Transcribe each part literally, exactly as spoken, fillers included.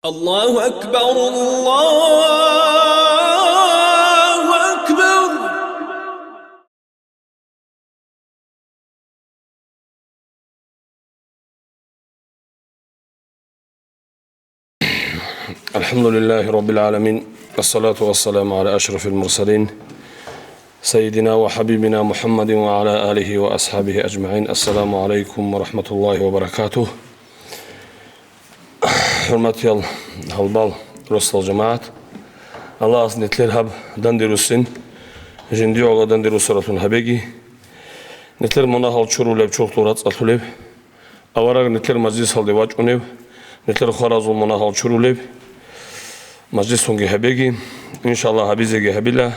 الله أكبر، الله أكبر. الحمد لله رب العالمين، والصلاة والسلام على أشرف المرسلين، سيدنا وحبيبنا محمد وعلى آله وأصحابه أجمعين. السلام عليكم ورحمة الله وبركاته. ХӀурматиял гьалбал росдал жамагӀат, Аллагьас нилъер гьаб данде руссин, жиндиего данде руссаралъун гьабеги, нилъер мунагьал чурулеб чурхдул рацӀцӀалъулеб, авараг нилъер мажлисалде вачӀунев, нилъер хваразул мунагьал чурулеб мажлисунги гьабеги, иншаллагь, гьабизеги гьабила.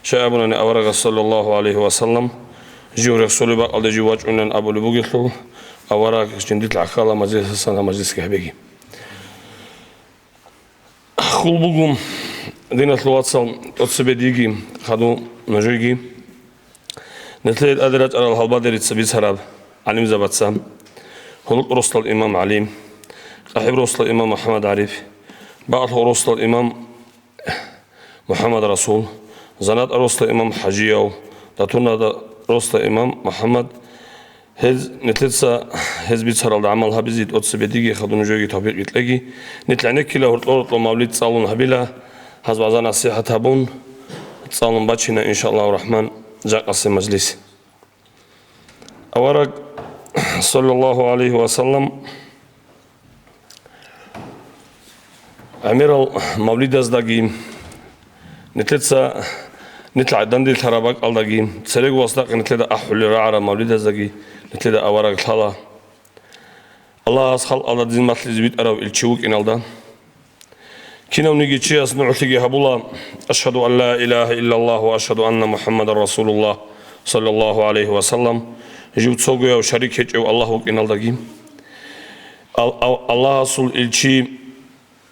Щай абунани аварагас, саллаллагьу гӀалайгьи ва саллам, жив рехсолеб бакӀалде жив вачӀунилан абулеб бугелъул, авараг жиндилъ гӀахьалаб мажлисасан гьаб мажлисги гьабеги. Хьул буго, диналъул вацал, тӀоцебе диги, хадув нужееги, нилъее тӀаде рачӀарал гьалбадерица бицараб гӀалимзабаца: гьуркьу росдал имам ГӀали, КъахӀиб росдал имам МухӀаммад ГӀариф, бакълъугъ росдал имам МухӀаммад Расул, ЗанатӀа росдал имам ХӀажияв, Датуна росдал имам МухӀаммад. Гьез, нилъеца гьез бицаралда гӀамал гьабизе тӀоцебе диги, хадув нужееги тавфикъ кьеги. Нилъ гӀенеккила гьоркьор-гьоркьор мавлид цӀалун гьабила, гьаз вагӀза-насихӀат гьабун, цӀалун бачина, иншааллагьу рахӀман, жакъасеб мажлис. Авараг, саллаллагьу гӀалайгьи ва саллам, гӀемерал мавлидаздаги, нилъеца нилъ гӀадандилъараб бакӀалдаги, церего васдакъи нилъеда ахӀулел рагӀараб мавлидаздаги нилъеда авараг лъала. Аллагьас халкъалда дин малъизе витӀарав илчи вукӀиналда, кинавниги чияс нугӀлъиги гьабула: «Ашгьаду ан ла илагьа иллаллагь ва ашгьаду анна МухӀаммадан расулуллагь, саллаллагьу гӀалайгьи ва саллам», жив цогояв шарик гьечӀев Аллагь вукӀиналдаги, Ал-, Ал-, Аллагьасул илчи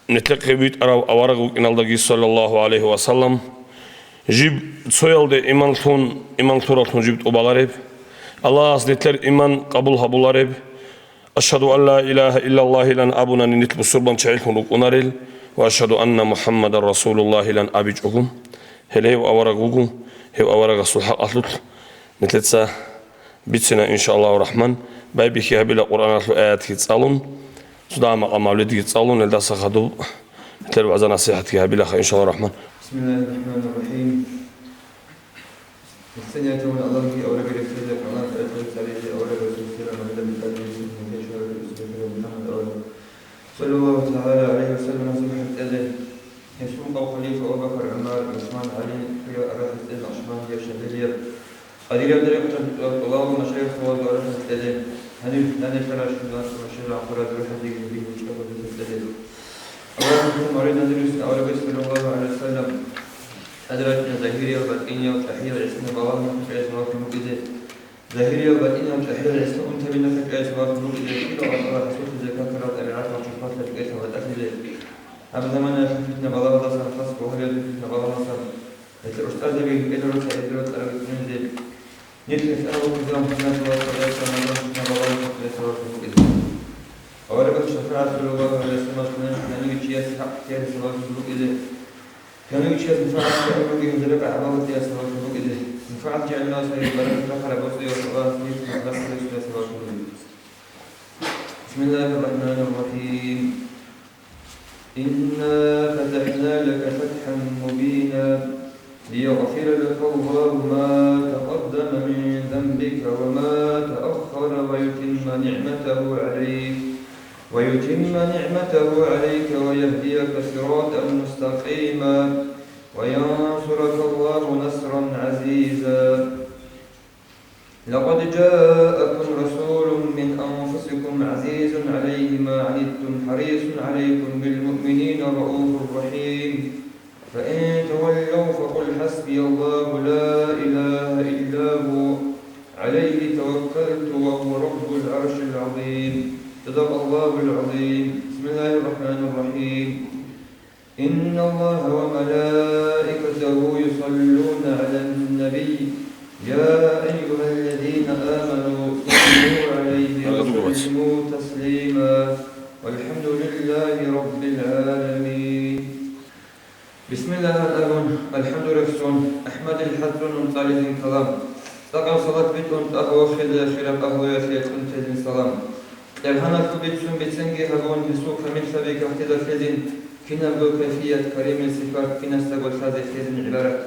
нилъехъе витӀарав авараг вукӀиналдаги, саллаллагьу гӀалайгьи ва саллам, жиб цоялде иман лъун, иман лъураллъун жиб тӀубалареб, Аллагьас нилъер иман къабул гьабулареб, «Ашгьаду ан ла илагьа иллаллагь» илан абунани, нилъ бусурбан чагӀилъун рукӀунарел ва «Ашгьаду анна МухӀаммадан расулуллагь» илан абичӀого, гьеле гьев авараг вуго, гьев аварагасул хӀакъалъулъ нилъеца бицина, иншааллагьу рахӀман, байбихьи гьабила Къуръаналъул аятги цӀалун, цо дагьа-макъа мавлидги цӀалун, гьелдаса хадуб нилъер вагӀза-насихӀатги гьабилаха, иншааллагьу рахӀман. بسم الله الرحمن الرحيم. Гьесда нияталъун Аллагьги аварагги рехсолел, Аллагьас рехсолел царизе авараг Расул саллаллагьу гӀалайгьи ва саллам, гьесие шагьарат Расул саллаллагьу гӀалайгьи ва саллам, Мухьаммад авараг, саллаллагьу тагӀала гӀалайгьи ва саллам, насихӀат кьезе, гьесул къав халифа Абу Бакр, ГӀумар, ГӀусман, ГӀали, хӀуя арахӀизе, накъшбандиял, шазелиял, къадирияб тӀарикъаталъул тӀалабал машайихзабазул арахӀизе кьезе, гьанив нанилъарал шунат машайихзабазул рухӀалдеги гьебин гьечӀого досизе кьезе. Аллагьасул мавлид назир вуссин аварагас, саллаллагьу гӀалайгьи ва саллам, тӀаде рачӀина загьириял, батӀиниял, чӀахӀиял гӀисина балагьун чӀезавахъун букӀизе, загьириял, батӀиниял, чӀахӀиял гӀисина унтабинахъе чӀезавахъун букӀизе, кӀиго гӀатӀала хӀасулъизе, какарал тӀабигӀатал чурпалъа рекӀелъа ватӀалъизе, гьаб заманаялъул питна-балагьалдасан, хас гьабиялъул питна-балагьалдасан, гьелъул устӀазаби кӀеларо цаидал тӀараб цӀунизе. Нилъ гьесда абураб заман, гьанже ва цадахъ заманалъ жинда балагьун хӀакъияб сабаблъун букӀизе. Аварагасул шафагӀат, саллаллагьу гӀалайгьи ва саллам, мажгьуранщинаб киданиги чияс хӀакъ ккезе сабаблъун букӀизе. Киданиги чияс мунфагӀат кьабулги гьезда рекъа гӀамал гьабизе сабаблъун букӀизе. МунфагӀат жегӀилнав саби баракат рахъараб боцӀиялъ Аллагьас нилъ нахъ рахъараб сабаблъун букӀизе. بسم الله الرحمن الرحيم. إنا فتحنا لك فتحا مبينا ليغفر لك الله ما تقدم من ذنبك وما تأخر ويتم نعمته عليك، ويتم نعمته عليك ويهديك صراطا مستقيما وينصرك الله نصرا عزيزا. لقد جاءكم رسول من أنفسكم عزيز عليه ما عنتم حريص عليكم بالمؤمنين رءوف رحيم. فإن تولوا فقل حسبي الله لا إله إلا هو عليه توكلت وهو رب العرش العظيم. صدق الله العظيم. بسم الله الرحمن الرحيم. إن الله وملائكته يصلون على النبي، يا أيها الذين آمنوا صلوا عليه وسلموا تسليما. والحمد لله رب العالمين. بسم الله الأول، الحمد لله، أحمد الحسن، أنصار الكلام. Цакъав салат битӀун тӀагьавахъилая хираб агьлуялъе кьун тезин салам. Кьергьаналъул бицун бицинги гьабун, гьесул камиллъаби кагътида лъезин, кинабго кайфият, каримил сипат кинасдаго лъазе лъезин гӀибарат.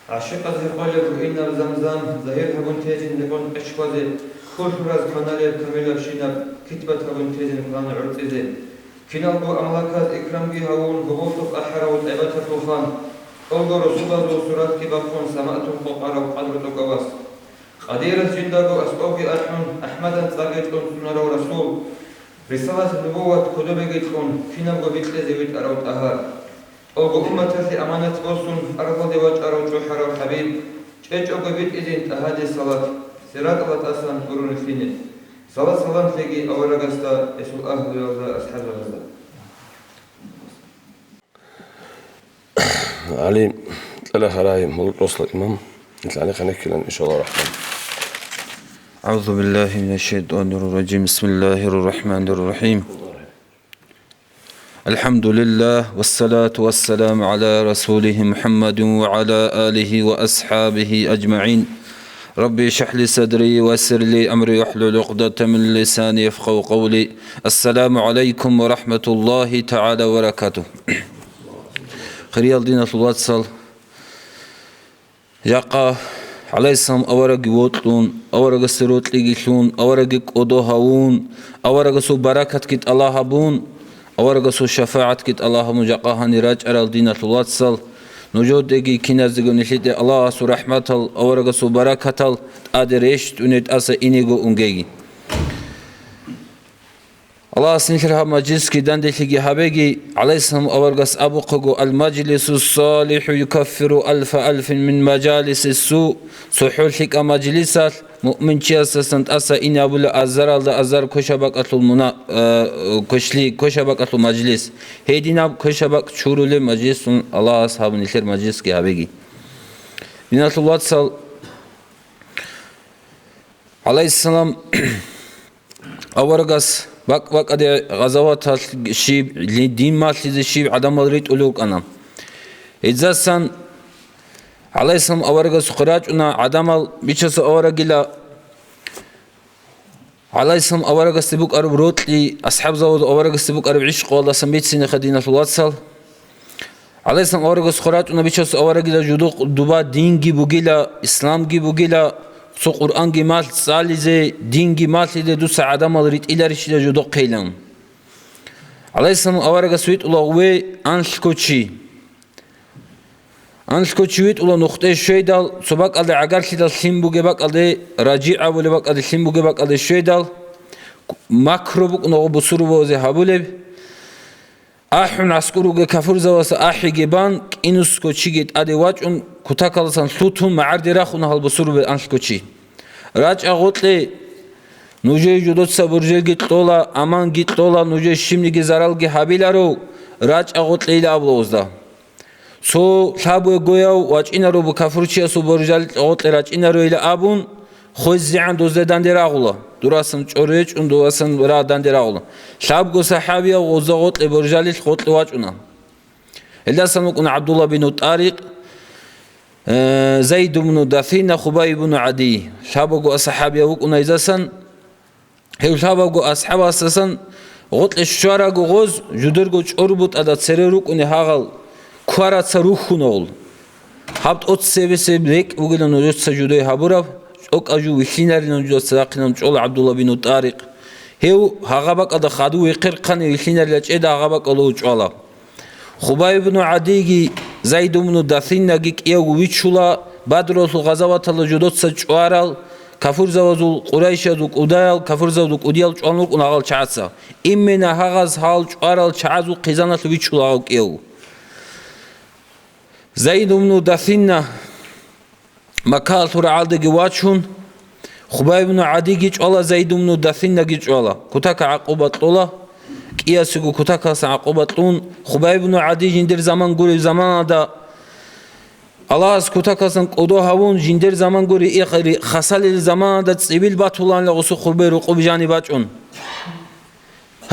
ГӀашикъазе къвалеб гьуинаб замзам загьир гьабун тезин гьекъон къечкъвазе, хьул-хьураз кваналеб камилабщинаб китбат гьабун тезин план гӀорцӀизе. Киналго амлаказ икрамги гьавун, гьоболлъухъ ахӀарав тӀайбаталъул хан, тӀолго росулазул суратги бахъун самаътун къокъарав къадру тӀокӀав вас. Къадирас жиндаго аскӀовги ахӀун, АхӀмадан цӀарги кьун цӀунарав расул, рисалат-нубуват кодобеги кьун, кинабго бикьизе витӀарав тӀагьар. Аллагь умматалъе аманат босун, аргъалде вачӀарав чӀухӀарав ХӀабиб, чӀечӀого битӀизин тӀагьаде салат, сираталда тӀасан гурони лъине. Салат-салам лъеги аварагасда, гьесул агьлуялда, асхӀабзабазда. ГӀали, кьела гьарай, мултӀосла имам, ил гӀали ханехилан, иншаллагь рахман. أعوذ بالله من الشيطان الرجيم. بسم الله الرحمن الرحيم. الحمد لله، والصلاة والسلام على رسوله محمد وعلى آله وأصحابه أجمعين. رب اشرح لي صدري ويسر لي أمري واحلل عقدة من لساني يفقهوا قولي. السلام عليكم ورحمة الله تعالى وبركاته. Хириял диналъул вацал, жакъа гӀалайгьиссалам аварагги вокьун, аварагасде рокьиги лъун, аварагги кӀодо гьавун, аварагасул баракатги тӀалаб гьабун, аварагасул шафагӀатги тӀалаб гьабун, жакъа гьанир рачӀарал диналъул вацал, нужедаги киназдаго нилъеде Аллагьасул рахӀматал, аварагасул баракатал тӀаде рещтӀунел тӀаса инего унгеги. Аллагьас нилъер гьаб мажлисги данделъиги гьабеги, гӀалайгьиссалам аварагас абухъего: «Ал-мажлису салихӀу юкаффиру алфа алфин мин мажалиси су», цохӀо лъикӀаб мажлисалъ муъминчиясдасан тӀаса ине абула азаралда азар квешаб бакӀалъул муна-, э, квешлъи, квешаб бакӀалъул мажлис. Гьединаб квешаб бакӀ чурулеб мажлисун Аллагьас гьаб нилъер мажлисги гьабеги. Диналъул вацал, гӀалайгьиссалам аварагас бакӀ-бакӀаде гъазаваталъ щиб, ли-, дин малъизе щиб гӀадамал ритӀулел рукӀана. Гьезасан гӀалайгьиссалам аварагасухъе рачӀуна гӀадамал, Бичасул аварагила, гӀалайгьиссалам аварагасде букӀараб рокьи, асхӀабзабазул аварагасде букӀараб гӀишкъуялдасан бицинеха, диналъул вацал. ГӀалайгьиссалам аварагасухъе рачӀуна, Бичасул аварагила, жудухъ дуба динги бугила, исламги бугила, цо Къуръанги малъ цӀализе, динги малъизе дуца гӀадамал ритӀиларищила жудухъейилан. ГӀалайгьиссалам аварагас витӀула гъуве анлъго чи. Анлъго чи витӀула нухде щвейдал, цо бакӀалде гӀагарлъидал лъим бугеб бакӀалде, РажигӀ абулеб бакӀалде, лъим бугеб бакӀалде щвейдал, макру букӀуна гъо бусурбабазе гьабулеб. АхӀун гӀаскӀур ругел кафурзабазда ахӀиги бан, кӀинусго чиги тӀаде вачӀун, кутакалдасан лъутун магӀарде рахуна гьал бусурбабаз анлъго чи. РачӀа гъоркье, нужее жудоца буржелги кьола, аманги кьола, нужее щибниги заралги гьабиларо, рачӀа гъоркьейила абула гъозда. Цо лъабго гьояв вачӀинаро бу кафурчиясул буржалил гъоркье рачӀинаройила абун, хвезегӀан дозда данде рагъула, дурасан чӀор речӀун, дурасан ра данде рагъула. Лъабго сахӀабияв гъозда гъоркье буржалил гъоркье вачӀуна. Гьелдасан вукӀуна ГӀабдулла бину ТӀарикъ, э, Зайд ибну Дафина, Хубай ибну ГӀадий. Лъабаго асхӀабияв вукӀуна гьезасан. Гьев лъабаго асхӀабасдасан гъоркье щвараго гъоз жудерго чӀорбутӀада цере рукӀуни гьагъал квараца рухьуна гъол. Гьаб тӀоцебесеб рекӀ бугилан нужеца жудой гьабураб, чӀокӀа жу вилълъинарилан нужеца рахъинан чӀола ГӀабдулла бину ТӀарикъ. Гьев гьагъа бакӀалда хадув вехъерхъани вилълъинарила чӀеда гьагъа бакӀалда гьев чӀвала. Хубай ибну ГӀадийги Зайд ибну Дафинаги кӀиявго вичула, Бадралъул гъазаваталда жудоца чӀварал, кафурзавазул, къурайшазул кӀудаял, кафурзавазул кӀудиял чӀван рукӀун гьагъал чагӀаца. Имена гьагъаз гьал чӀварал чагӀазул хъизаналъ вичула гьав кӀиявго. Зайд ибну Дафина Маккаялъул рагӀалдаги вачун, Хубай ибну ГӀадиги чӀвала, Зайд ибну Дафинаги чӀвала. Кутака гӀакъуба кьола, кӀиясего кутакалъа гӀакъуба кьун, Хубай ибну ГӀади жиндир заман гуреб заманалда, Аллагьас кутакалъан кӀодо гьавун, жиндир заман гури ихири хасалил заманалда цӀибил батуланила гъусу хубей рукъуб жаниб бачӀун.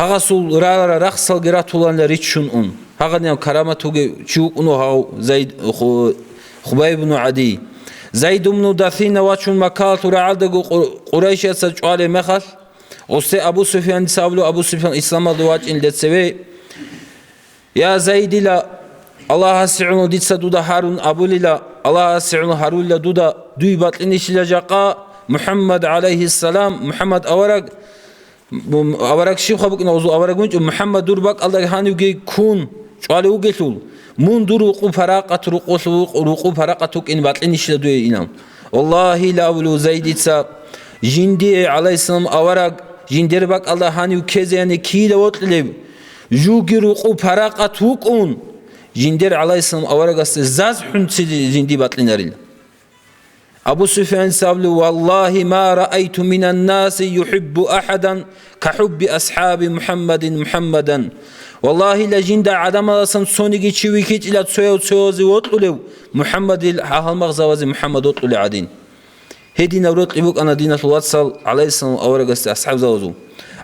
Гьагъасул рара рахсалги ратуланила риччун ун. Гьагъанияв карамат вугев чи вукӀуна гьав Зайд, Ху-, Хубай ибну ГӀадий. Зайд ибну Дасина вачун Маккалъул рагӀалдаго Къу-, Къурайшияца чӀвалеб мехалъ, гъосде Абу Суфьяница абула, Абу Суфьян исламалда вачӀинелда цеве: «Я Зайдила, Аллагьасе гӀоло дица дуда гьарун абулила, Аллагьасе гӀоло гьарулила дуда, дуй бакьинищила жакъа МухӀаммад гӀалайгьиссалам, МухӀаммад авараг, м-, авараг щибха букӀина, гъозул авараг винчӀев, МухӀаммад дур бакӀалда гьанивги ккун чӀвалев вугелъул, мун дур рукъу паракъат, рукъулъ-, рукъу паракъат вукӀин бакьинищила дуе инав?» Валлагьила, абулев Зайдица, жиндие гӀалайгьиссалам авараг жиндер бакӀалда гьанив ккезеяни ккила вокьулев, жуги рукъу паракъат вукӀун, жиндер гӀалайгьиссалам аварагасде заз хӀунци жинди бакьинарил. Абу Суфьяница абула: «Валлагьи, ма раайту минаннаси юхӀиббу ахӀадан кахӀубби асхӀаби МухӀаммадин МухӀаммадан». Валлагьила, жинда гӀадамаласан цониги чи вихьичӀила цояв цоязе вокьулев, МухӀаммадил гьалмагъзавазе МухӀаммад вокьулев гӀадин. Гьединаб рокьи букӀана, диналъул вацал, гӀалайгьиссалам аварагасде асхӀабзабазул.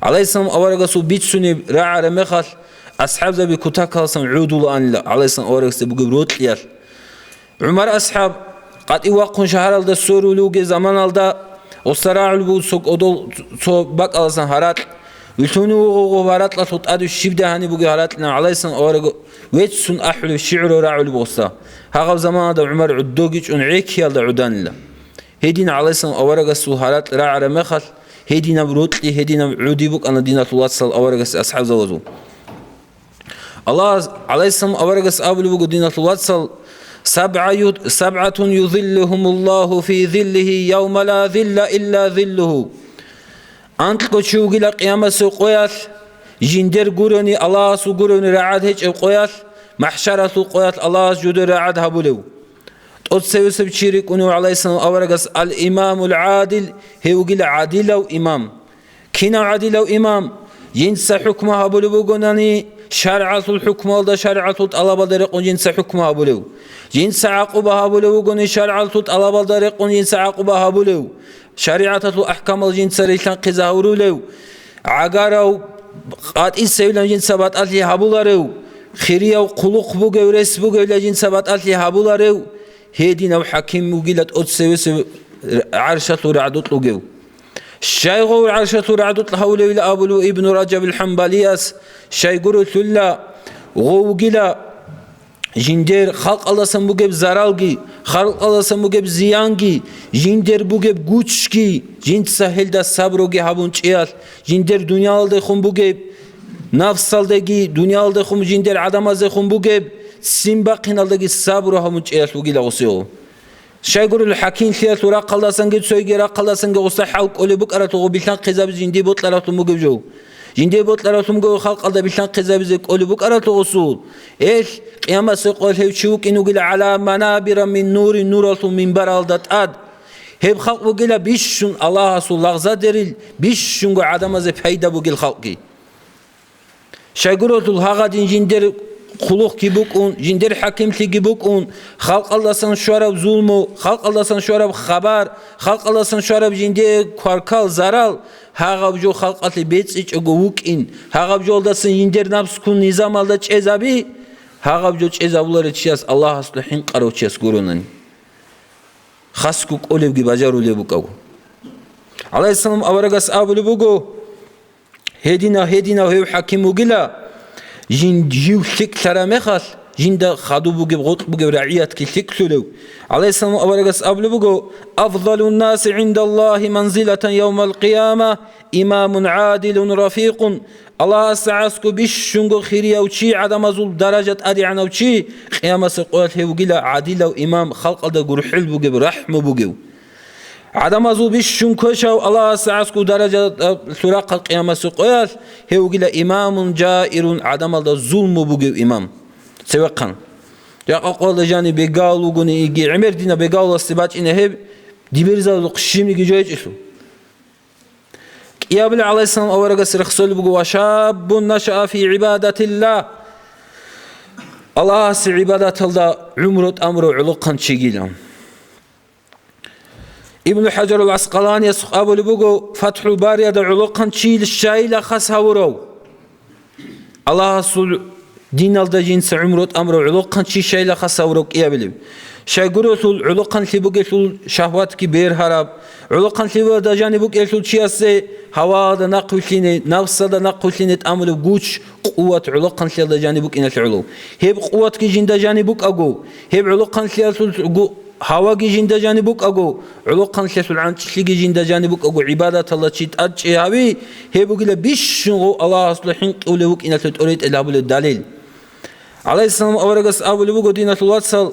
ГӀалайгьиссалам аварагасул бицунеб рагӀараб мехалъ, асхӀабзаби кутакаласан гӀодулаанила гӀалайгьиссалам аварагасде бугеб рокьиялъ. ГӀумар асхӀаб къватӀив вахъун шагьаралда сверулев вугеб заманалда, гъосда рагӀулеб буго цо кӀодол, цо бакӀаласан гьаракь. Вилълъунев вуго гъоб гьаракьалъул тӀаде щибдай гьаниб бугеб гьаракьилан гӀалайгьиссалам авараг веццун ахӀулеб шигӀру рагӀулеб гъосда. Гьагъаб заманалда ГӀумар гӀодоги чӀун гӀехьиялда гӀоданила. Гьедин гӀалайгьиссалам аварагасул гьаракь рагӀараб мехалъ, гьединаб рокьи, гьединаб гӀоди букӀана, диналъул вацал, аварагасде асхӀабзабазул. Аллагь гӀалайгьиссалам аварагас абулеб буго, диналъул вацал: «СабгӀа ю-, сабгӀатун юзиллухумуллагьу фи зиллигьи явма ла зилла илла зиллугьу». Анкьго чи вугила къиямасеб къоялъ, жиндер гурони, Аллагьасул гурони рагӀад гьечӀеб къоялъ, махӀшаралъул къоялъ Аллагьас жудер рагӀад гьабулев. ТӀоцевесев чи рикӀкӀунев гӀалайгьиссалам аварагас: «Ал-имамул гӀадил», гьев вугила гӀадилав имам. Кинав гӀадилав имам? Жинца хӀукму гьабулеб бугонани, шаргӀалъул хӀукмуялда, шаргӀалъул тӀалабалда рекъон жинца хӀукму гьабулев. Жинца гӀакъуба гьабулев вугони, шаргӀалъул тӀалабалда рекъон жинца гӀакъуба гьабулев. ШаригӀаталъул ахӀкамал жинца рилълъанхъизе гьаврулев. ГӀагарав къватӀисевилан жинца батӀалъи гьабуларев. Хирияв хъулухъ бугев, рес бугевилан жинца батӀалъи гьабуларев. Гьединав хӀаким вугила тӀоцевесев гӀаршалъул рагӀдукь вугев. Щай гъов гӀаршалъул рагӀдукь гьавулевила абулев Ибну Ражабил ХӀамбалияс, щай гурелъулла, гъов вугила жиндер халкъалдасан бугеб заралги, халкъалдасан бугеб зиянги, жиндер бугеб гучги, жинца гьелда сабруги гьабун чӀиялъ, жиндер дуниялалдехун бугеб, нафсалдаги, дуниялалдехун жиндер гӀадамаздехун бугеб ццин бахъиналдаги сабру гьабун чӀиялъ вугила гъосего. Щайгурелъул хӀакимлъиялъул рахъалдасанги цойги рахъалдасанги гъосда хӀал кӀолеб букӀараблъугъ билълъанхъизабизе жиндие бокьараблъун бугеб жо. Жиндие бокьараблъун бугев халкъалда билълъанхъизабизе кӀолеб букӀараблъугъусул. Эл, къиямасеб къоялъ гьев чи вукӀин вугила гӀала манабира мин нурин, нуралъул минбаралда тӀад. Гьеб халкъ бугила бищун Аллагьасул лагъзадерил, бищунго гӀадамазе пайда бугел халкъги. Щайгурелъул гьагъадин жиндер хъулухъги букӀун, жиндер хӀакимлъиги букӀун, халкъалдасан щвараб зулму, халкъалдасан щвараб хабар, халкъалдасан щвараб жиндие кваркал, зарал, гьагъаб жо халкъалъе бецӀичӀого вукӀин, гьагъаб жолдасан жиндер напс ккун низамалда чӀезаби, гьагъаб жо чӀезабуларев чияс Аллагьасда хӀинкъарав чияс гуронани. Хасго кӀолебги бажарулеб букӀаго. ГӀалайгьиссалам аварагас абулеб буго, Гьединав, гьединав гьев хӀаким вугила, жин-, жив лъикӀлъараб мехалъ, жинда хадуб бугеб, гъоркь бугеб рагӀиятги лъикӀлъулев. ГӀалайгьиссалам аварагас абулеб буго: «Афзалун наси гӀиндаллагьи манзилатан явмал къияма имамун гӀадилун рафикъун». Аллагьасда гӀасго бищунго хирияв чи, гӀадамазул даража тӀадегӀанав чи, къиямасеб къоялъ гьев вугила гӀадилав имам, халкъалда гурхӀел бугев, рахӀму бугев. ГӀадамазул бищун квешав Аллагьасда гӀасго даражалъул рахъал къиямасеб къоялъ гьев вугила имамун жаирун, гӀадамалда зулму бугев имам. Цевехъан. Жакъа къоялда жаниб бегал вугони, иги гӀемер дина бегаласде бачӀина гьеб, дибирзабазухъ щибниги жойчӀелъул. КӀиабилеб гӀалайгьиссалам аварагас рехсолеб буго: «Ва шаббун нашаа фи гӀибадатиллагь». Аллагьасе гӀибадаталда гӀумру тӀамурав гӀолохъан чигила. Ибну ХӀажарул ГӀаскъаланияс абулеб буго, ФатхӀул Бариялда гӀолохъан чийил щайила хас гьавурав. Аллагьасул диналда жинца гӀумру тӀамурав гӀолохъанчи щайла хасав рокӀиябилеб? Щайгурелъул гӀолохъанлъи бугелъул шагьватги бергьараб, гӀолохъанлъиялда жаниб букӀелъул чиясе гьаваялда нахъвилълъине, нафсалда нахъвилълъине тӀамулеб гуч, къуват гӀолохъанлъиялда жаниб букӀиналъе гӀоло. Гьеб къуватги жинда жаниб букӀаго, гьеб гӀолохъанлъиялъул гу-, гьаваги жинда жаниб букӀаго, гӀолохъанлъиялъул гӀанчӀлъиги жинда жаниб букӀаго, гӀибадаталда чи тӀадчӀи гьави, гьеб бугила бищун гъов Аллагьасда хӀинкъулев вукӀиналъе тӀоритӀел гьабулеб далил. ГӀалайгьиссалам аварагас абулеб буго, диналъул вацал,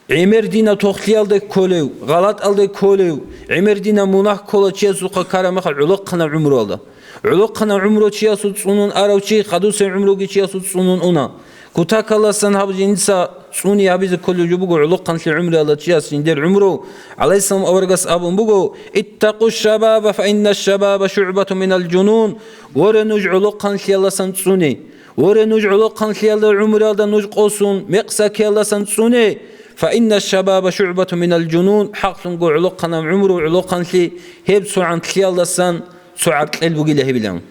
гӀемер дина тохлъиялде кколев, гъалатӀалде кколев, гӀемер дина мунагь ккола чиясухъа ккараб мехалъ гӀолохъанаб гӀумруялда. ГӀолохъанаб гӀумру чиясул цӀунун арав чи хадусеб гӀумруги чиясул цӀунун уна. Кутакаласан гьаб жинца цӀуни гьабизе кколев жо буго гӀолохъанлъи гӀумруялда чияс жиндер гӀумру. ГӀалайгьиссалам аварагас абун буго: «Иттакъу шабаба, фа инна шабаба шугӀбату минал жунун». Воре, нуж гӀолохъанлъияласан цӀуне. Воре, нуж гӀолохъанлъиялда гӀумруялда нуж къосун, мекъсакиялдасан цӀуне, фа инна шабаба шугӀбату минал жунун, хӀакълъунго гӀолохъанаб гӀумру, гӀолохъанлъи гьеб цо гӀантлъиялдасан цо гӀаркьел бугила гьебилан.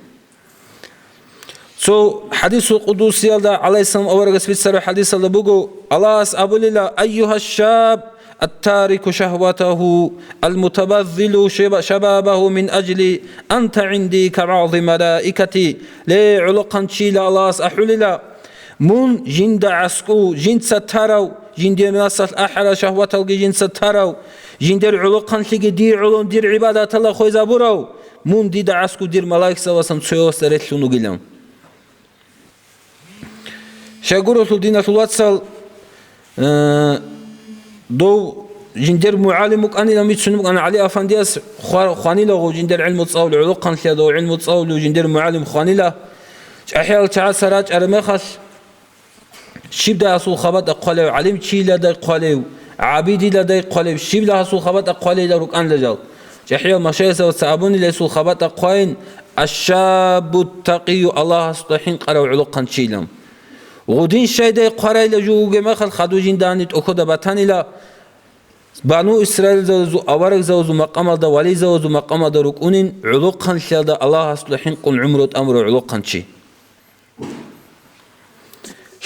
Цо хӀадисул къудусиялда, гӀалайгьиссалам аварагас бицараб хӀадисалда буго, Аллагьас абулила: «Айюгьа шаб, аттарику шагьватагьу, алмутабаззилу шаба-, шабабагьу мин ажли анта гӀинди кабагӀзи малаикати». Ле, гӀолохъанчила Аллагьас ахӀулила: «Мун жинда гӀаскӀу, жинца тарав, жиндир насалъ ахӀарал шагьваталги жинца тарав, жиндир гӀолохъанлъиги дие гӀолон дир гӀибадаталда хвезабурав, мун дида гӀаскӀу дир малаикзабасан цоявасда релълъун вугилан». Щайгурелъул, диналъул вацал, э, дов жиндер мугӀалим вукӀанилан бицунеб букӀана ГӀали Афандияс, хва-, хванилаго жиндер гӀилму цӀалулев, гӀолохъанлъиялда гӀилму цӀалулев жиндер мугӀалим хванила. ЧӀахӀиял чагӀаца рачӀараб мехалъ, щибдай гьасул хабатӀа хъвалев, гӀалимчиядай хъвалев, гӀабидиядай хъвалев, щибдай гьасул хабатӀа хъвалейилан рукӀанила жал. ЧӀахӀиял машаихзабаца абунила гьесул хабатӀа хъвайин: «Аш-шаббу ттакъию», Аллагьасда хӀинкъарав гӀолохъанчийилан. Гъудин щайдай хъварайила жугьуге мехалъ хадув жинда гьаниб тӀохьода батанила, Бану Исраилзабазул аварагзабазул макъамалда, вализабазул макъамалда рукӀунин гӀолохъанлъиялда Аллагьасда хӀинкъун гӀумру тӀамурав гӀолохъанчи.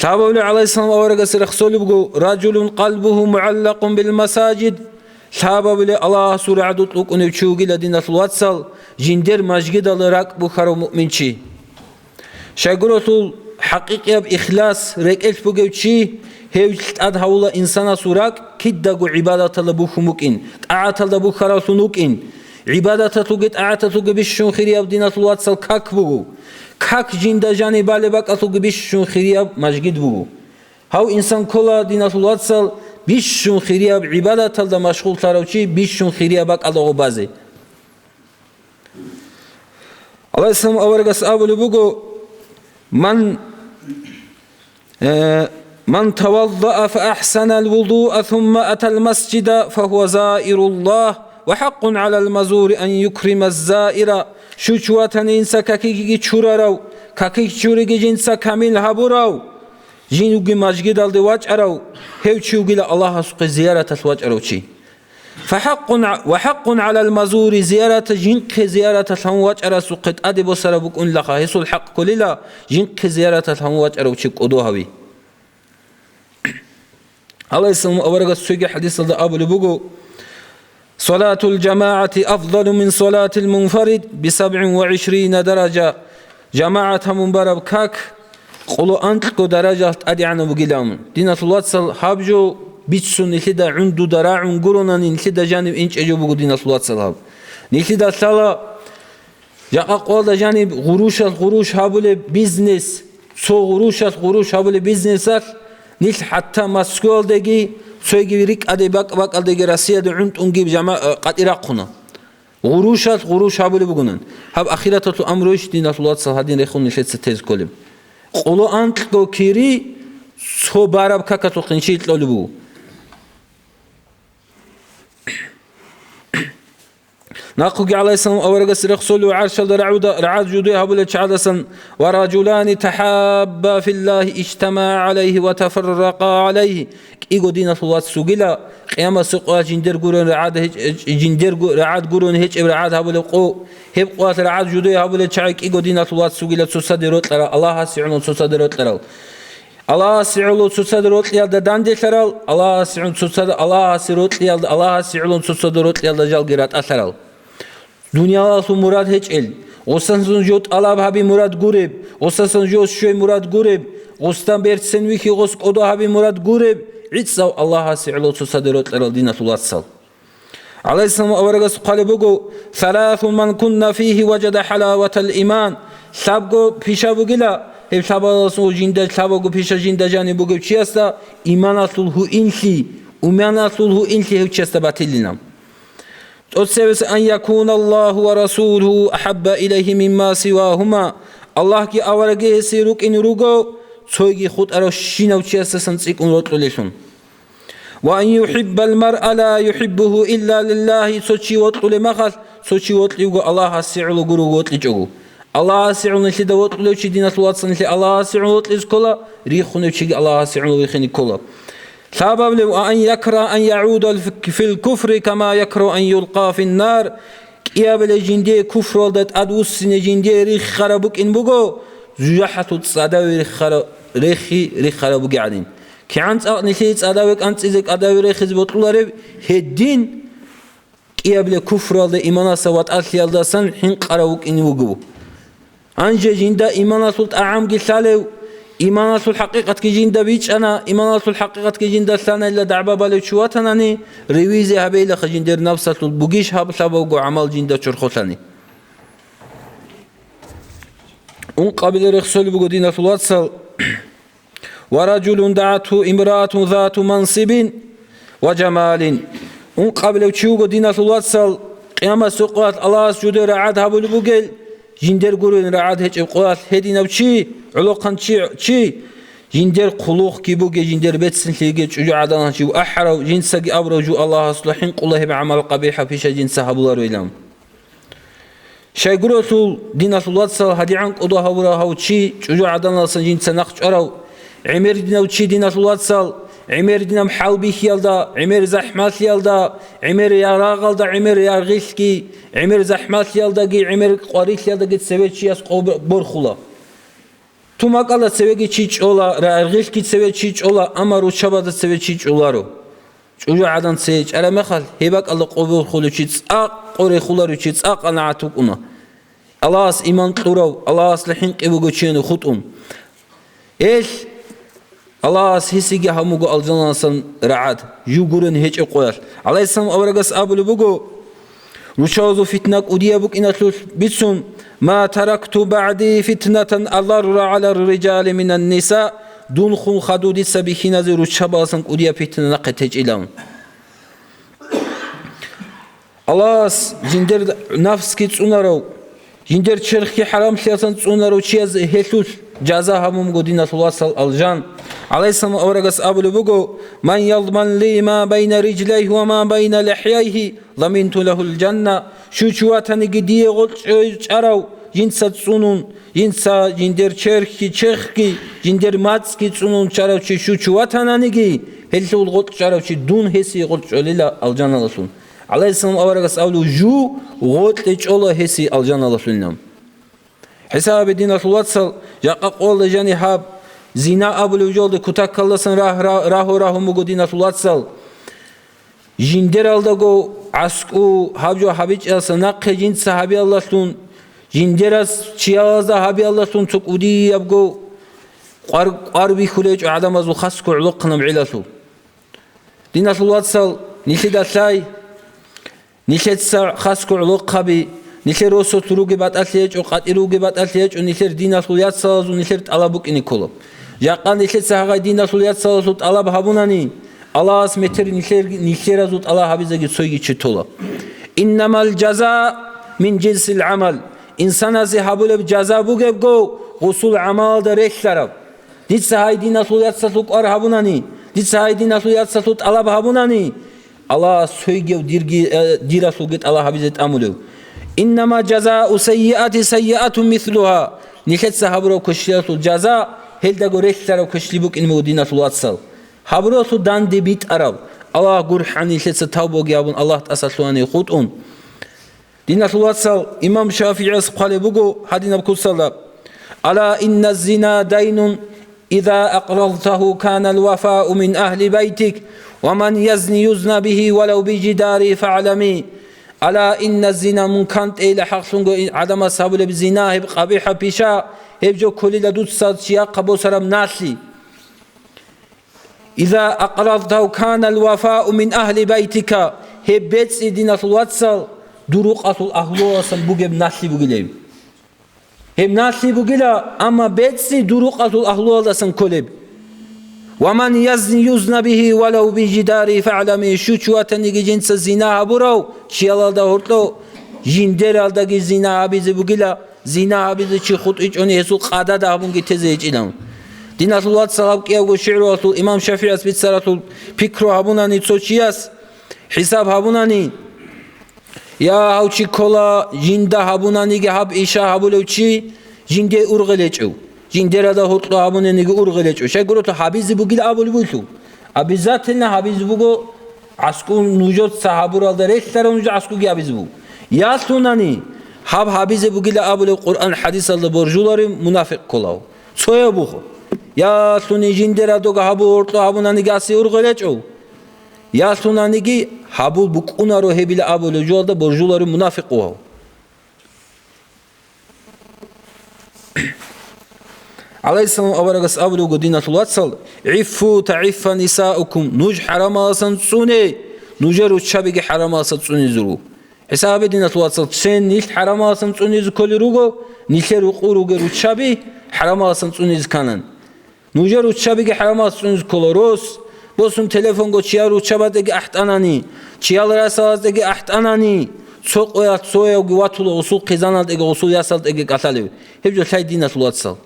Лъабабилеб гӀалайгьиссалам аварагасе рехсолеб буго: «Ражулун къалбугьу мугӀаллакъун бил масажид». Лъабабилеб Аллагьасул рагӀдулъ вукӀунев чи вугила, диналъул вацал, жиндер мажгидалда ракӀ бухьарав муъминчи. Щайгурелъул хӀакъикъияб ихлас, рекӀелъ бугев чи, гьев тӀад гьавула инсанасул ракӀ кидаго гӀибадаталда бухьун букӀин, тӀагӀаталда бухьаравлъун вукӀин. ГӀибадаталъулги тӀагӀаталъулги бищун хирияб, диналъул вацал, как буго. Как жинда жаниб балеб бакӀалъулги бищун хирияб мажгид буго. Гьав инсан ккола, диналъул вацал, бищун хирияб гӀибадаталда машгъуллъарав чи бищун хирияб бакӀалда гъоб базе. ГӀалайгьиссалам аварагас абулеб буго: «Ман, э, ман таваддаа фа ахсанал вудуа сумма атал масжида, фа гьува заируллагь, ва хӀакъун гӀалал мазури ан юкрима заира». Щив чи ватани жинца какиги чурарав, каки чуриги жинца камил гьабурав, жинги мажгидалде вачӀарав, гьев чи вугила Аллагьасухъе зияраталъ вачӀарав чи. ФахӀакъун, ва хӀакъун гӀалал мазури, зиярат, жинхъе зияраталъ гьавун вачӀарасухъе тӀаде босараб букӀунилаха, гьесул хӀакъ кколила, жинхъе зияраталъ гьавун вачӀарав чи кӀодо гьави. ГӀалайгьиссалам аварагас цоги хӀадисалда абулеб буго: «Салатул жамагӀати афдалу мин салатил мунфарид би сабгӀин ва гӀишрина даража». ЖамагӀат гьамун бараб как къоло анкьго даражалъ тӀадегӀанаб бугилан. Диналъул вацал, гьаб жо бицун нилъеда гӀундуда рагӀун гуронани, нилъеда жаниб инчӀей жо буго, диналъул вацал, гьаб. Нилъеда лъала жакъа къоялда жаниб гъурущалъ гъурущ гьабулеб бизнес, цо гъурущалъ гъурущ гьабулеб бизнесалъ нилъ хӀатта Москваялдаги цойги рикӀкӀаде бакӀ-бакӀалдаги Россияда гӀунтӀунги жама-, къатӀи рахъуна. Гъурущалъ гъурущ гьабулеб бугонан. Гьаб ахираталъул амруйищ, диналъул вацал, гьадин рехун нилъеца тезе кколеб? Къоло анкьго кири цо бараб какалъухъин чи кьолеб буго. Нахъуги гӀалайгьиссалам аварагас рехсолев гӀаршалда рагӀуда-, рагӀад жудуй гьабулел чагӀадасан: «Ва ражулани тахӀабба филлагьи ижтамагӀа гӀалайгьи ва тафарракъа гӀалайгьи». КӀиго диналъул вац вугила, къиямасеб къоялъ жиндир гурун рагӀад гьечӀ-, жиндир гу-, рагӀад гурун гьечӀеб рагӀад гьабулеб къо, гьеб къоялъ рагӀад жудуй гьабулел чагӀи кӀиго диналъул вац вугила цоцаде рокьарал, Аллагьасе гӀоло цоцаде рокьарал. Аллагьасе гӀоло цоцаде рокьиялда данделъарал, Аллагьасе гӀоло цоцаде, Аллагьасе рокьиялда, Аллагьасе гӀоло цоцаде рокьиялда жалги ратӀалъарал. Дуниялалъул мурад гьечӀел, гъосасан жо тӀалаб гьаби мурад гуреб, гъосасан жо щвей мурад гуреб, гъосда берцин вихьи гъос кӀодо гьаби мурад гуреб, гӀицӀав Аллагьасе гӀоло цоцаде рокьарал диналъул вацал. ГӀалайгьиссалам аварагас хъвалеб буго: «Саласун ман кунна фигьи важада хӀалаватал иман». Лъабго пиша бугила, гьеб лъабаласул жинда, лъабаго пиша жинда жаниб бугев чиясда иманалъул гьуинлъи, иманалъул гьуинлъи гьев чиясда батилина. ТӀоцебес: «Ан якуна Аллагьу ва расулугьу ахӀабба илайгьи мимма сивагьума». Аллагьги аварагги гьесие рукӀине руго, цойги хутӀаравщинав чиясдасан цӀикӀкӀун рокьулелъун. «Ва ан юхӀиббал маръа ла юхӀиббугьу илла лиллагьи», цо чи вокьулеб махалъ, цо чи вокьиго Аллагьасе гӀоло гуро вокьичӀого. Аллагьасе гӀоло нилъеда вокьулев чи, диналъул вацал, нилъе Аллагьасе гӀоло вокьизе ккола, рихунев чиги Аллагьасе гӀоло вихине ккола. Лъабабилеб: «Ва ан якрагьа ан ягӀуда фи-, фил куфри кама якрагьу ан юлкъа фин нар». КӀиабилеб жиндие куфруялда тӀадвуссине жиндие риххараб букӀин буго, жужахӀалъул цӀадаве риххара-, рехи риххараб бугеб гӀадин. КигӀан цӀакъ нилъее цӀадаве кӀанцӀизе, цӀадаве рехизе бокьулареб, гьедин кӀиабилеб куфруялда иманасда ватӀалъиялдасан хӀинкъарав вукӀине вуго. Гьанже жинда иманалъул тӀагӀамги лъалев, иманалъул хӀакъикъатги жинда бичӀчӀана, иманалъул хӀакъикъатги жинда лъанайилла дагӀба балев чи ватанани, ревизия гьабейилаха жиндир напсалъул бугищ гьаб лъабавго гӀамал жинда чорхолъани. Ункъабилеб рехсолеб буго, диналъул вацал: «Ва ражулун дагӀатгьу имраатун зату мансибин ва жамалин». Ункъабилев чи вуго, диналъул вацал, къиямасеб къоялъ Аллагьас жудер рагӀад гьабулеб бугел, жиндер гурелъун рагӀад гьечӀеб къоялъ гьединав чи, гӀолохъан чи, чи, жиндер хъулухъги бугей, жиндер бецинлъиги, чӀужугӀаданалъ жив ахӀарав, жинцаги абурав жо Аллагьасда хӀинкъула гьеб гӀамал къабихӀаб пиша жинца гьабулароилан. Щайгурелъул, диналъул вацал, гьадигӀан кӀодо гьавурав гьав чи, чӀужугӀаданалдасан жинца нахъ чӀварав, гӀемердинав чи, диналъул вацал, гӀемердинаб хӀалбихьиялда, гӀемер захӀмалъиялда, гӀемер ярагъалда, гӀемер яргъилъги, гӀемер захӀмалъиялдаги, гӀемер къварилъиялдаги цеве чияс къо борхула. Тумакъалда цевеги чи чӀола, рагъилъги цеве чи чӀола, амма руччабазда цеве чи чӀоларо. ЧӀужугӀадан цеве чӀараб мехалъ, гьеб бакӀалда къо борхулев чи цӀакъ къо рехуларев чи цӀакъ анагӀат вукӀуна. Аллагьас иман кьурав, Аллагьасда хӀинкъи бугев чиян хутӀун. Эл, Аллагьас гьесиги гьабун буго алжаналдасан рагӀад, жив гурен гьечӀеб къоялъ. ГӀалайгьиссалам аварагас абулеб буго, руччабазул фитна кӀудияб букӀиналъулъ бицун: «Ма таракту багӀди фитнатан адарра гӀалар риджали минан ниса», дун хун хадув дица бихьиназе руччабаздасан кӀудияб фитна нахъе течӀилан. Аллагьас жиндир нафсги цӀунарав, жиндир черхги хӀарамлъиялдасан цӀунарав чияз гьелъулъ жаза гьабун буго, диналъул вацал, алжан. ГӀалайгьиссалам аварагас абулеб буго: «Ман ядман ли ма байна риджлайгьи ва ма байна лихьяйгьи, заминту лагьул жанна». Щив чи ватаниги дие гъоркьчӀой чӀарав, жинца цӀунун, жинца жиндир черхги, черхги, жиндир мацӀги цӀунун чӀарав чи, щив чи ватананиги, гьелъул гъоркь чӀарав чи, дун гьесие гъоркь чӀолила алжаналъун. ГӀалайгьиссалам аварагас абулев: «Жу гъоркье чӀола гьесие алжаналъунилан». ХӀисабе, диналъул вацал, жакъа къоялда жаниб гьаб, зина абулев жоялде кутакалдасан рагь-, рагь-, рагьу-рагьун буго, диналъул вацал. Жиндералдаго гӀаскӀу гьаб жо гьабичӀелдаса нахъе жинца гьабиялдалъун, жиндерас чиялазда гьабиялдалъун цо кӀудиябго къвар-, къвар бихьулев гьечӀо гӀадамазул хасго гӀолохъанаб гӀелалъул. Диналъул вацал, нилъеда лъай, нилъеца хасго гӀолохъаби, нилъер росулъ ругеб батӀалъи гьечӀо, къватӀир ругеб батӀалъи гьечӀо, нилъер диналъул яцалазул нилъер тӀалаб букӀине ккола. Жакъа нилъеца гьагъай диналъул яцалазул тӀалаб гьабунани, Аллагьас метер нилъер, нилъеразул тӀалаб гьабизеги цойги чи тола. «Иннамал жаза мин жинсил гӀамал». Инсаназе гьабулеб жаза бугебго, гъусул гӀамалалда релълъараб. Дица гьай диналъул яцалъул кӀвар гьабунани, дица гьай диналъул яцалъул тӀалаб гьабунани, Аллагьас цойгияв дирги, э, диралъулги тӀалаб гьабизе тӀамулев. Иннама жазау сайиати сайиатун мислугьа. Нилъеца гьабураб квешлъиялъул жаза, гьелдаго релълъараб квешлъи букӀин буго, диналъул вацал. Гьабуралъул данде битӀараб. Аллагь гурхӀани нилъеца тавбаги гьабун, Аллагь тӀасалъугьани хутӀун. Диналъул вацал, имам ШафигӀияс хъвалеб буго гьадинаб куцалда: «Ала инна зина дайнун, иза акъразтагьу кана алвафау мин агьли байтик, ва ман язни юзна бигьи валав бижидари фагӀлами». Ала инна зина, мун кантӀейила хӀакълъунго гӀадамас гьабулеб зина, гьеб къабихӀаб пиша, гьеб жо кколила дуца чияхъа босараб налъи. «Иза акъразтагьу кана алвафау мин агьли байтика», гьеб бецӀи, диналъул вацал, дур рукъалъул агьлуялдасан бугеб налъи бугилеб. Гьеб налъи бугила, амма бецӀи дур рукъалъул агьлуялдасан кколеб. «Ва ман язни юзна бигьи валав бижидари фагӀлами», щучӀ ватаниги жинца зина гьабурав чиялалда гьоркьо жиндералдаги зина гьабизе бугила, зина гьабизе чи хутӀичӀони гьесул къадада гьабунги тезе гьечӀилан. Диналъул вацал, гьаб кӀиябго шигӀруялъул имам ШафигӀияс бицаралъул пикру гьабунани цо чияс, хӀисаб гьабунани, я гьав чи ккола, жинда гьабунаниги гьаб иша гьабулев чи жинде ургъел гьечӀев, жиндерада гьоркьо гьабунаниги ургъел гьечӀев. Щай гурелъул гьабизе бугил абулеб буйлъул. Обязательно гьабизе буго, гӀаскӀу нужеца гьабуралда релълъарав нуж гӀаскӀуги гьабизе буго. Ялъунани, гьаб гьабизе бугила абулеб Къуръан хӀадисалда боржуларев мунафикъ кколав. Цояв буго. Ялъуни жиндерадога гьабу гьоркьо гьабунаниги асе ургъел гьечӀев. Ялъунаниги гьабул букӀунаро гьебила абулев жоялда боржуларев мунафикъ вав. ГӀалайгьиссалам аварагас абулев вуго, диналъул вацал: «ГӀиффу тагӀиффа нисаукум», нуж хӀарамаласан цӀуне, нужер руччабиги хӀарамаласан цӀунезул руго. ХӀисабе, диналъул вацал, цен нилъ хӀарамаласан цӀунезе кколел руго, нилъер рукъу ругел руччаби хӀарамаласан цӀунезе кканан. Нужер руччабиги хӀарамалас цӀунез ккола. Рос, босун телефонго чиял руччабаздаги ахӀтӀанани, чиял расалаздаги ахӀтӀанани, цо къоялъ цоявги ватула, гъусул хъизаналдаги гъусул ясалдаги кӀалъалев. Гьеб жо лъай, диналъул вацал.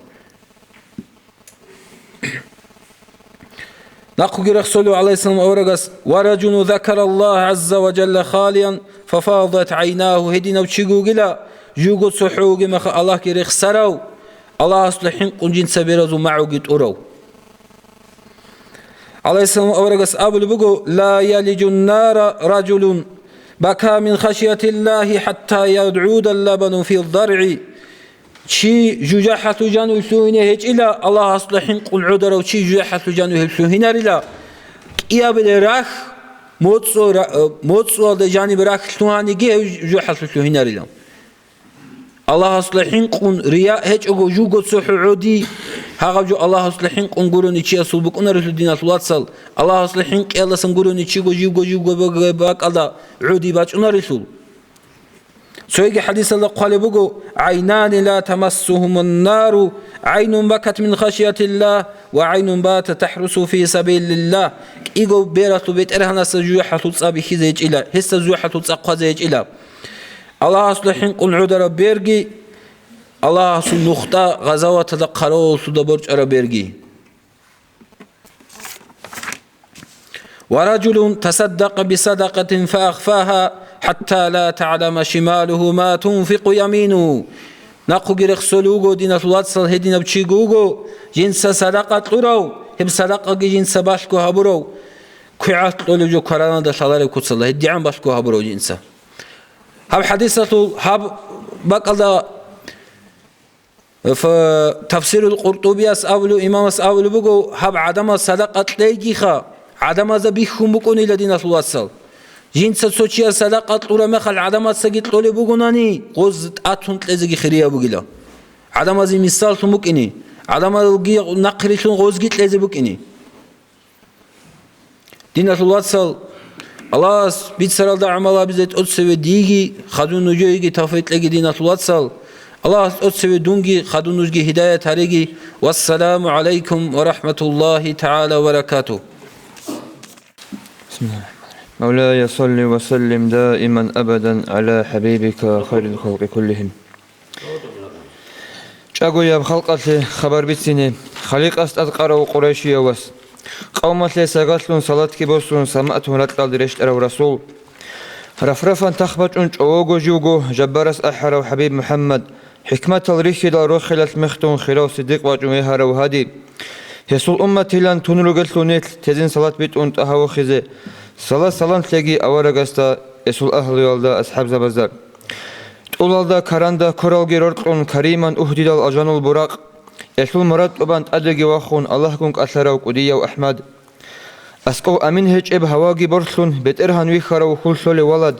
Нахъуги рехсолев гӀалайгьиссалам аварагас: «Ва ражулун закараллагьа гӀазза ва жалла халиян, фафадат гӀайнагьу», гьединав чиги вугила, жуго цохӀо вугеб мехалъ Аллагьги рехсарав, Аллагьасда хӀинкъун жинца беразул магӀуги тӀурав. ГӀалайгьиссалам аварагас абулеб буго: «Ла ялижун нара ражулун бака мин хашиятиллагьи хӀатта ядгӀуда ллабану фи ддаргӀи». Чи жужахӀалъув жанив лъугьине гьечӀила, Аллагьасда хӀинкъун гӀодарав чи жужахӀалъув жанив гьеб лъугьинарила, кӀиабиле рахь моцӀо-, ра-, моцӀуялда жаниб рахь лъугьаниги гьев жужахӀалъув лъугьинарила. Аллагьасда хӀинкъун рия гьечӀого жуго цохӀо гӀоди, гьагъаб жо Аллагьасда хӀинкъун гурони чиясул букӀунарелъул, диналъул вацал, Аллагьасда хӀинкъиялдасан гурони чиго живго-живго бакӀалда гӀоди бачӀунарелъул. Цоги хӀадисалда хъвалеб буго: «ГӀайнани ла тамассухумун нару, гӀайнун бакат мин хашиятиллагь ва гӀайнун батат тахӀрусу фи сабилиллагь». КӀиго бералъул БетӀергьанасда жужахӀалъул цӀа бихьизе гьечӀила, гьесда жужахӀалъул цӀа хъвазе гьечӀила. Аллагьасда хӀинкъун гӀодараб берги, Аллагьасул нухда гъазаваталда хъаравуллъуда борчӀараб берги. «Ва ражулун тасаддакъа бисадакъатин фаахфагьа хӀатта ла таълама шималугьу ма тунфикъу яминугьу». Нахъуги рехсолев вуго, диналъул вацал, гьединав чиги вуго, жинца садакъа кьурав, гьеб садакъаги жинца балъго гьабурав, квегӀалъ кьолев жо квараналда лъалареб куцалда, гьедигӀан балъго гьабурав жинца. Гьаб хӀадисалъул гьаб бакӀалда Ф-, Тафсирул Къуртубияс абулев, имамас абулеб буго, гьаб гӀадамаз садакъа кьейгиха, гӀадамазда бихьун букӀунила, диналъул вацал. Жинца цо чияс садакъа кьураб мехалъ гӀадамацаги кьолеб бугонани, гъоз тӀатун кьезеги хирияб бугила. ГӀадамазе мисаллъун букӀине, гӀадамалги нахърилълъун гъозги кьезе букӀине. Диналъул вацал, Аллагьас бицаралда гӀамал гьабизе тӀоцеве диеги, хадув нужееги тавфикъ кьеги, диналъул вацал. Аллагьас тӀоцеве дунги, хадув нужги гьидаят гьареги. Вассаламу гӀалайкум ва рахӀматуллагьи тагӀала ва баракатугь. بسم الله الرحمن الرحيم. مولاي صل وسلم دائما أبدا على حبيبك خير الخلق كلهم. ЧӀагояб халкъалъе хабар бицине. Халикъас тӀадкъарав къурайшияв вас. Къавмалъе сагъатлъун салатги босун, самаътун ракьалде рещтӀарав Расул. Раф-рафан тах бачӀун чӀового живго жаббарас ахӀарав ХӀабиб МухӀаммад, хӀикматал рихьидал рохелалъ мехтун хирав Сиддикъ бачӀун вегьарав гьади. Гьесул умматилан тун ругелъул нилъ тезин салат битӀун тӀагьавухизе, салат-салам лъеги аварагасда, эсул агьлуялда, асхӀабзабазда. ТӀулалда, каранда ккоралги роркьун кариман угьдидал алжанул буракъ, элъул мурад тӀубан тӀадеги вахун Аллагьгун кӀалъарав кӀудияв АхӀмад. АскӀов амин гьечӀеб гьаваги борлъун, БетӀергьан вихьарав хьул лъолев валад,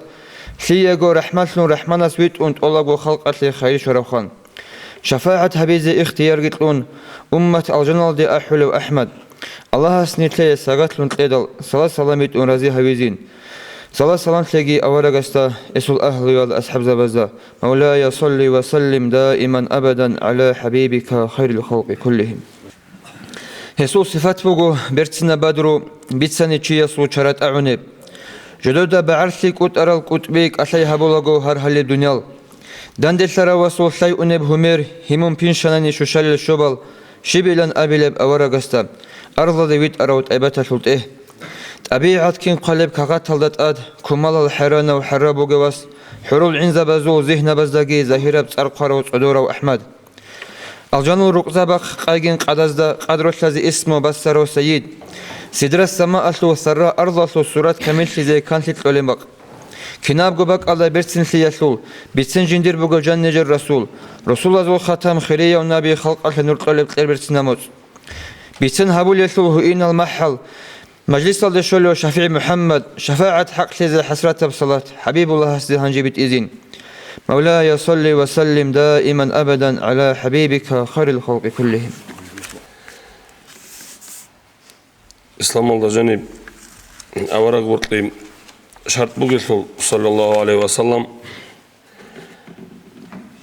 лъиего рахӀмаллъун РахӀманас витӀун тӀолаго халкъалъе хайир щваравхъан. ШафагӀат гьабизе ихтиярги кьун, уммат алжаналде ахӀулев АхӀмад. Аллагьас нилъее сагъатлъун кьедал, салат-салам битӀун рази гьавизин. Салат-салам лъеги аварагасда, эсул агьлуял асхӀабзабазда. Мавлая, салли ва саллим даиман абадан гӀала хӀабибика хайрил халкъи куллихим. Гьесул сифат буго берцинаб бадру, бицани чиясул чара тӀагӀунеб. Жодода багӀарлъи кӀутӀарал кӀутӀби кӀалъай гьабулаго гьар гьалеб дуниял. Данделъаравасул лъай унеб гьумер, гьимун пиншанани щущалел щобал, щибилан абилеб аварагасда, арзлъаде витӀарав тӀайбаталъул тӀегь. ТӀабигӀат кин хъвалеб кагъаталда тӀад, кумалал хӀаранав хӀарраб бугев вас, хӀурул гӀинзабазул зигьнабаздаги загьираб цӀар хъварав цӀодорав АхӀмад. Алжанул рукъзабахъ къайгин къадазда къадролъазе исму бассарав сайид. Сидра самаалъул сарра арзлъалъул сурат камиллъизе канлъи кьолеб бакъ. Кинабго бакӀалда берцинлъиялъул, бицин жиндир буго жаннижер расул, расулазул хатам хирияв наби халкъалъе нур кьолеб кьер берцинаб моцӀ. Бицин гьабулелъул гьуинал махӀал, мажлисалде щолев ШафигӀ МухӀаммад, шафагӀат хӀакълъизе хӀасратаб салат ХӀабибуллагьасде гьанже битӀизин. Мавлая, салли ва саллим даиман абадан гӀала хӀабибика хайрил халкъи куллихим. Исламалда жаниб авараг гъоркьи шарт бугелъул, саллаллагьу гӀалайгьи ва саллам,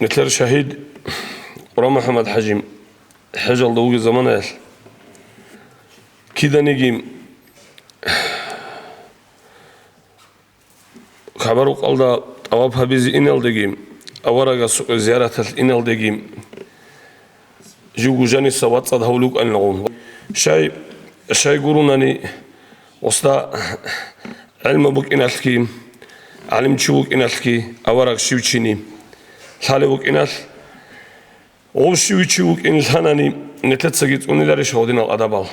нилъер шагьид Къура МухӀаммад ХӀажи хӀежалда вугеб заманаялъ, киданиги Каба-рукъалда тӀаваф гьабизе иналдеги, аварагасухъе зияраталъ иналдеги, живго жаниса вацӀцӀад гьавулев вукӀанилан. Щай, щай гурунани, уста гӀелму букӀиналъги, гӀалимчи вукӀиналъги, авараг щив чини лъалев вукӀиналъ, гъов щив чи вукӀин лъанани, нилъецаги цӀуниларищ гьадинал адабал?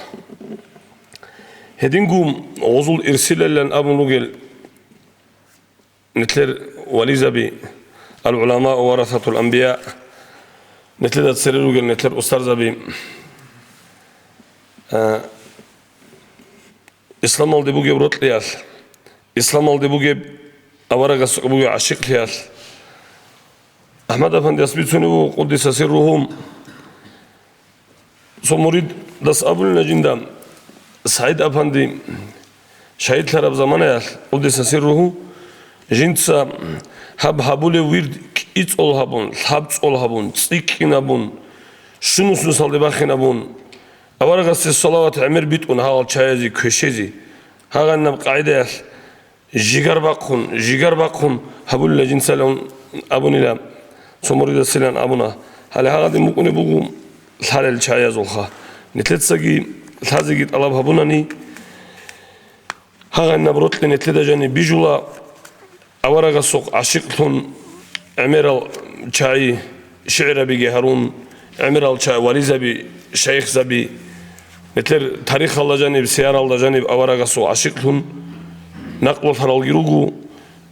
Гьединго гъозул ирсилалилан абун ругел нилъер вализаби, ал-гӀуламау варасатул анбия, нилъеда цере ругел нилъер устарзаби, а, исламалде бугеб рокьиялъ, исламалде бугеб аварагасухъе бугеб гӀащикълъиялъ, АхӀмад-афандияс бицунеб буго, къуддиса сирругьу, цо муридас абулина жинда, СагӀид-афанди шагьидлъараб заманаялъ, къуддиса сирругьу, жинца гьаб гьабулев вирд кӀицӀол гьабун, лъабцӀол гьабун, цӀикӀкӀин абун, щунус-нусалде бахин абун, аварагасде салават гӀемер битӀун гьагъал чаязе квешезе, гьагъанаб къагӀидаялъ жигар бахъун, жигар бахъун гьабулила жинцалан абунила, цо муридасилан абуна. Гьале гьагъадин букӀунеб буго лъалел чаязулха. Нилъецаги лъазеги тӀалаб гьабунани, гьагъанаб рокьи нилъеда жаниб бижула, аварагасухъ гӀащикълъун гӀемерал чагӀи шигӀрабиги гьарун, гӀемерал чагӀи вализаби, шайихзаби, нилъер тарихалда жаниб, сияралда жаниб аварагасухъ гӀащикълъун накълулъаралги руго,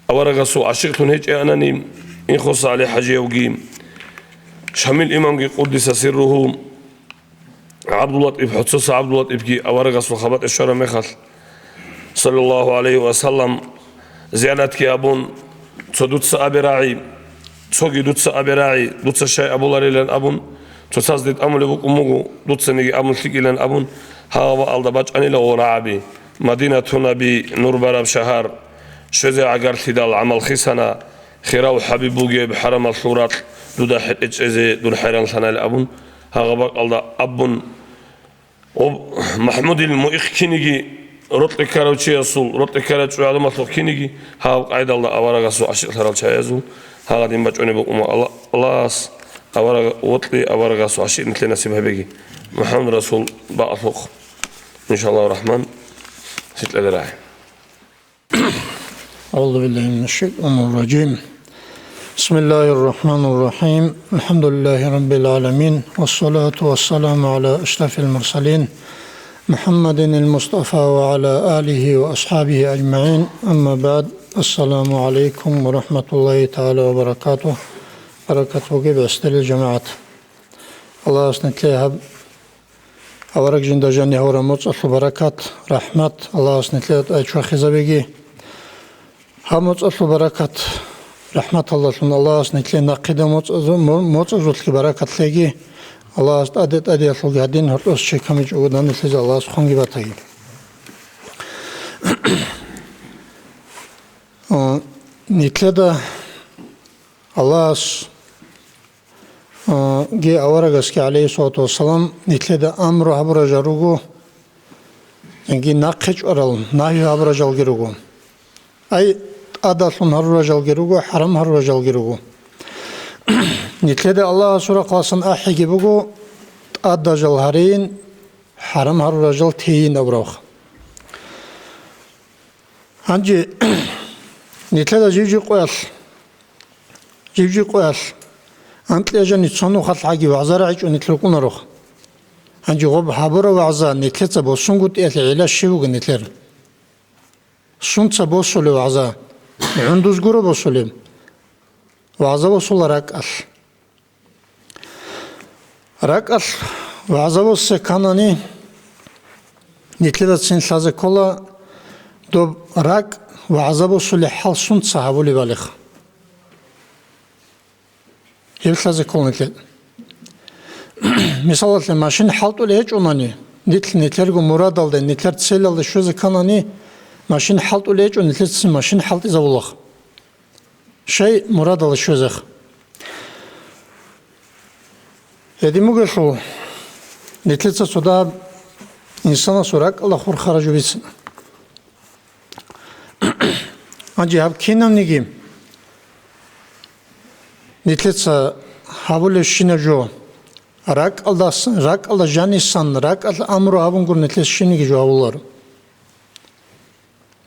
аварагасухъ гӀащикълъун гьечӀеанани, Инхоса ГӀали-хӀажиявги, Шамил имамги, къуддиса сирругьу, ГӀабдуллатӀиф, ХӀоцоса ГӀабдуллатӀифги аварагасул хабатӀе щвараб мехалъ, саллаллагьу гӀалайгьи ва саллам, зияратги абун, цо дуца абе рагӀи, цоги дуца абе рагӀи, дуца щай абуларилан абун, цоцазде тӀамулеб букӀун буго, дуцаниги абун лъикӀилан абун, гьагъа бакӀалда бачӀанила гъо рагӀаби, Мадинатунаби, нур бараб шагьар, щвезе гӀагарлъидал гӀамал хисана, хирав ХӀабиб бугеб хӀарамалъул ракь дуда хӀетӀе чӀезе дур хӀайранлъанайилан абун, гьагъа бакӀалда абун, Гъоб МахӀмудил муих киниги, рокьи ккарав чиясул, рокьи ккарачӀу гӀадамалъухъ киниги, гьаб къайдалда аварагасул гӀащикълъарал чаязул гьагъадин бачӀунеб букӀун. Аллагьас авараг-, вокьи аварагасул гӀащикъ нилъе насиб гьабеги. МухӀаммад Расул бакъалъухъ. Иншаллаху рахман, сикьаларай. أعوذ بالله من الشيطان الرجيم. بسم الله الرحمن الرحيم. الحمد لله رب العالمين. والصلاة والسلام على أشرف المرسلين محمد المصطفى وعلى آله وأصحابه أجمعين. أما بعد. السلام عليكم ورحمة الله تعالى وبركاته. Баракат бугеб, гӀестелил жамагӀат. Аллагьас нилъее гьаб авараг жинда жаниб гьавураб моцӀалъул баракат, рахӀмат Аллагьас нилъеда тӀад чвахизабеги. Гьаб моцӀалъул баракат, рахӀматалдалъун Аллагьас нилъее нахъидал моцӀазу-, мо-, моцӀазулъги баракат лъеги. Аллагьас тӀаде-тӀадеялъулги гьадин гьоркьоса чекамичӀого данделъизе Аллагьас хъунги батаги. О, нилъеда Аллагьас, а, ге аварагасги, гӀалейхиссалату вассалам, нилъеда амру гьабурал жал руго, яги нахъе чӀварал, нагьи гьабурал жалги руго. Ай, тӀадалъун гьарурал жалги руго, хӀарам гьарурал жалги руго. Нилъеда Аллагьасул рахъалъан ахӀиги буго, тӀадал жал гьарейин, хӀарам гьарурал жал тейин абурабха. Гьанже нилъеда жив-жив къоялъ, жив-жив къоялъ, анкьия жани цо нухалъ гӀаги вагӀза рагӀичӀо нилъ рукӀунарох. Гьанже гъоб гьабураб вагӀза нилъеца босунгутӀиялъе гӀилла щиб буго нилъер? Сунца босулеб вагӀза? ГӀундуз гуро босулеб. ВагӀза босула ракӀалъ. РакӀалъ вагӀза босе кканани, нилъеда цин лъазе ккола, доб ракӀ вагӀза босулеб хӀал сунца гьабулебалиха. Гьеб лъазе ккола нилъеда. Мисалалъе, машин хӀалтӀулеб гьечӀонани, нилъ нилъерго мурадалде, нилъер целалде щвезе кканани, машин хӀалтӀулеб гьечӀо, нилъеца цин машин хӀалтӀизабулаха. Щай мурадалде щвезеха. Гьедин бугелъул, нилъеца цо дагьаб инсанасул ракӀалда хурхараб жо бицина. Гьанже гьаб кинабниги нилъеца гьабулебщинаб жо, ракӀалдас-, ракӀалда жанисан, ракӀалъ амру гьабун гуро нилъеца щибниги жо гьабуларо.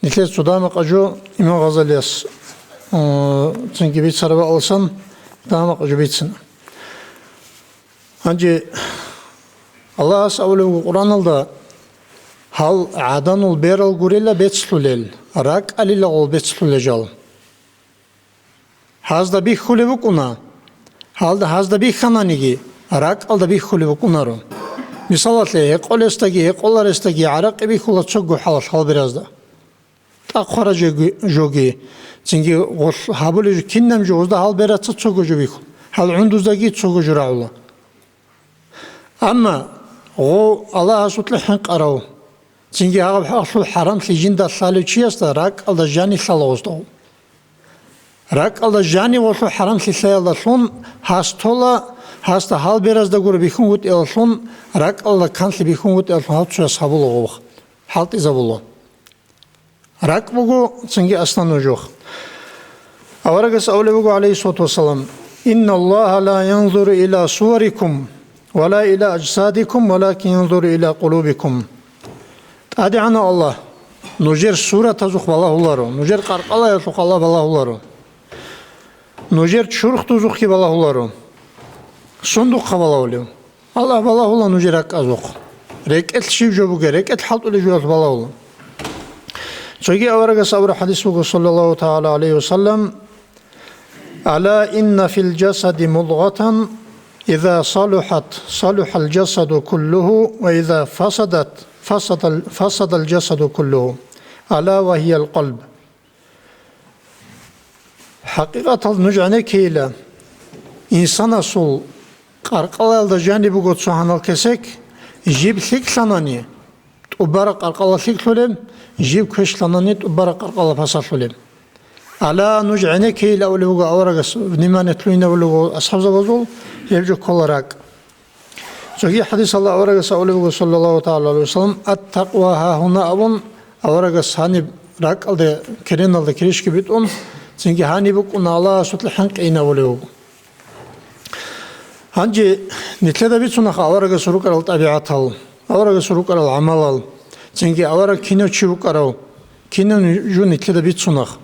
Нилъер цо дагьа-макъа жо имам Гъазалияс, э, цинги бицараб бакӀалдасан дагьа-макъа жо бицина. Гьанже Аллагьас абулеб буго Къуръаналда: «Гьал гӀаданул берал гурила бецлъулел, ракӀалила гъол бецлъулел жал». Гьазда бихьулеб букӀуна. Гьалда, гьазда бихьананиги, ракӀалда бихьулеб букӀунаро. Мисалалъе, гьекъолесдаги, гьекъоларесдаги гӀаракъи бихьула цого хӀалалъ гьал беразда. ТӀахъвара жоги, жоги, цинги гъолъ гьабулеб жо кинаб жо гъозда гьал бераца цого жо бихьула. Гьал гӀундуздаги цого жо рагӀула. Амма гъо Аллагьасукьа хӀинкъарав, цинги гьагъаб хӀалалъул хӀарамлъи жинда лъалев чиясда ракӀалда жанилъала гъоздав. РакӀалда жанивалъул хӀарамлъи лъаялдалъун гьас тола, гьасда гьал беразда гуро бихьунгутӀиялдалъун, ракӀалда канлъи бихьунгутӀиялдалъун гьав цояс гьабула гъов, хӀалтӀизабула. РакӀ буго цинги аслан нужухъ. Аварагас абулеб буго, гӀалейхиссалату вассалам: «Инналлагьа ла янзуру иля суварикум, ва ла иля ажсадикум, валакин янзуру иля къулубикум». ТӀадегӀанав Аллагь нужер суратазухъ балагьуларо, нужер къаркъалаялъухъ Аллагь балагьуларо, нужер чурхдузухъги балагьуларо. Сундухъа балагьулев? Аллагь балагьула нужер ракӀазухъ. РекӀелъ щиб жо бугеб, рекӀелъ хӀалтӀулеб жоялъ балагьула. Цоги аварагас абураб хӀадис буго, саллаллагьу тагӀала гӀалайгьи ва саллам: «Ала инна фил жасади мудгъатан, иза салухӀат, салухӀал жасаду куллугьу, ва иза фасадат, фасадал, фасадал жасаду куллугьу. Ала ва гьиял къалб». ХӀакъикъаталда нуж гӀенеккейила, инсанасул къаркъалаялда жаниб буго цо гьанал кесек, жиб лъикӀлъанани, тӀубараб къаркъала лъикӀлъулеб, жиб квешлъанани, тӀубараб къаркъала пасалъулеб. Ала нуж гӀенеккейила абулеб буго аварагас, внимание лъугьинабулеб буго асхӀабзабазул, гьеб жо ккола ракӀ. Цоги хӀадисалда аварагас абулеб буго, саллаллагьу тагӀала гӀалайгьи ва саллам: «Ат-такъва гьагьуна», – абун, аварагас гьаниб ракӀалде, кереналда киришги битӀун, цинги гьаниб букӀуна Аллагьасукьа хӀинкъи ин абулеб буго. Гьанже нилъеда бицунаха аварагасул рукӀарал тӀабигӀатал, аварагасул рукӀарал гӀамалал. Цинги авараг кинав чи вукӀарав, кинав жо нилъеда бицунах.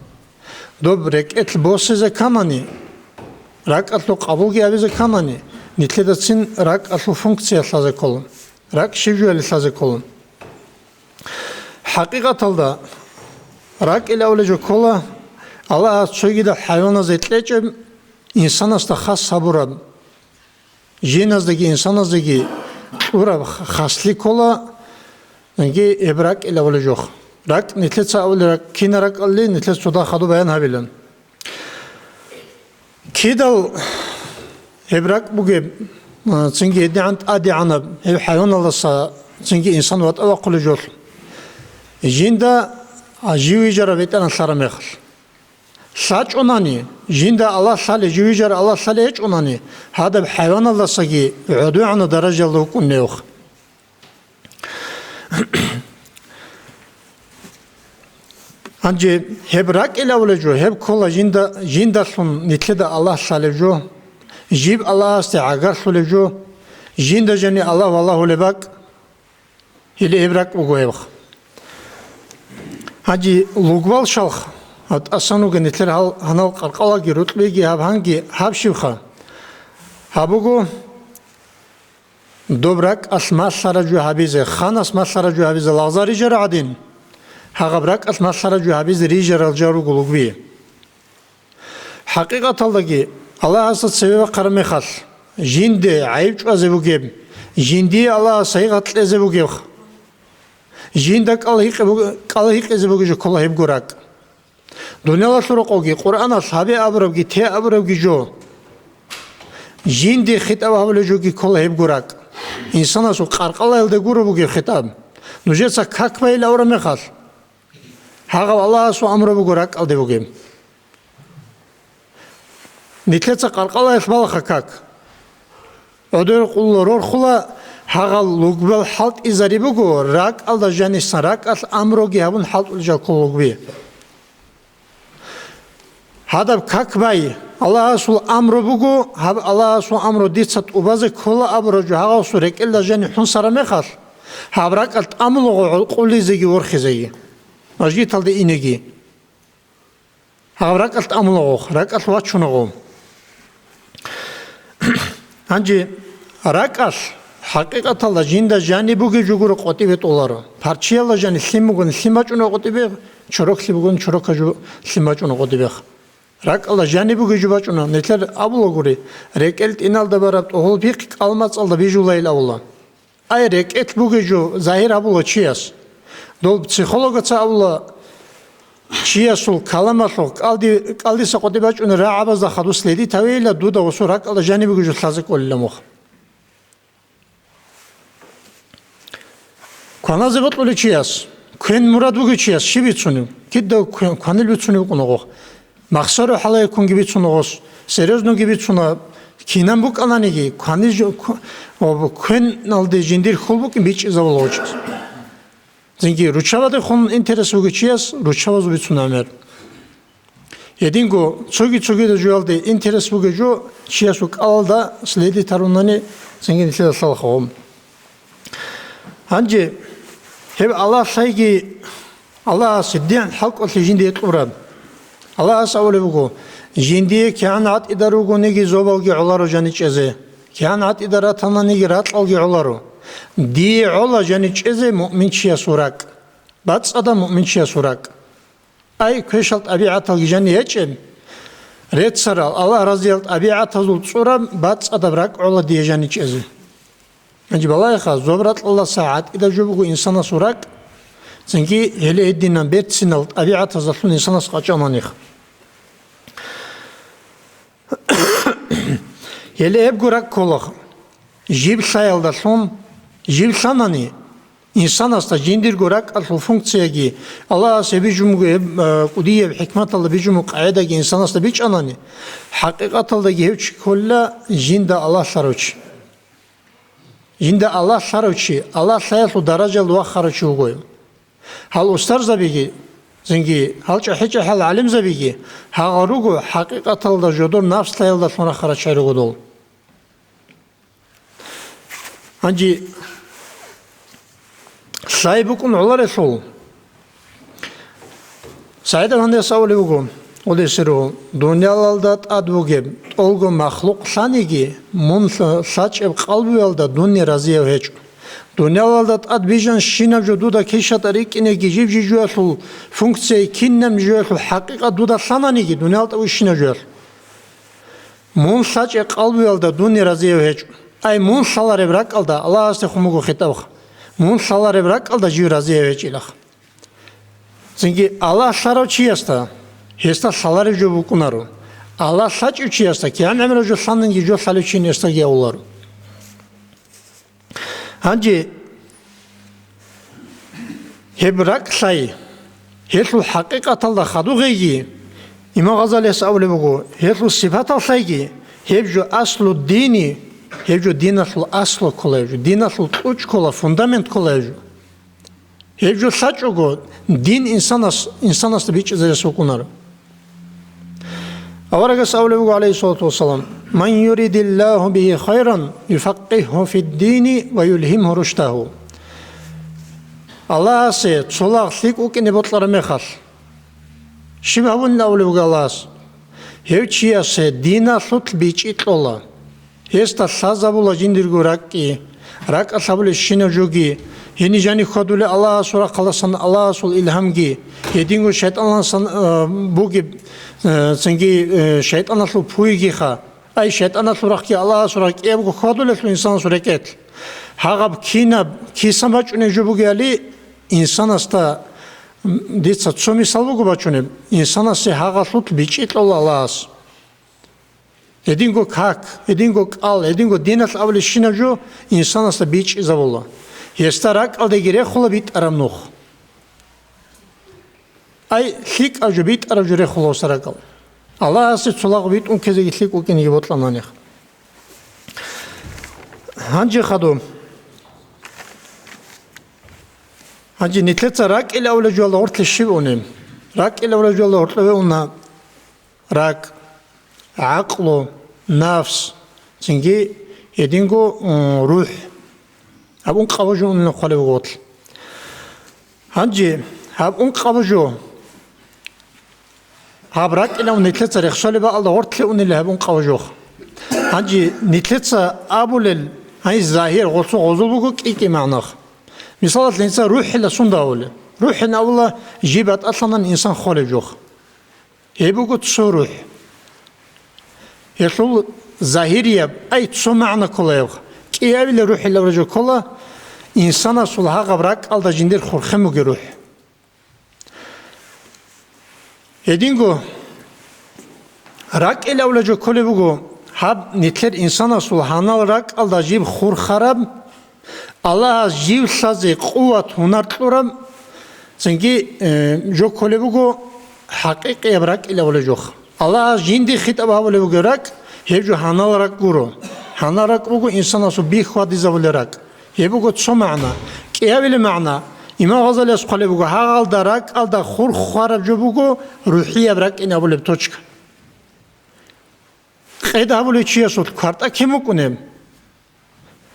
Доб рекӀелъ босизе камани, ракӀалъул къабулги гьабизе камани, нилъедацин ракӀалъул функция лъазе ккола, ракӀ щиб жояли лъазе ккола. ХӀакъикъаталда, ракӀ илавле жо ккола, Аллагьас цогидал хӀайваназе кьечӀеб, инсанасда хас гьабураб, жиназдаги инсаназдаги кьураб х-, хаслъи ккола, яги гьеб ракӀ илавле жох. РакӀ, нилъеца абулеб ракӀ, кина ракӀалли, нилъеца цода хадуб баян гьабилан. Кидал гьеб ракӀ бугеб, а, цинги гьедигӀан тӀадегӀанаб гьеб хӀайваналдаса цинги инсан ватӀа вахъулеб жолъ. Жинда, а, жив вижарав БетӀергьан лъараб мехалъ. ЛъачӀунани, жинда Аллагь лъалеб, жив вижарав Аллагь лъалеб гьечӀунани, гьадаб хӀайваналдасаги гӀодугӀанаб даражаялда вукӀун гьев. Гьанже гьеб ракӀ илавлеб жо, гьеб ккола жинда, жиндалъун нилъеда Аллагь лъалеб жо, жиб Аллагьасде гӀагарлъулеб жо, жинда жани Аллагь валагьулеб бакӀ, гьеле гьеб ракӀ буго гьеб. Гьанже лугбал шалх, гьаб тӀасан вугин нилъер гьал-, гьанал къаркъалаги рокьиги гьаб гьанги гьаб щибха? Гьаб буго, доб ракӀалъ малъараб жо гьабизе, ханас малъараб жо гьабизе лагъзал рижарал гӀадин, гьагъаб ракӀалъ малъараб жо гьабизе рижарал жал руго лугби. ХӀакъикъаталдаги, Аллагьасда цеве бахъараб мехалъ, жинде гӀайиб чӀвазе бугеб, жиндие Аллагьас гьигъат кьезе бугеб, жинда кӀал гьикъи-, кӀал гьикъизе бугеб жо ккола гьебго ракӀ. Дуниялалъул рокъовги, Къуръаналъ гьабе абурабги, те абурабги жо. Жинде хитӀаб гьабулеб жоги ккола гьебго ракӀ. Инсанасул къаркъалаялда гуро бугеб хитӀаб. Нужеца как байилан абураб мехалъ, гьагъав Аллагьасул амру буго ракӀалде бугеб. Нилъеца къаркъалаялъ балаха как. ГӀодор къулла рорхула, гьагъал лугбал хӀалтӀизари буго, ракӀалда жанисан ракӀалъ амруги гьабун хӀалтӀулел жал ккола лугби. Гьадаб как бай, Аллагьасул амру буго, гьаб Аллагьасул амру дица тӀубазе ккола абураб жо гьагъасул рекӀелда жани хӀунсараб мехалъ, гьаб ракӀалъ тӀамулаго гӀолкъулизеги ворхизеги, мажгиталде инеги. Гьаб ракӀалъ тӀамулаго, ракӀалъ вачунаго. Гьанже ракӀалъ, хӀакъикъаталда, жинда жаниб бугеб жо гуро къотӀибе тӀоларо. Парччиялда жаниб лъим бугони лъим бачӀуна къотӀибе, чороклъи бугони чорокаб жо лъим бачӀуна къотӀибе. РакӀалда жаниб бугеб жо бачӀуна, нилъер абула гури, рекӀел тӀиналда бараб тӀогьол пихъ кӀалмацӀалда бижулайил абула. Ай, рекӀелъ бугеб жо загьир гьабула чияс. Дол психологаца абула, чиясул каламалъухъ кӀалди-, кӀалдиса къотӀи бачӀунел рагӀабазда хадур следить гьавейила, дуда гъосул ракӀалда жаниб бугеб жо лъазе кӀолила мух. Кваназе бокьулев чияс, квен мурад бугев чияс щиб бицунев? Кида квен-, кванил бицунев вукӀуна гъо. Махсаро хӀалаяккунги бицуна гъос, серьёзноги бицуна, кинан букӀананиги, кваниж-, кв-, ва квеналде жиндир хьул букӀин бичӀчӀизабула гъочас. Цинги руччабадехун интерес бугев чияс руччабазул бицуна гӀемер. Гьединго цоги-цогидал жоялде интерес бугев жо чиясул кӀалалда следить гьарунани цинги нилъеда лъалаха гъо. Гьанже гьеб Аллагь лъайги, Аллагьас гьедигӀан хӀалкӀолъи жиндие кьураб. Аллагьас абулеб буго: «Жиндие кигӀан гӀатӀида ругониги зобалги гӀоларо жаничӀезе, кигӀан гӀатӀида ратананиги ракьалги гӀоларо. Дие гӀола жаничӀезе муъминчиясул ракӀ, бацӀцӀадаб муъминчиясул ракӀ». Ай, квешал тӀабигӀаталги жани гьечӀеб, реццарал, Аллагь разиял тӀабигӀатазул цӀураб бацӀцӀадаб ракӀ гӀола дие жаничӀезе. Гьанже балагьеха, зоб-ракьалдаса гӀатӀида жо буго инсанасул ракӀ, цинги гьеле гьединан берцинал тӀабигӀатаздалъун инсанас къачӀананиха. Гьеле гьебго ракӀ ккола, жиб лъаялдалъун, жиб лъанани, инсанасда жиндирго ракӀалъул функцияги, Аллагьас гьеб бижун буго, гьеб, а, кӀудияб хӀикматалда бижун буго къагӀидаги инсанасда бичӀчӀанани, хӀакъикъаталдаги гьев чи кколила жинда Аллагь лъарав чи. Жинда Аллагь лъарав чи, Аллагь лъаялъул даражаялда вахарав чи вуго. Гьал устарзабиги, цинги гьал чӀахӀи-чӀахӀал гӀалимзабиги, гьагъал руго хӀакъикъаталда жодор нафс лъаялдалъун рахарал чагӀи руго дол. Гьанже Лъай букӀун гӀоларелъул. СагӀид Афандияс абулеб буго, гъодисеро, дуниялалда тӀад бугеб тӀолго махлукъ лъаниги, мун лъа-, лъачӀеб къалбуялда дуне разияв гьечӀо. Дуниялалда тӀад бижанщинаб жо дуда кишатӀа рикӀкӀинеги, жиб-жижуялъул функция кинаб жоялъул хӀакъикъат дуда лъананиги, дуниялда тӀад вищинаб жоялъул. Мун лъачӀеб къалбуялда дуне разияв гьечӀо. Ай, мун лъалареб ракӀалда, Аллагьасдехун буго хитӀабха. Мун лъалареб ракӀалда жив разияв гьечӀилаха. Цинги Аллагь лъарав чиясда, гьесда лъалареб жо букӀунаро. Аллагь лъачӀев чиясда, кигӀан гӀемераб жо лъананги жо лъалев чи гьесдаги авуларо. Гьанже гьеб ракӀ лъай, гьелъул хӀакъикъаталда хадуб гъейги, Имам Гъазалияс абулеб буго, гьелъул сипатал лъайги, гьеб жо аслу дини, гьеб жо диналъул аслу ккола гьеб жо, диналъул кьучӀ ккола, фундамент ккола гьеб жо. Гьеб жо лъачӀого, дин инсанас, инсанасда бичӀчӀизарес вукӀунаро. Аварагас абулеб буго, гӀалайгьиссалату вассалам: «Ман юридиллагьу бигьи хайран, юфаккигьгьу фиддини ва юлгьимгьу рушдагьу». Аллагьасе цо лагъ лъикӀ вукӀине бокьараб мехалъ, щиб гьабунин абулеб буго Аллагьас? Гьев чиясе диналъулъ бичӀчӀи кьола. Гьесда лъазабула жиндирго ракӀги, ракӀалъ гьабулебщинаб жоги, гьениб жаниб хьвадулел Аллагьасул рахъалдасан Аллагьасул илгьамги, гьединго шайтӀаналдасан, э, бугеб, э, цинги, э, шайтӀаналъул пуйгиха. Ай, шайтӀаналъул рахъги Аллагьасул рахъги кӀиябго хьвадулелъул инсанасул рекӀелъ. Гьагъаб кинаб, кисан бачӀунеб жо бугебали, инсанасда, м, дица цо мисал буго бачунеб, инсанасе гьагъалъулъ бичӀчӀи кьола Аллагьас. Гьединго как, гьединго кӀал, гьединго диналъ абулебщинаб жо инсанасда бичӀчӀизабула. Гьесда ракӀалдеги рехула битӀараб нух. Ай, лъикӀаб жо, битӀараб жо рехула гьесда ракӀал. Аллагьасе цо лагъ битӀун ккезеги лъикӀ вукӀинеги бокьанани. Гьанже хадуб. Гьанже нилъеца ракӀил авлажуялда гъорлъе щиб унеб? РакӀил авлажуялда гьоркьове уна ракӀ, гӀакълу, нафс, цинги гьединго, м, рухӀ. Гьаб ункъабго жо унилан хъвалеб буго гъорлъ. Гьанже гьаб ункъабго жо, гьаб ракӀинав нилъеца рехсолеб бакӀалда гъорлъе унила гьаб ункъабго жо. Гьанже нилъеца абулел, гьай, загьир, гъорлъ гъозул буго кӀи-кӀи магӀна. Мисалалъе, нилъеца рухӀила сунда абулеб? РухӀин абула жиб батӀалъанан инсан холеб жо. Гьеб буго цо рухӀ. Гьелъул загьирияб, ай, цо магӀна ккола гьеб. КӀиабилеб рухӀилаб жо ккола, инсанасул гьагъаб ракӀалда жиндир хурхен бугеб рухӀ. Гьединго ракӀил авлажо кколеб буго, гьаб нилъер инсанасул гьанал ракӀалда жиб хурхараб, Аллагьас жив лъазе къуват-гьунар кьураб, цинги, э, жо кколеб буго хӀакъикъияб ракӀил авлажох. Аллагьас жинде хитӀаб гьабулеб буго ракӀ, гьеб жо гьанал ракӀ гуро. Гьанал ракӀ буго инсанасул бихьвадизабулеб ракӀ. Гьеб буго цо магӀна. КӀиабилеб магӀна, Имам Гъазалияс хъвалеб буго, гьагъалда ракӀалда хурхараб жо буго рухӀияб ракӀин абулеб точка. Къед гьабулев чиясулъ квартӀа кин букӀунеб?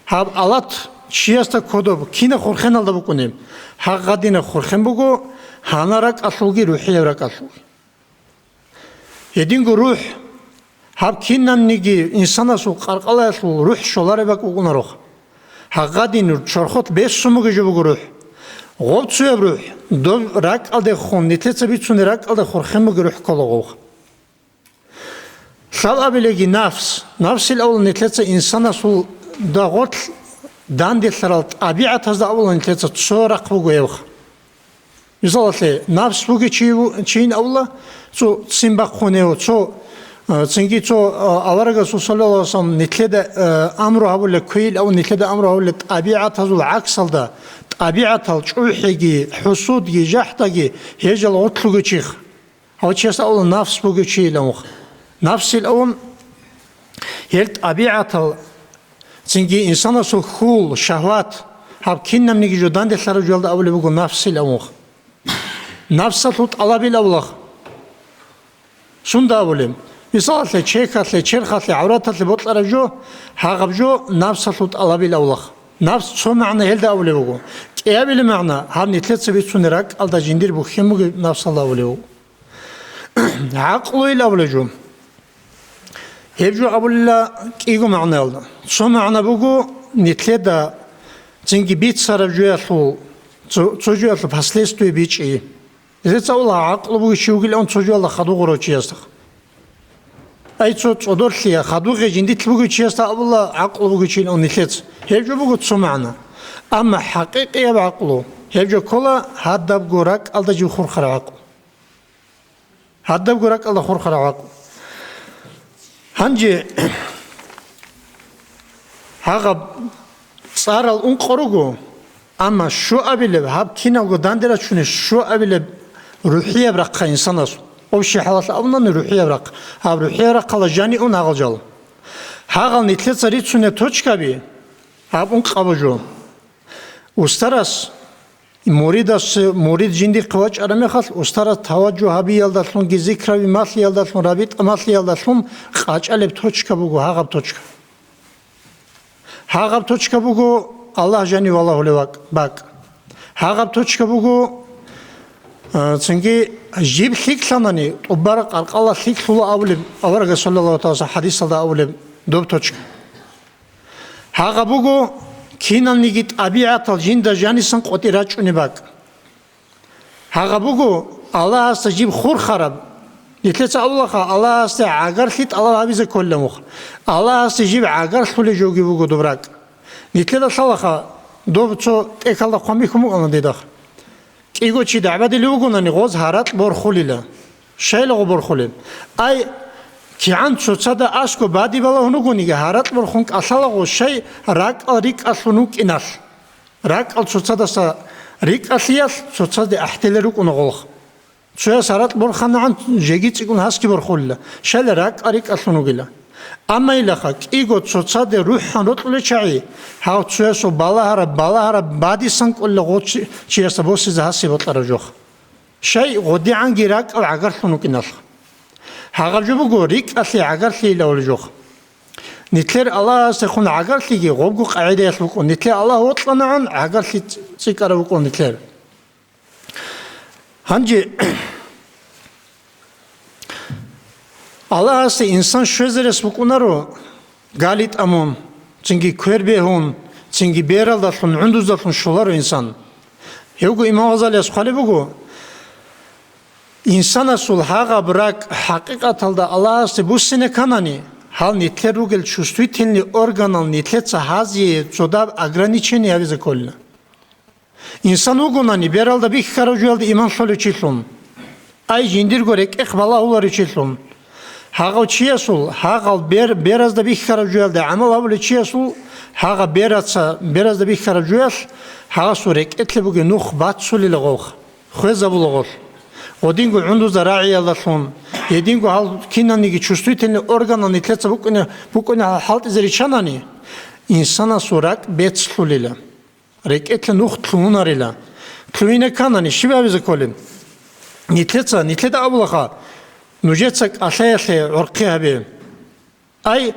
Гьаб алат чиясда кодоб кинаб хурхеналда букӀунеб? Гьагъадинаб хурхен буго гьанал ракӀалъулги рухӀияб ракӀалъулги. Гьединго рухӀ, гьаб кинабниги инсанасул къаркъалаялъул рухӀ щолареб бакӀ букӀунарох. Гьагъадин чорхолъ бесун бугеб жо буго рухӀ. Гъоб цояб рухӀ, доб ракӀалдехун, нилъеца бицунеб ракӀалда хурхен бугеб рухӀ ккола гъов. Лъабабилеги нафс, нафсил авлан нилъеца инсанасул дагъолъ данделъарал тӀабигӀатазда авлан нилъеца цо рахъ буго гьебха. Мисалалъе, нафс бугев чи ву-, чийин авла, цо ццин бахъунев, цо, э, цинги цо, э, аварагасул саллаллагьу гӀалайгьи вассалам нилъеда, э, амру гьабулеб, квейил авун нилъеда амру гьабулеб тӀабигӀатазул гӀаксалда, тӀабигӀатал чӀухӀиги, хӀусудги, жахӀдаги, гьежал гъорлъ вугев чихъ. Гьав чиясда авла нафс бугев чийил авун. Нафсил авун, гьел тӀабигӀатал, цинги инсанасул хьул, шагьват, гьаб кинабниги жо данделъараб жоялда абулеб буго нафсил авун. Нафсалъул тӀалабил авлах. Сунда абулеб? Мисалалъе, чехьалъе, черхалъе, гӀавраталъе бокьараб жо, гьагъаб жо нафсалъул тӀалабил авлах. Нафс цо магӀна гьелда абулеб буго. КӀиабилеб магӀна гьаб нилъеца бицунеб ракӀалда жиндир бухьен бугеб нафсалда абулеб буго. ГӀакълуйил абулеб жо. Гьеб жо абулила кӀиго магӀнаялда. Цо магӀна буго, нилъеда цинги бицараб жоялъул, цо, цо жоялъул последствия бичӀчӀи. Нилъеца абула, гӀакълу бугев чи вугилан цо жоялда хадув гъурав чиясда. Ай, цо цӀодорлъия хадув гъе жиндилъ бугев чиясда абула, гӀакълу бугев чилан нилъеца. Гьеб жо буго цо магӀна. Амма хӀакъикъияб гӀакълу, гьеб жо ккола гьадабго ракӀалда жив хурхараб гӀакълу. Гьадабго ракӀалда хурхараб гӀакълу. Гьанже гьагъаб цӀарал ункъо руго, амма щуабилеб, гьаб киналго данде рачунеб щуабилеб рухӀияб рахъа инсанас, общий хӀалалъ абунани рухӀияб рахъ, гьаб рухӀияб рахъала жани ун гьагъал жал. Гьагъал нилъеца рицунеб точкаби гьаб ункъабу жо. Устарас, муридас, мурид жиндихъе вачӀараб мехалъ, устарас таваджугь гьабиялдалъунги, зикраби малъиялдалъун, рабитӀа малъиялдалъун къачӀалеб точка буго гьагъаб точка. Гьагъаб точка буго Аллагь жанив валагьулев вак-, бакӀ. Гьагъаб точка буго, а, цинги жиб лъикӀлъанани, тӀубараб къаркъала лъикӀлъула абулеб, аварагас саллаллагьу гӀалайгьи ва саллам хӀадисалда абулеб доб точка. Гьагъаб буго киналниги тӀабигӀатал жинда жанисан къотӀи рачӀунеб бакӀ. Гьагъаб буго Аллагьасда жиб хурхараб. Нилъеца абулаха, Аллагьасде гӀагарлъи тӀалаб гьабизе кколила мух. Аллагьасде жиб гӀагарлъулеб жоги буго доб ракӀ. Нилъеда лъалаха, доб цо тӀехьалда хъван бихьун букӀана дидахъ. КӀиго чи дагӀбадилев вугонани, гъоз гьаракь борхулила. Щайлаго борхулеб? Ай, кигӀан цоцазда аскӀоб бади балагьун вугониги, гьаракь борхун кӀалъалаго, щай ракӀал рикӀкӀалъун вукӀиналъ. РакӀал цоцадаса рикӀкӀалъиялъ цоцазде ахӀделел рукӀуна гъолх. Цояс гьаракь борханагӀан жеги цӀикӀкӀун гьасги борхулила, щайла ракӀал рикӀкӀалъун вугила. Амма илаха, кӀиго цоцаде рухӀан рокьулел чагӀи, гьав цоясул балагьараб, балагьараб бадисан кӀолила гъо чи-, чиясда босизе гьасе бокьараб жо. Щай гъодигӀанги ракӀал гӀагарлъун вукӀиналъ. Гьагъаб жо буго рикӀкӀалъи гӀагарлъи илавулеб жо. Нилъер Аллагьасдехун гӀагарлъиги гъобго къагӀидаялъ букӀун, нилъер Аллагь вокьанагӀан гӀагарлъи цӀ-, цӀикӀкӀараб букӀун нилъер. Гьанже Аллагьасде инсан щвезе рес букӀунаро, гали тӀамун, цинги квер бегьун, цинги бералдалъун, гӀундуздалъун щоларо инсан. Гьевго Имам Гъазалияс хъвалеб буго, инсанасул гьагъаб ракӀ хӀакъикъаталда Аллагьасде буссине кканани, гьал нилъер ругел чувствительный органал нилъеца гьазие цодаб ограничение гьабизе кколила. Инсан вугонани, бералда бихьарав жуялда иман лъолев чилъун, ай, жиндирго рекӀехъ балагьуларев чилъун, гьагъав чиясул, гьагъал бер-, беразда бихьарав жуялда гӀамал гьабулев чиясул, гьагъа бераца, беразда бихьарав жуялъ, гьагъасул рекӀелъе бугеб нух бацулила гъолх, хвезабула гъолъ. Гъодинго гӀундузда рагӀиялдалъун, гьединго гьал киналниги чувствительный органал нилъеца букӀине-, букӀине хӀалтӀизе риччанани, инсанасул ракӀ бецлъулила. РекӀелъе нух лъугьунарила. Лъугьине кканани, щиб гьабизе кколеб? Нилъеца, нилъеда абулаха, нужеца кӀалъаялъе гӀорхъи гьабе. Ай,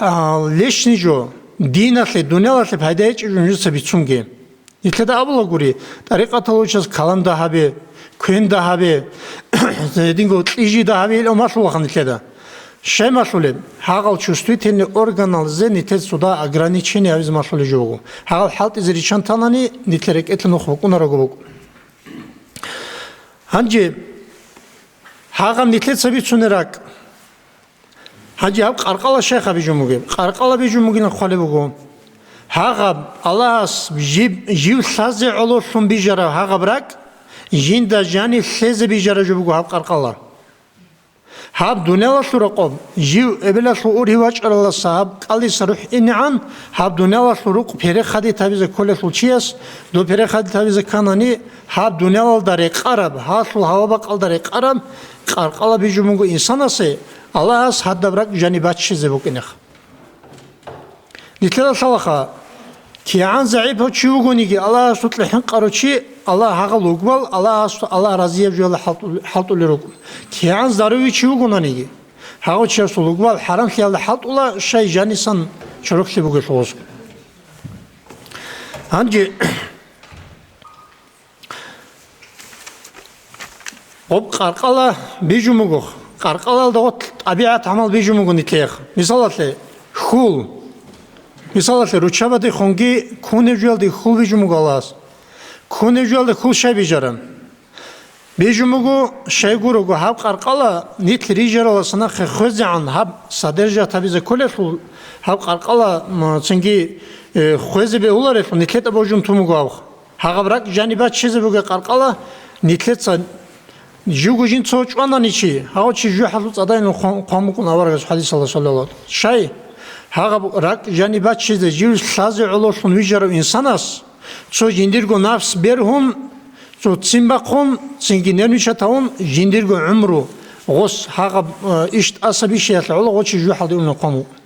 а, лишний жо, диналъе, дуниялалъе пайда гьечӀеб жо нужеца бицунге. Нилъеда абулагури, тӀарикъаталъул чияс калам дагьабе, квен дагьабе, гьединго кьижи дагьабе, ил малъулаха нилъеда. Щай малъулеб? Гьагъал чувствительный органалзе нилъер цода ограничение гьабизе малъулеб жо буго. Гьагъал хӀалтӀизе риччан танани, нилъер рекӀелъе нух букӀунараго букӀун. Гьанже гьагъаб нилъеца бицунеб ракӀ. Гьанже гьаб къаркъала щай бижун бугеб? Къаркъала бижун бугилан хъвалеб буго. Гьагъаб Аллагьас жиб-, жив лъазе гӀололъун бижараб гьагъаб ракӀ, жинда жанив лъезе бижараб жо буго гьаб къаркъала. Гьаб дуниялалъул рокъоб, жив эбелалъул ургьив вачӀаралдаса гьаб кӀалдиса рухӀ инегӀан, гьаб дуниялалъул рукъ перехадит гьабизе кколелъул чияс, доб перехадит гьабизе кканани, гьаб дуниялалда рекъараб, гьалъул гьава-бакъалда рекъараб къаркъала бижун буго инсанасе, Аллагьас гьадаб ракӀ жаниб баччизе букӀинеха. Нилъеда лъалаха, кигӀан загӀипав чи вугониги, Аллагьасукьа хӀинкъарав чи, Аллагь гьагъал вугбал, Аллагьас-, Аллагь разияб жоялда хӀалтӀул-, хӀалтӀулел рукӀун. КигӀан здоровый чи вугонаниги, гьагъав чиясул вугбал хӀарамлъиялда хӀалтӀула, щай жанисан чороклъи бугелъул гъоз. Гьанже гъоб къаркъала бижун буго, къаркъалалда гъоб тӀабигӀат гӀамал бижун буго нилъехъ. Мисалалъе, хьул. Мисалалъе, руччабаде хунги кунеб жоялде хьул бижун буго Аллагьас. Кунеб жоялде хьул щай бижаран? Бижун буго, щай гурого, гьаб къаркъала нилъ рижараласа нахъе хвезегӀан гьаб содержать гьабизе кколелъул, гьаб къаркъала, м, цинги, э, хвезе бегьуларелъул нилъеда божун тун буго гьаб. Гьагъаб ракӀ жаниб баччизе бугеб къаркъала нилъеца живго жинца чӀванани чи, гьав чи жужахӀалъул цӀадайилан хъван-, хъван букӀун аварагас хӀадисалда, саллаллагьу гӀалайгьи ва саллам. Щай? Гьагъаб ракӀ жаниб баччизе жив лъазе гӀололъун вижарав инсанас цо жиндирго нафс бергьун, цо ццин бахъун, цинги нервничать гьавун, жиндирго гӀумру гъос гьагъаб, э, иш тӀаса бищиялъе гӀоло гъочи жужахӀалде унеб хъван букӀун.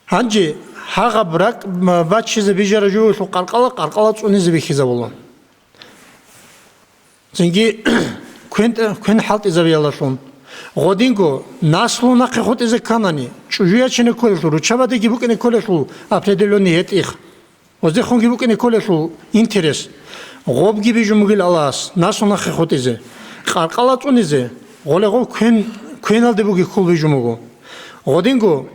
Гьанже гьагъаб ракӀ, м, баччизе бижарав жугьулъул къаркъала, къаркъала цӀунизе бихьизабула. Цинги квен, квен хӀалтӀизабиялалъун. Гъодинго наслу нахъе хутӀизе кканани, чӀужу ячине кколелъул, руччабадеги букӀине кколелъул определённый гьетӀих. Гъоздехунги букӀине кколелъул интерес. Гъобги бижун бугил Аллагьас, наслу нахъе хутӀизе. Къаркъала цӀунизе, гъоле гъов квен, квеналде буги хьул бижун буго. Гъодинго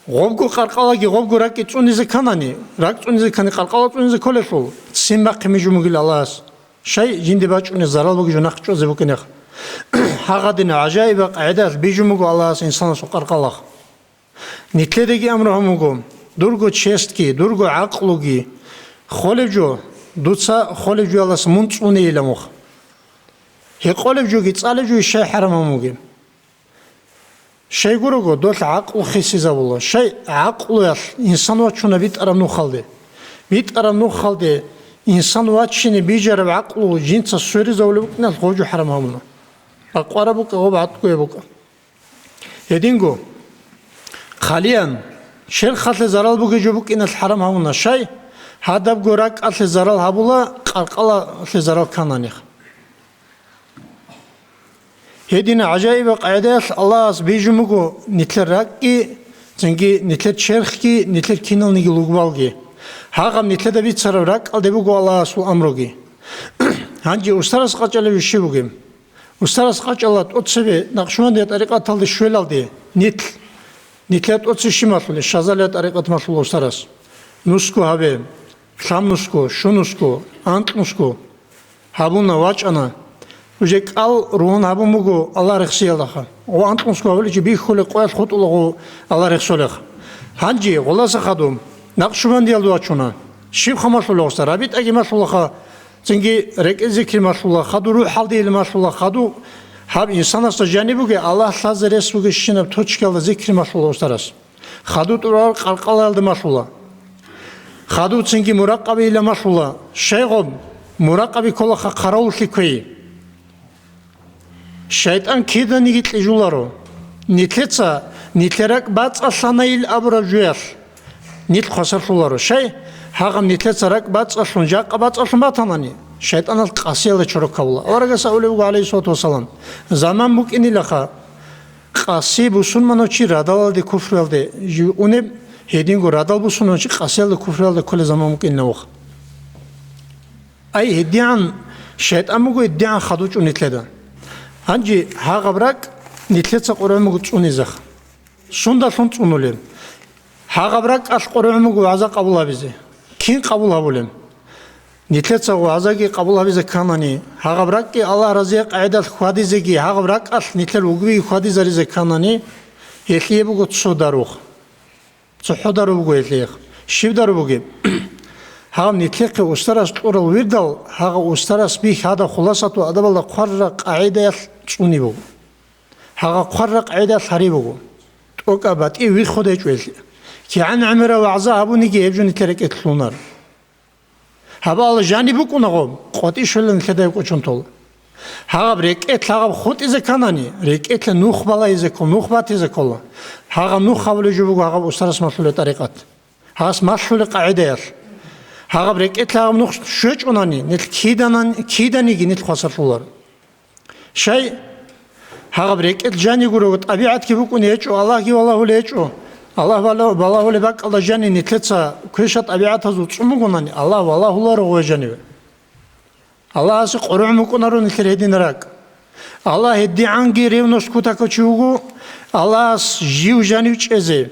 гъобго къаркъалаги гъобго ракӀги цӀунизе кканани, ракӀ цӀунизе ккани къаркъала цӀунизе кколелъул, ццин бахъин бижун бугил Аллагьас. Щай жинде бачӀунеб зарал бугеб жо нахъ чӀвазе букӀинеха. Гьагъадин гӀажаиба къагӀидаялъ бижун буго Аллагьас инсанасул къаркъалах. Нилъедаги амру гьабун буго, дурго честги, дурго гӀакълуги, холев жо, дуца холев жоялас мун цӀунейилан мух. Гьекъолев жоги, цӀалев жоги щай хӀарам гьабун бугеб? Щай гурого, долъ гӀакълу хисизабула. Щай гӀакълуялъ инсан вачуна битӀараб нухалде? БитӀараб нухалде инсан вачине бижараб гӀакълу жинца сверизавулеб букӀиналъ гъожу хӀарам гьабуна. Бакъвараб букӀа, гъоб гӀатӀгояб букӀа. Гьединго, хъалиян, черхалъе зарал бугеб жо букӀиналъ хӀарам гьабуна. Щай? Гьадабго ракӀалъе зарал гьабула, къаркъалалъе зарал ккананихъ. Гьедина гӀажаиба къагӀидаялъ Аллагьас бижун буго нилъер ракӀги, цинги нилъер черхги, нилъер киналниги лугбалги. Гьагъаб нилъеда бицараб ракӀалде буго Аллагьасул амруги. Гьанже устарас къачӀалев щиб бугеб? Устарас къачӀала тӀоцебе Накъшбандия тӀарикъаталде щвелалде, нилъ, нилъер тӀоцебе щиб малъулеб, Шазалия тӀарикъат малъула устарас. Нусго гьабе, лъабнусго, щунусго, анкьнусго. Гьабуна, вачӀана. Уже кӀал ругьун гьабун буго Аллагь рехсиялдаха. Гъо анкьнусго гьабуличи бихьулеб къоялъ хутӀула гъо Аллагь рехсолеха. Гьанже гъоласа хадуб Накъшбандиялда вачуна. Щиб хъамалъула гъоса? РабитӀаги малъулаха, цинги рекӀел зикри малъула, хаду рухӀалдейил малъула, хаду гьаб инсанасда жаниб бугеб, Аллагь лъазе рес бугебщинаб точкаялда зикри малъула устарас. Хаду тӀурал къаркъалаялда малъула. Хадув цинги муракъабийилан малъула. Щайгъуб муракъаби кколаха хъаравуллъи кквей. ШайтӀан киданиги кьижуларо. Нилъеца нилъер ракӀ бацӀцӀалъанайил абураб жуялъ нилъ хвасарлъуларо. Щай? Гьагъаб нилъеца ракӀ бацӀцӀалъун, жакъа бацӀцӀалъун батанани, шайтӀаналъ къасиялда чорок ккабула. Аварагас абулеб буго, гӀалайгьиссалату вассалам, заман букӀинилаха, къаси бусурманав чи радалалде куфруялде жив унеб, гьединго радал бусурманав чи къасиялда куфруялда кколеб заман букӀинилан вуха. Ай, гьедигӀан шайтӀан буго, гьедигӀан хадув чӀун нилъеда. Гьанже гьагъаб ракӀ нилъеца къваригӀун буго цӀунизеха. Сундалъун цӀунулеб? Гьагъаб ракӀалъ къваригӀун буго вагӀза къабул гьабизе. Кин къабул гьабулеб? Нилъеца вагӀзаги къабул гьабизе кканани, гьагъаб ракӀги Аллагь разияб къагӀидалъ хьвадизеги, гьагъаб ракӀалъ нилъер вугвиги хьвадизаризе кканани, гьелъие буго цо дарух. ЦохӀо дару буго гьелъиехъ. Щиб дару бугеб? Гьав нилъехъе устарас кьурал вирдал, гьагъа устарас бихьада хуласату адабалда хъварра къагӀидаялъ цӀуни буго. Гьагъа хъварра къагӀидаялъ гьари буго. ТӀокӀаб батӀи вихуда гьечӀо гьелъие. КигӀан гӀемерав вагӀза гьабуниги гьеб жо нилъер рекӀелъ лъунар. Гьаб Аллагь жаниб букӀунагъо, къватӀи щвелла нилъеда гьеб кӀочон тола. Гьагъаб рекӀелъ гьагъаб хутӀизе кканани, рекӀелъа нух балайзе ккола, нух батизе ккола. Гьагъаб нух гьабулеб жо буго гьагъаб устарас малъулеб тӀарикъат. Гьас малъулеб къагӀидаялъ. Гьагъаб рекӀелъа гьагъаб нух щвечӀунани, нилъ киданан-, киданиги нилъ хвасарлъулар. Щай? Гьагъаб рекӀел жанигурого тӀабигӀатги букӀун гьечӀо, Аллагьги валагьулей гьечӀо. Аллагь бала-, балагьулеб бакӀалда жанив нилъеца квеша-тӀабигӀатазул цӀун бугонани, Аллагь валагьуларо гъой жаниве. Аллагьасе къоргӀун букӀунаро нилъер гьедин ракӀ. Аллагь гьедигӀанги ревность кутакав чи вуго, Аллагьас жив жанив чӀезе,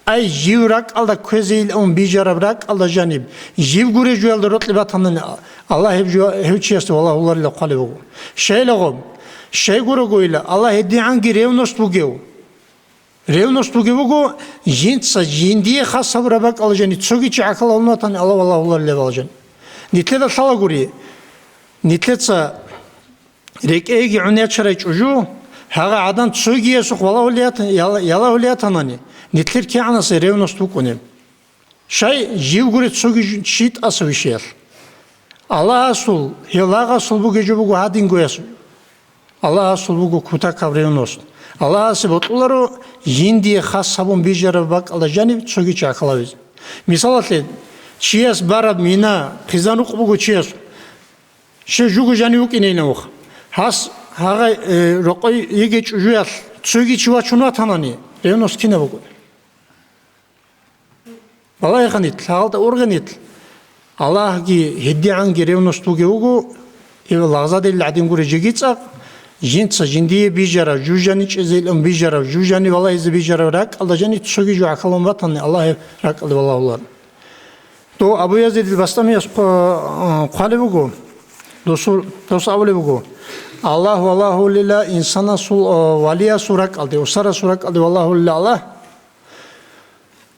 ай, жив ракӀалда кквезейилан бижараб ракӀалда жаниб, жив гуре жуялда рокьи батанани, Аллагь гьев жуа-, гьев чиясда валагьуларила хъвалеб буго. Щайлаго, щайгурагойила, Аллагь гьедигӀанги ревность бугев. Ревность бугев буго, жинца жиндие хас гьабураб бакӀалда жаниб цоги чи гӀахьалалун ватани, Аллагь валагьуларила гьеб алжан. Нилъеда лъалагури, нилъеца рекӀеги гӀун ячарай чӀужу, гьагъа гӀадан цогиясухъ валагьулиятан-, яла-, ялагьулиятанани, нилъер кигӀанасе ревность букӀунеб. Щай, живгури цоги жу-, чи тӀаса вишиялъ. Аллагьасул, гьев лагъасул бугеб жо буго гьадингоясул. Аллагьасул буго кутакаб ревность. Аллагьасе бокьуларо жиндие хас гьабун бижараб бакӀалда жаниб цоги чи гӀахьалавизе. Мисалалъе, чияс бараб мина хъизан рукъ буго чиясул. Щай, жуго жанив вукӀинейилан вуха. Гьас гьагъай, э, рокъой йигей чӀужуялъ цоги чи вачун ватанани, ревность кинаб буго? Балагьеха нилъ, гьалда ургъе нилъ. Аллагьги гьедигӀанги ревность бугев вуго, гьев лагъзадерил гӀадин гуре жеги цӀакъ, жинца жиндие бижарав, жужани чӀезейилан бижарав, жужани валагьизе бижарав ракӀалда жани цоги жо гӀахьалун батани, Аллагь гьеб ракӀалде валагьулар. Дов Абу Язидил Бастамияс хъ-, хъвалеб буго, досул, дос абулеб буго: «Аллагь валагьулила инсанасул, а, валиясул ракӀалде, устарасул ракӀалде валагьулила Аллагь».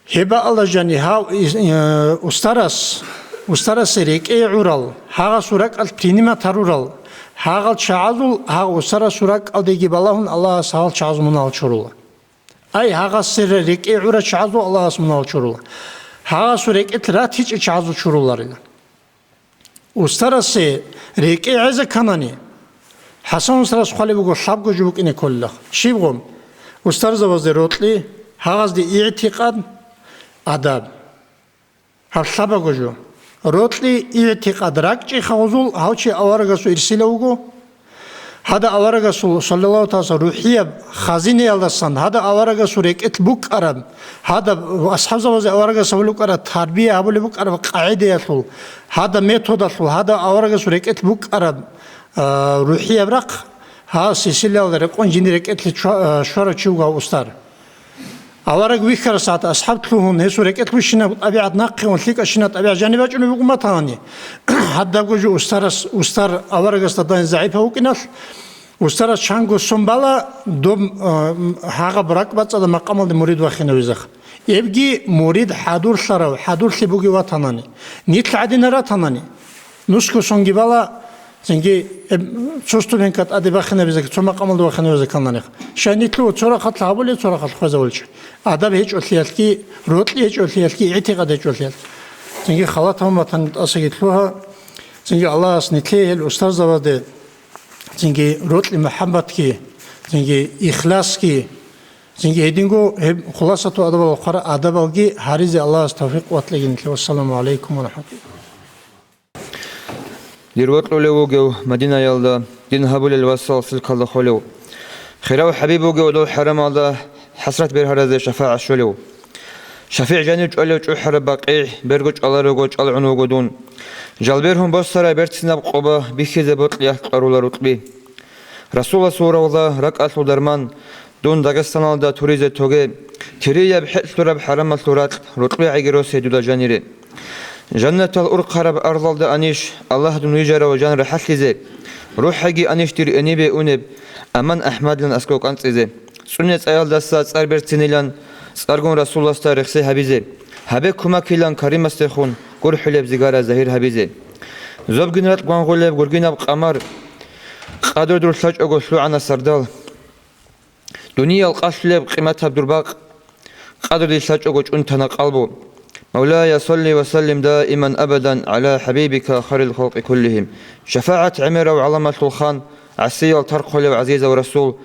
Гьеб бакӀалда жани гьав ис-, э, устарас, устарасе рекӀее гӀурал, гьагъасул ракӀалъ принимать гьарурал, гьагъал чагӀазул, гьагъ устарасул ракӀалдеги балагьун Аллагьас гьагъал чагӀаз мунагьал чурула. Ай, гьагъасе ре-, рекӀее гӀурал чагӀазул Аллагьас мунагьал чурула. Гьагъасул рекӀелъ ратичӀел чагӀазул чуруларила. Устарасе рекӀее гӀезе кканани, ХӀасан устарас хъвалеб буго лъабго жо букӀине кколилан. Щибго? Устарзабазде рокьи, гьагъазде игӀтикъад, адаб. Гьаб лъабаго жо. Рокьи, игӀтикъад, ракӀчӀей хавзул гьав чи аварагасул ирсилав вуго. Гьада аварагасул, саллаллагьу тагӀала, рухӀияб хазинаялдасан, гьада аварагасул рекӀелъ букӀараб, гьада асхӀабзабазе аварагас гьабулеб букӀараб, тарбия гьабулеб букӀараб къагӀидаялъул, гьада методалъул, гьада аварагасул рекӀелъ букӀараб, а, рухӀияб рахъ, гьас гьесилал рекъон жиндир рекӀелъе чва-, а, щварав чи вуго гьав устар. Авараг вихьарасагӀат асхӀаб лъугьун, гьесул рекӀелъ бищинаб тӀабигӀат нахъе ун, лъикӀащинаб тӀабигӀат жаниб бачӀунеб буго матани. Гьадабго жо устарас, устар аварагасда дагьин загӀипав вукӀиналъ, устарас чанго сон бала, доб, а, гьагъаб ракӀбацӀцӀадаб макъамалде мурид вахинавизеха. Эбги мурид хӀадурлъарав, хӀадурлъи бугев ватанани, нилъ гӀадинал ратанани, нусго сонги бала, цинги, эб, цо ступенька тӀаде бахинабизеги, цо макъамалда вахинавизе ккананихъ. Щай нилъго цо рахъалъ гьабулеб, цо рахъалъ хвезавулчи. Адаб гьечӀолъиялъги, рокьи гьечӀолъиялъги, игӀтикъад гьечӀолъиялъ. Цинги халатав матани тӀасаги лъугьа, цинги Аллагьас нилъее гьел устарзабазде, цинги рокьи мухӀаббатги, цинги ихласги, цинги гьединго гьеб хуласату адабал хъвара адабалги гьаризе Аллагьас тавфикъ ватлъеги нилъее. Вассаламу гӀалайкум ва рахӀматуллагь. Дир вокьулев вугев Мадинаялда, дин гьабулел васал силкалда холев. Хирав ХӀабиб вугев дол хӀарамалда хӀасрат бергьаразе шафагӀат щолев. ШафигӀ жанив чӀвалев чӀухӀараб БакъигӀ, берго чӀваларого чӀалгӀун вуго дун. Жалбергьун босарай берцинаб къоба бихьизе бокьиялъ кьварула рукьби. Расуласул равза, ракӀалъул дарман, дун Дагъистаналда туризе тоге, тирияб хӀеълъураб хӀарамалъул ракь, рукьби гӀаги росе дуда жанире. Жаннатал урхъараб арзалда анищ, Аллагь дун вижарав жан рахӀалъизе, рухӀаги анищ дир гьенибе унеб, аман АхӀмадлъан аскӀов кӀанцӀизе. ЦӀуне цӀаялдаса цӀар берцинилан, цӀаргун Расуласда рехсей гьабизе. Гьабе кумакилан каримасдехун гурхӀулеб зигара загьир гьабизе. Зобгин ракь гвангъулеб гургинаб къамар, къадру дур лъачӀого лъугӀана сардал. Дуниял къалъулеб къиматаб дур бакъ, къадру дир лъачӀого чӀунтана къалбу. Мавлая, салли ва саллим даиман абадан гӀала хӀабибика хайрил халкъи куллихим. ШафагӀат гӀемерав гӀаламалъул хан, гӀасиял тархъулев гӀазизав Расул,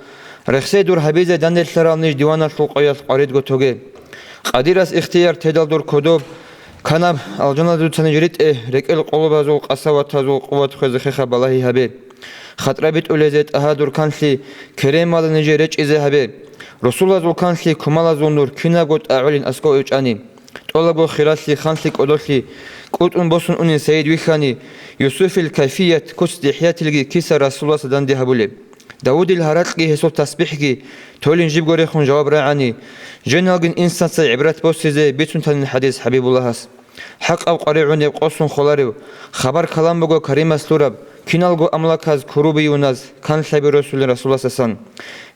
рехсей дур гьабизе данделъарал ниж диваналъул къоялъ къваридго тоге. Къадирас ихтияр тедал дур кодоб, канаб алжаналда дуца ниж ритӀе, рекӀел къолобазул, къасаватазул къуват хвезе хеха балагьи гьабе. ХатӀра битӀулезе тӀагьа дур канлъи, керемалда нижер речӀизе гьабе. Расулазул канлъи, кумалазул нур кинабго тӀагӀулин аскӀов ичӀани, тӀолабго хиралъи, ханлъи, кӀодолъи кӀутӀун босун унин сайид вихьани, Юсуфил кайфият куц-дихӀиятилги киса Расуласа данде гьабулеб. Давудил гьаракьги гьесул тасбихӀги толин жибго рехун жаваб рагӀани, женалгин инсанца гӀибрат босизе бицун танин хӀадис ХӀабибуллагьас. ХӀакъаб къваригӀунеб, къосун холарев, хабар-калам буго Каримас лъураб, киналго амлаказ, курубиюназ канлъаби росулин Расуласасан.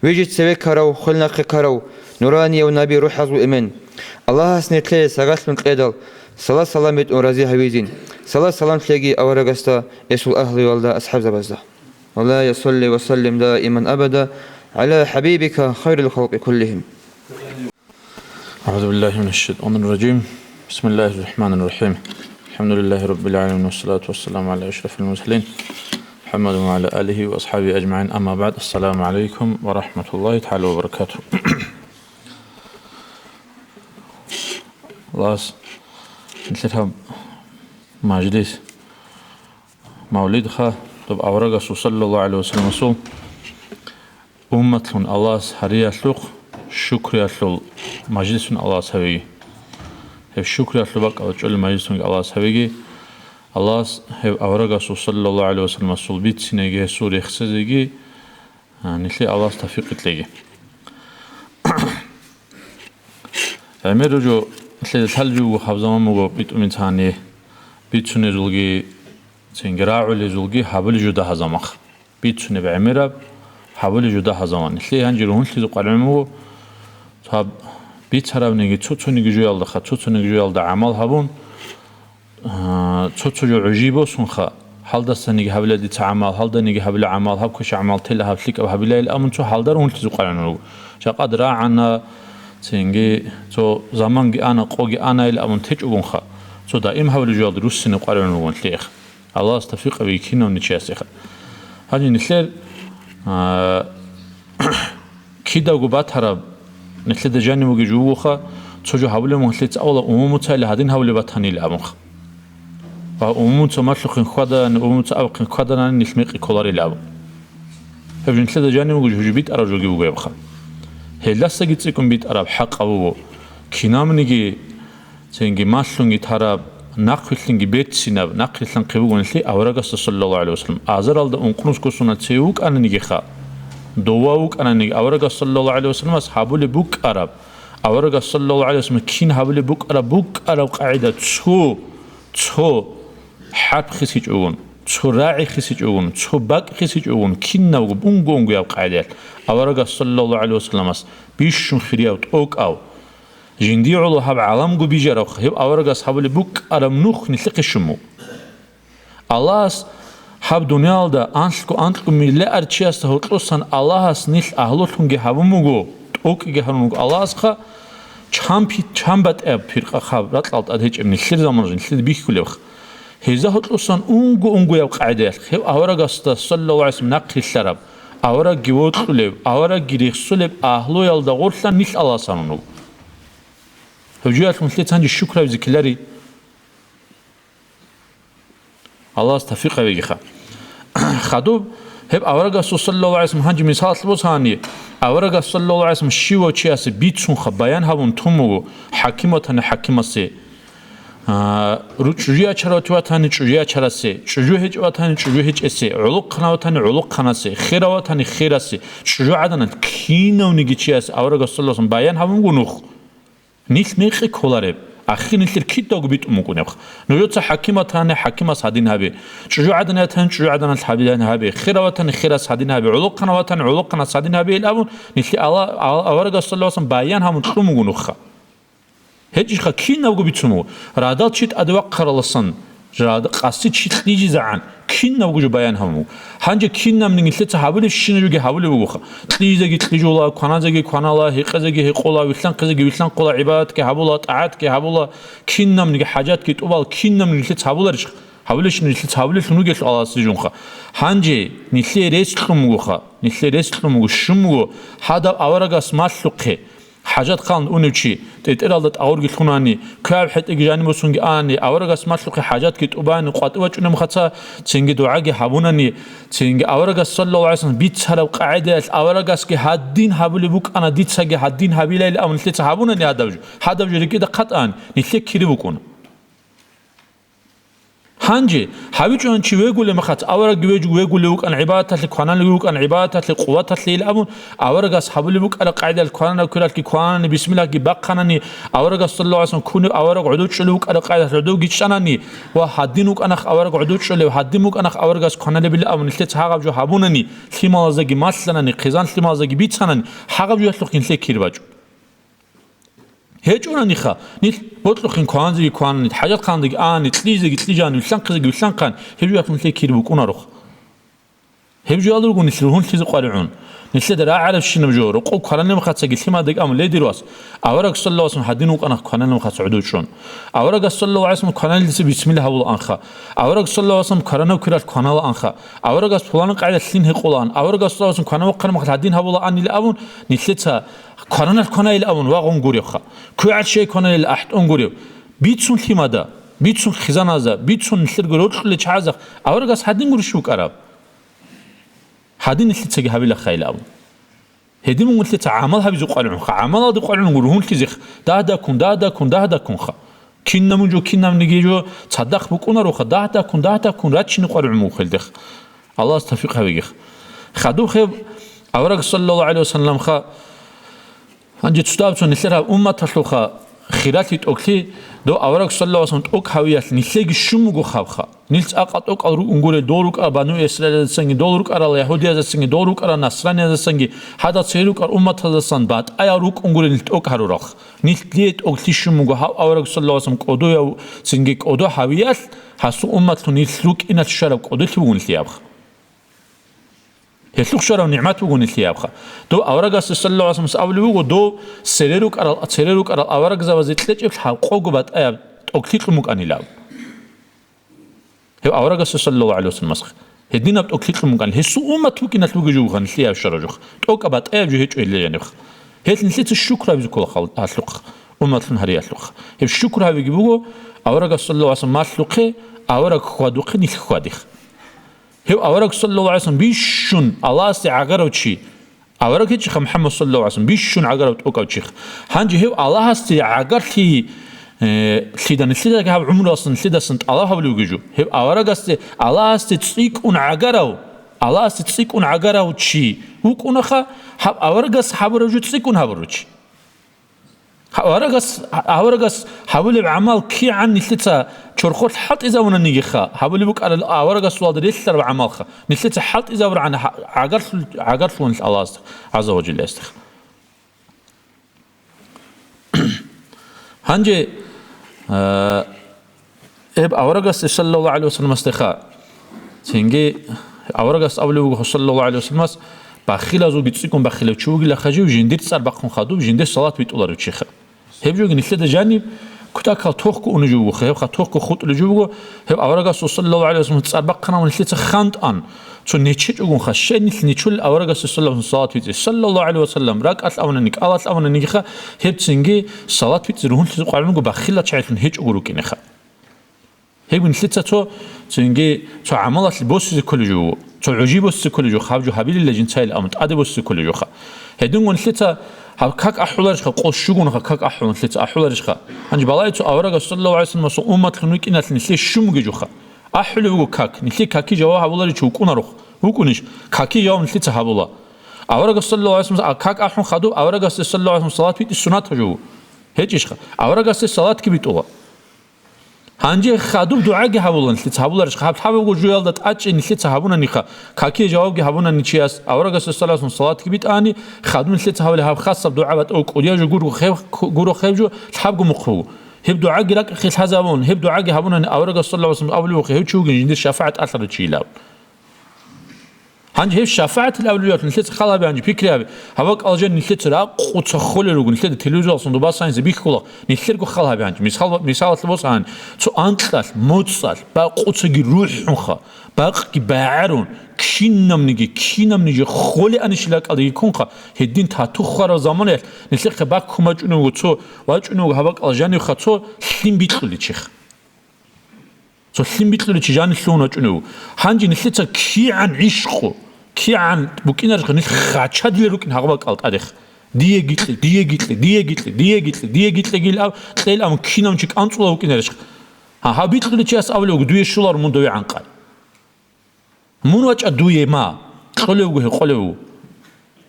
Вижи цеве ккарав, хвел нахъе ккарав, нуранияв наби рухӀазул эмен. Аллагьас нилъее сагъалъун кьедал, сала-салам битӀун рази гьавизин. Сала-салам лъеги аварагасда, эсул агьлуялда, асхӀабзабазда. Аллагьумма салли ва саллим даиман абада гӀала хӀабибика хайрил халкъи куллихим. أعوذ بالله من الشيطان الرجيم. بسم الله الرحمن الرحيم. الحمد لله رب العالمين، والصلاة والسلام على أشرف المرسلين محمد وعلى آله وأصحابه أجمعين. أما بعد. السلام عليكم ورحمة الله تعالى وبركاته. Лас, нилъер гьаб мажлис, мавлидха, доб аварагасул саллаллагьу гӀалайгьи вассалламасул умматлъун Аллагьас гьариялъухъ, шукриялъул мажлисун Аллагьас гьавеги. Гьеб шукриялъул бакӀалда чӀолел мажлисунги Аллагьас гьавеги. Аллагьас гьеб аварагасул саллаллагьу гӀалайгьи вассалламасул бицинеги гьесул рехсезеги, а, нилъее Аллагьас тавфикъ кьеги. ГӀемер жо, нилъеда лъалеб жо буго, гьаб заман буго битӀумин цани бицунезулги, цинги рагӀулезулги гьабулеб жо дагьаб заман. Бицунеб гӀемераб, гьабулеб жо дагьаб заман. Нилъее гьанже ругьунлъизе къваригӀун буго, гьаб бицарабниги цо-цониги жоялдаха, цо-цониги жоялда гӀамал гьабун, а, цо-цо жо гӀужи босунха, гьалдасаниги гьабила дица гӀамал, гьалданиги гьабила гӀамал, гьаб квеша гӀамал тела, гьаб лъикӀаб гьабилайил абун, цо гьалда ругьунлъизе къваригӀун руго. Жакъад рагӀана, цинги цо заманги ана, къоги анайил абун течӀогунха, цо даим гьабулеб жоялда руссине къваригӀун ругон лъиеха. Аллагьас тавфикъ гьабеги кинавни чиясеха. Гьанже нилъер, а, кидаго батараб, нилъеда жанив вугев жо вугоха, цо жо гьабулеб мун нилъеца авала умумуцайилан гьадин гьабулеб батанила абунха. Ва умумуца малъухъин хьвадан, умумуца абухъин хьваданани нилъ мекъи кколарила абун. Гьеб жо нилъеда жанив вугев жо битӀараб жоги буго гьебха. Гьелдасаги цӀикӀкӀун битӀараб хӀакъаб буго. Кинабниги Цинги малъунги тараб, нахъвилълъинги берцинаб, нахърилълъанхъи бугонилъи аварагасда, саллаллагьу гӀалайгьи вассалам, азаралда ункънусго сунат цеве вукӀананигиха, дова вукӀананиги, аварагас, саллаллагьу гӀалайгьи вассаламас гьабулеб букӀараб, аварагас, саллаллагьу гӀалайгьи вассалам, кин гьабулеб букӀараб, букӀараб къагӀида цо, цо хӀарп хисичӀогун, цо рагӀи хисичӀогун, цо бакӀ хисичӀогун, кинабго унго-унгояб къагӀидаялъ аварагас, саллаллагьу гӀалайгьи вассаламас бищун хирияв, тӀокӀав, Жиндие гӀоло гьаб гӀаламго бижаравха, гьеб аварагас гьабулеб букӀараб нух нилъехъе щун буго. Аллагьас гьаб дуниялда анлъго анкьго миллиард чиясда гьоркьосан Аллагьас нилъ агьлулъунги гьабун буго, тӀокӀиги гьарун руго Аллагьасха, чан пи-, чан батӀияб пиркъа хаб ракьалда тӀад гьечӀеб нилъер заман жо нилъеда бихьулебха. Гьезда гьоркьосан унго-унгояб къагӀидаялъ гьеб аварагасда, саллаллагьу гӀалайгьи вассалам, нахърилълъараб, аварагги вокьулеб, аварагги рехсолеб агьлуялда гъорлъан нилъ Аллагьас гьарун руго. Гьеб жоялъ нилъеца гьанже шукрабизе ккелари. Аллагьас тавфикъ гьабегиха. Хадуб, гьеб аварагасул, саллаллагьу гӀалайгьи вассалам, гьанже мисалалъ босани, аварагас, саллаллагьу гӀалайгьи вассалам, щивав чиясе бицунха, баян гьабун тун буго, хӀаким ватани хӀакимасе, а, ру-, чӀужу ячарав ватани чӀужу ячарасе, чӀужу гьечӀев ватани чӀужу гьечӀесе, гӀолохъанав ватани гӀолохъанасе, херав ватани херасе, чӀужу гӀаданалъ кинавниги чиясе аварагас, саллаллагьу гӀалайгьи вассалам, баян гьабун буго нух. Нилъ мекъи кколареб, ахир нилъер кидаго битӀун букӀунебха. Нужеца хӀаким ватани хӀакимас гьадин гьабе, чӀужу гӀадан ватани чӀужу гӀаданалъ гьабилан гьабе, херав ватани херас гьадин гьабе, гӀолохъанав ватани гӀолохъанас гьадин гьабе ил абун, нилъе Алла-, Алла-, аварагас, саллаллагьу гӀалайгьи вассалам, баян гьабун кьун буго нухха. ГьечӀищха кинабго бицун буго. Радал чи тӀаде вахъараласан, рада-, къаси чи кьижизегӀан, кинабго жо баян гьабун буго. Гьанже кинабниги нилъеца гьабулебщинаб жоги гьабулеб бугоха. Кьижизеги кьижула, кваназеги кванала, гьекъезеги гьекъола, вилълъанхъизеги вилълъанхъула, гӀибадатги гьабула, тӀагӀатги гьабула, кинабниги хӀажатги тӀубал, кинабниги нилъеца гьабуларищ-, гьабулебщинаб нилъеца гьабулелъун вугелъул Аллагьас рижунха. Гьанже нилъее рес кьун бугоха, нилъее рес кьун буго, щун буго, гьадаб аварагас малъухъе. ХӀажат хъалун унев чи, тӀетӀералда тӀагъурги лъунани, квегӀаб хӀетӀеги жаниб босунги ани, аварагас малъухъе хӀажатги тӀубани, къватӀив вачӀунеб мехаца, цинги дугӀаги гьабунани, цинги аварагас, саллаллагьу гӀалайгьи вассалам, бицараб къагӀидаялъ аварагасги гьадин гьабулеб букӀана, дицаги гьадин гьабилайилан абун нилъеца гьабунани гьадаб жо, гьадаб жо рекӀеда хъатӀани, нилъее кири букӀуна. Гьанже, гьабичӀони чи вегулеб мехалъ, аварагги вегулев вукӀана гӀибадаталъе, кваналев вукӀана гӀибадаталъе, къуваталъе ил абун, аварагас гьабулеб букӀараб къагӀидалъ кванараб квералъги кванани, бисмиллагьги бахъанани, аварагас, саллаллагьу гӀалайгьи вассалам, кунев авараг гӀодов чӀолев вукӀараб къагӀидалъ гӀодов гичӀчӀанани ва гьадин вукӀанах авараг гӀодов чӀолев, гьадин букӀанах аварагас кваналебилан абун нилъеца гьагъаб жо гьабунани, лъималаздаги малъанани, хъизан лъималаздаги бицанани, гьагъаб жоялъухъ нилъее кир бачӀо. ГьечӀонаниха, нилъ бокьухъин кванзеги кванани, хӀажатхандаги ани, кьижеги кьижани, вилълъанхъизеги вилълъанхъан, гьеб жоялъ нилъее кир букӀунароха. Гьеб жоялда руго нилъ ругьунлъизе къваригӀун. Нилъеда рагӀарабщинаб жо, рокъоб кваранаб мехалъги лъимадеги аму, ле, дир вас, авараг, саллаллагьу гӀалайгьи вассалам, гьадин вукӀана кваналев мехалъ гӀодов чӀун. Аварагас, саллаллагьу гӀалайгьи вассалам, кваналилица бисмилла гьабулаанха. Авараг, саллаллагьу гӀалайгьи вассалам, кваранав квералъ кваналаанха. Аварагас пуланаб къагӀида лъин гьекъолаан. Аварагас, саллаллагьу гӀалайгьи вассалам, кванав вахъана мехалъ гьадин гьабулаан ил абун, нилъеца кваранал кванайил абун вагъун гуревха. КвегӀар щай кванайил ахӀтӀун гурев. Бицун лъимада, бицун хъизаназда, бицун нилъерго рокьулел чагӀазда аварагас гьадин гурищ букӀараб? Гьадин нилъецаги гьабилахъайил абун. Гьедин мун нилъеца гӀамал гьабизе къваригӀунха, гӀамалалде къваригӀун ругьунлъизех, дагьдаккун, дагьдаккун, дагьдаккунха. Кинаб жо, кинабниги жо цадахъ букӀунароха, дагьдаккун, дагьдаккун рачине къваригӀун буго гьелдехъ. Аллагьас тавфикъ гьавегех. Хадуб гьеб авараг саллаллагьу гӀалайгьи вассаламха, гьанже цо дагьаб цо нилъер гьаб умматалъулха хиралъи тӀокӀлъи, дов авараг саллаллагьу гӀалайгьи вассалам тӀокӀ гьавиялъ нилъеги щун буго хабха. Нилъ цӀакъа тӀокӀал рукӀун гурел, дол рукӀарал бану Исраилаздасанги, дол рукӀарал ягьудияздасанги, дол рукӀарал насраниязасанги, гьадал цере рукӀарал умматаздасан батӀаял рукӀун гурел нилъ тӀокӀ гьаруралха. Нилъ дие тӀокӀлъи щун буго гьав авараг саллаллагьу гӀалайгьи вассалам кӀодояв, цинги кӀодо гьавиялъ, гьасул умматлъун нилъ рукӀиналъ щвараб кӀодолъи буго нилъ абха. Гьелъухъ щварав нигӀмат буго нилъее абха. Дов аварагасде саллаллагьу гӀалайгьи вассалам абулеб буго, дов цере рукӀарал, цере рукӀарал аварагзабазе кьечӀеб лъабкъого батӀаяб тӀокӀлъи кьун букӀанилан. Гьев аварагасде саллаллагьу гӀалайгьи вассаламасха гьединаб тӀокӀлъи кьун букӀанилан. Гьесул уммат вукӀиналъ бугеб жо бугоха нилъее аб щвараб жо. ТӀокӀаб батӀаяб жо гьечӀо гьеле жанибха. Гьелъ нилъеца шукр гьабизе ккола гьалъухъ, умматлъун гьариялъухъ. Гьеб шукр гьабиги буго, аварагас саллаллагьу гӀалайгьи вассалам малъухъе, авараг хьвадухъе нилъ хьвадихъ. Гьев авараг саллаллагьу гӀалайгьи вассалам бищун Аллагьасде гӀагарав чи, авараг гьечӀеха МухӀаммад саллаллагьу гӀалайгьи вассалам, бищун гӀагарав тӀокӀав чиха. Гьанже гьев Аллагьасде гӀагарлъи, э, лъида нилъедаги гьаб гӀумруялъ нилъедасан тӀалаб гьабулев вугев жо. Гьев аварагасде, Аллагьасде цӀикӀкӀун гӀагарав, Аллагьасде цӀикӀкӀун гӀагарав чи вукӀунаха, гьаб аварагас гьабурав жо цӀикӀкӀун гьабурав чи. Гьа, аварагас, аварагас гьабулеб гӀамал кигӀан нилъеца чорхолъ хӀалтӀизабунанигиха, гьабулеб букӀарал аварагасулалда релълъараб гӀамалха, нилъеца хӀалтӀизабургӀан гӀагарлъул-, гӀагарлъуланилъ Аллагьасда, гӀазза ва жаллиясда. Гьанже, а, Гьеб аварагасде саллаллагьу гӀалайгьи вассаламасдеха. Цинги аварагас абулеб буго саллаллагьу гӀалайгьи вассаламас, бахилазулги цӀикӀкӀун бахилав чи вугилаха жив, жиндир цӀар бахъун хадуб, жиндир салат битӀуларев чиха. Гьеб жоги нилъеда жаниб кутакал тохго унев жо вугоха, гьебха тохго хутӀулев жо вуго, гьеб аварагасул саллаллагьу гӀалайгьи вассаламас цӀар бахъанав нилъеца хантӀан, цо нечечӀогунха, щай нилъ нечолел аварагасул саллаллагьу гӀалайгьи вассалам салат бицӀи, саллаллагьу гӀалайгьи вассалам, ракӀалъ абунани, кӀалалъ абунанигиха, гьеб цинги салат бицӀи ругьунлъизе къваригӀун буго бахилал чагӀилъун гьечӀого рукӀинеха. Гьеб нилъеца цо, цинги цо гӀамалалъе босизе кколев жо вуго, цо гӀужи босизе кколев жо, гьаб жо гьабилила жинцайилан абун тӀаде босизе кколев жоха. Гьединго нилъеца гьаб как ахӀуларищха, къо щугунха как ахӀун нилъеца ахӀуларищха. Гьанже балай цо аварагас саллаллагьу гӀалайгьи вассаламасул умматлъун вукӀиналъе нилъее щун бугев жоха. АхӀулев вуго как, нилъее какие жаваб гьабуларев чи вукӀунарох, вукӀунищ? Какие жаваб нилъеца гьабула. Аварагас саллаллагьу гӀалайгьи вассалам, а как ахӀун хадуб аварагасде саллаллагьу гӀалайгьи вассалам салат битӀи суннатаб жо вуго. ГьечӀищха, аварагасде салатги битӀула. Гьанже хадуб дугӀаги гьабула нилъеца гьабуларищха, гьаб лъабабго жоялда тӀадчӀей нилъеца гьабуна ниха, какие жавабги гьабуна ничияс, аварагасде саллаллагьу гӀалайгьи вассалам салатги битӀани, хадуб нилъеца гьабулеб гьаб хасаб дугӀа батӀа кӀудияв жо гургу хев-, гуро хев жо лъабго мухъ буго. Гьеб дугӀаги ракӀахъе лъазабун, гьеб дугӀаги гьабунани аварагас саллаллагьу гӀалайгьи вассалам абулеб бухъе гьев чи вугин жиндир шафагӀат тӀалъарав чийилан. Гьанже гьеб шафагӀатил авлиялъ нилъеца хал гьабе, гьанже пикри гьабе. Гьаб бакӀал жан нилъеца ракъуца холел руго, нилъеда телевизоралъун дубасанизе бихьула, нилъерго хал гьабе гьанже. Мисал, мисалалъе босани, цо анкьалъ, моцӀалъ, бакъуцаги рухӀунха, бакъги багӀарун, кинабниги, кинабниги холеанищ ракӀалдеги ккунха, гьедин тату хварав заманаялъ нилъехъе баккун бачӀунев вуго цо, вачӀунев вуго гьаб бакӀал жанивха цо лъим бикьулев чиха. Цо лъим бикьулев чи жанив лъугьун вачӀунев вуго. Гьанже нилъеца кигӀан гӀишкъу, кигӀан букӀинарищха нилъ хъачадилел рукӀин гьагъаб бакӀал тӀадехъ. Диеги кье, диеги кье, диеги кье, диеги кье, диеги кьегил аб-, кьел абун кинаб чи кӀанцӀула вукӀинарищха. Гьа, гьаб бикьулев чияс абулев вуго, дуе щоларо мун дове гӀанкъай. Мун вачӀа дуе ма, кьолев вуго гьев, къолев вуго.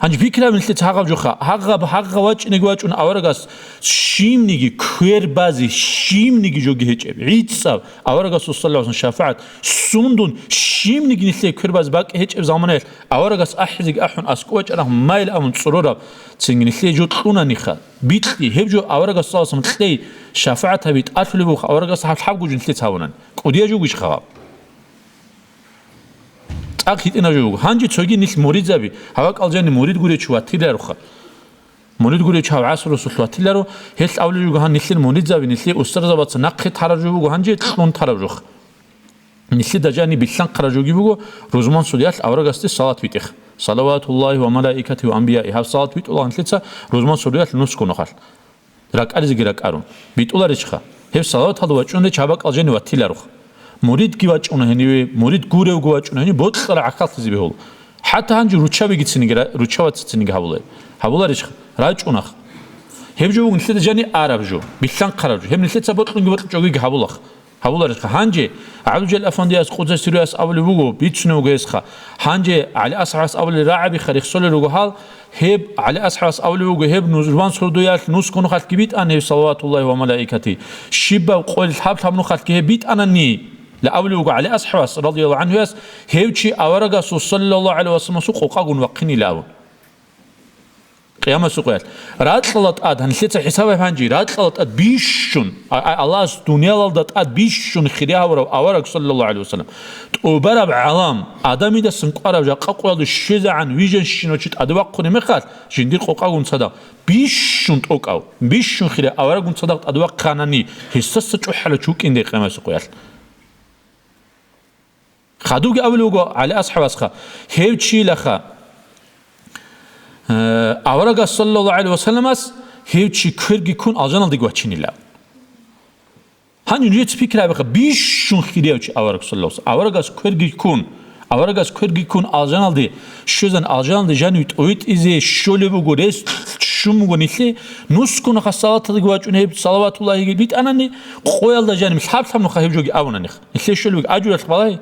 Гьанже пикри гьабе нилъеца гьагъаб жоха, гьагъаб, гьагъа вачӀинеги вачӀун аварагас щибниги квер базе, щибниги жоги гьечӀеб, гӀицӀаб аварагасул саллаллагьу гӀалайгьи вассалам шафагӀат сундун щибниги нилъее квер базе бакӀ гьечӀеб заманаялъ аварагас ахӀизеги ахӀун аскӀов вачӀараб, майил абун цӀорораб, цинги нилъее жо кьунаниха, бикьи, гьеб жо аварагас саллаллагьу гӀалайгьи вассалам кьей, шафагӀат гьаби тӀалъулеб бугоха аварагас гьаб лъабго жо нилъеца гьабунани. КӀудияв жо вугищха гьаб? ЦӀакъ гьитӀинаб жо буго. Гьанже цоги нилъ муридзаби, гьаб бакӀал жани мурид гурев чи ватилароха. Мурид гурев чи гьав гӀасрусулъ ватиларо, гьелъ абулеб жо буго, гьан, нилъер муридзаби, нилъер устарзабаца нахъе тараб жо буго, гьанже кьун тараб жо. Нилъеда жани билълъанхъараб жоги буго, рузман сордоялъ аварагасде салават битӀеха. Салаватуллагьи ва малаикатигьи ва анбияи. Гьаб салават битӀула нилъеца рузман сордоялъ нусго нухалъ. РакӀаризеги ракӀарун. БитӀуларищха? Гьеб салаваталда вачӀунев чи гьаб бакӀал жани ватилароха. Муридги вачӀуна гьениве, мурид гуревго вачӀуна гьенив, бокьараб гӀахьаллъизе бегьула. ХӀатта гьанже руччабиги цинги ра-, руччабаца цинги гьабулай. Гьабуларищха? РачӀунах. Гьеб жо буго нилъеда жани араб жо, билълъанхъараб жо. Гьеб нилъеца бокьунги бокьичӀогиги гьабулах. Гьабуларищха? Гьанже ГӀабдулжалил Афандияс, къуддиса сирругьу, абулеб буго, бицунеб буго гьесха. Гьанже ГӀали АсхӀабас абулел рагӀабиха рехсолел руго гьал, гьеб ГӀали АсхӀабас абулеб буго, гьеб рузман сордоялъ нусго нухалъги битӀана гьеб салаватуллагьи ва малаикатигьи. Щибаб къоялъ лъаб-лъаб нухалъги гьеб битӀанани, ла абулеб буго ГӀали АсхӀабас, радияллагьу гӀангьуяс, гьев чи аварагасул саллаллагьу гӀалайгьи вассаламасул къокъагун вахъинилан абун. Къиямасул къоялъ. Ракьалда тӀад, гьанлъица хӀисаб гьаб гьанже, ракьалда тӀад бищун, а, а, Аллагьас дуниялалда тӀад бищун хире гьавурав авараг, саллаллагьу гӀалайгьи вассалам, тӀубараб гӀалам, Адамидасан кӀвараб жакъа къоялда щвезегӀан вижанщинав чи тӀаде вахъунеб мехалъ, жиндир къокъагун цадахъ, бищун тӀокӀав, бищун хире аварагун цадахъ тӀаде вахъанани, гьесдаса чӀухӀарав чи вукӀинде къиямасул къоялъ. Хадубги абулеб буго ГӀали асхӀабасха, гьев чилаха, э, аварагас, саллаллагьу гӀалайгьи вассаламас, гьев чи кверги ккун алжаналдеги вачинила. Гьанив нужеца пикри гьабеха, бищун хирияв чи авараг, саллаллагьу гӀалайгьи вассалам. Аварагас кверги ккун, аварагас кверги ккун алжаналде щвезан, алжаналде жанив тӀовитӀизе щолеб буго, рес ччун буго нилъе, нусгунаха салаталдеги вачӀун гьеб салаватуллагьиги битӀанани, къоялда жаниб лъаб-лъаб нуха гьеб жоги абунаниха. Нилъе щолеб буго, ажуралъ балай?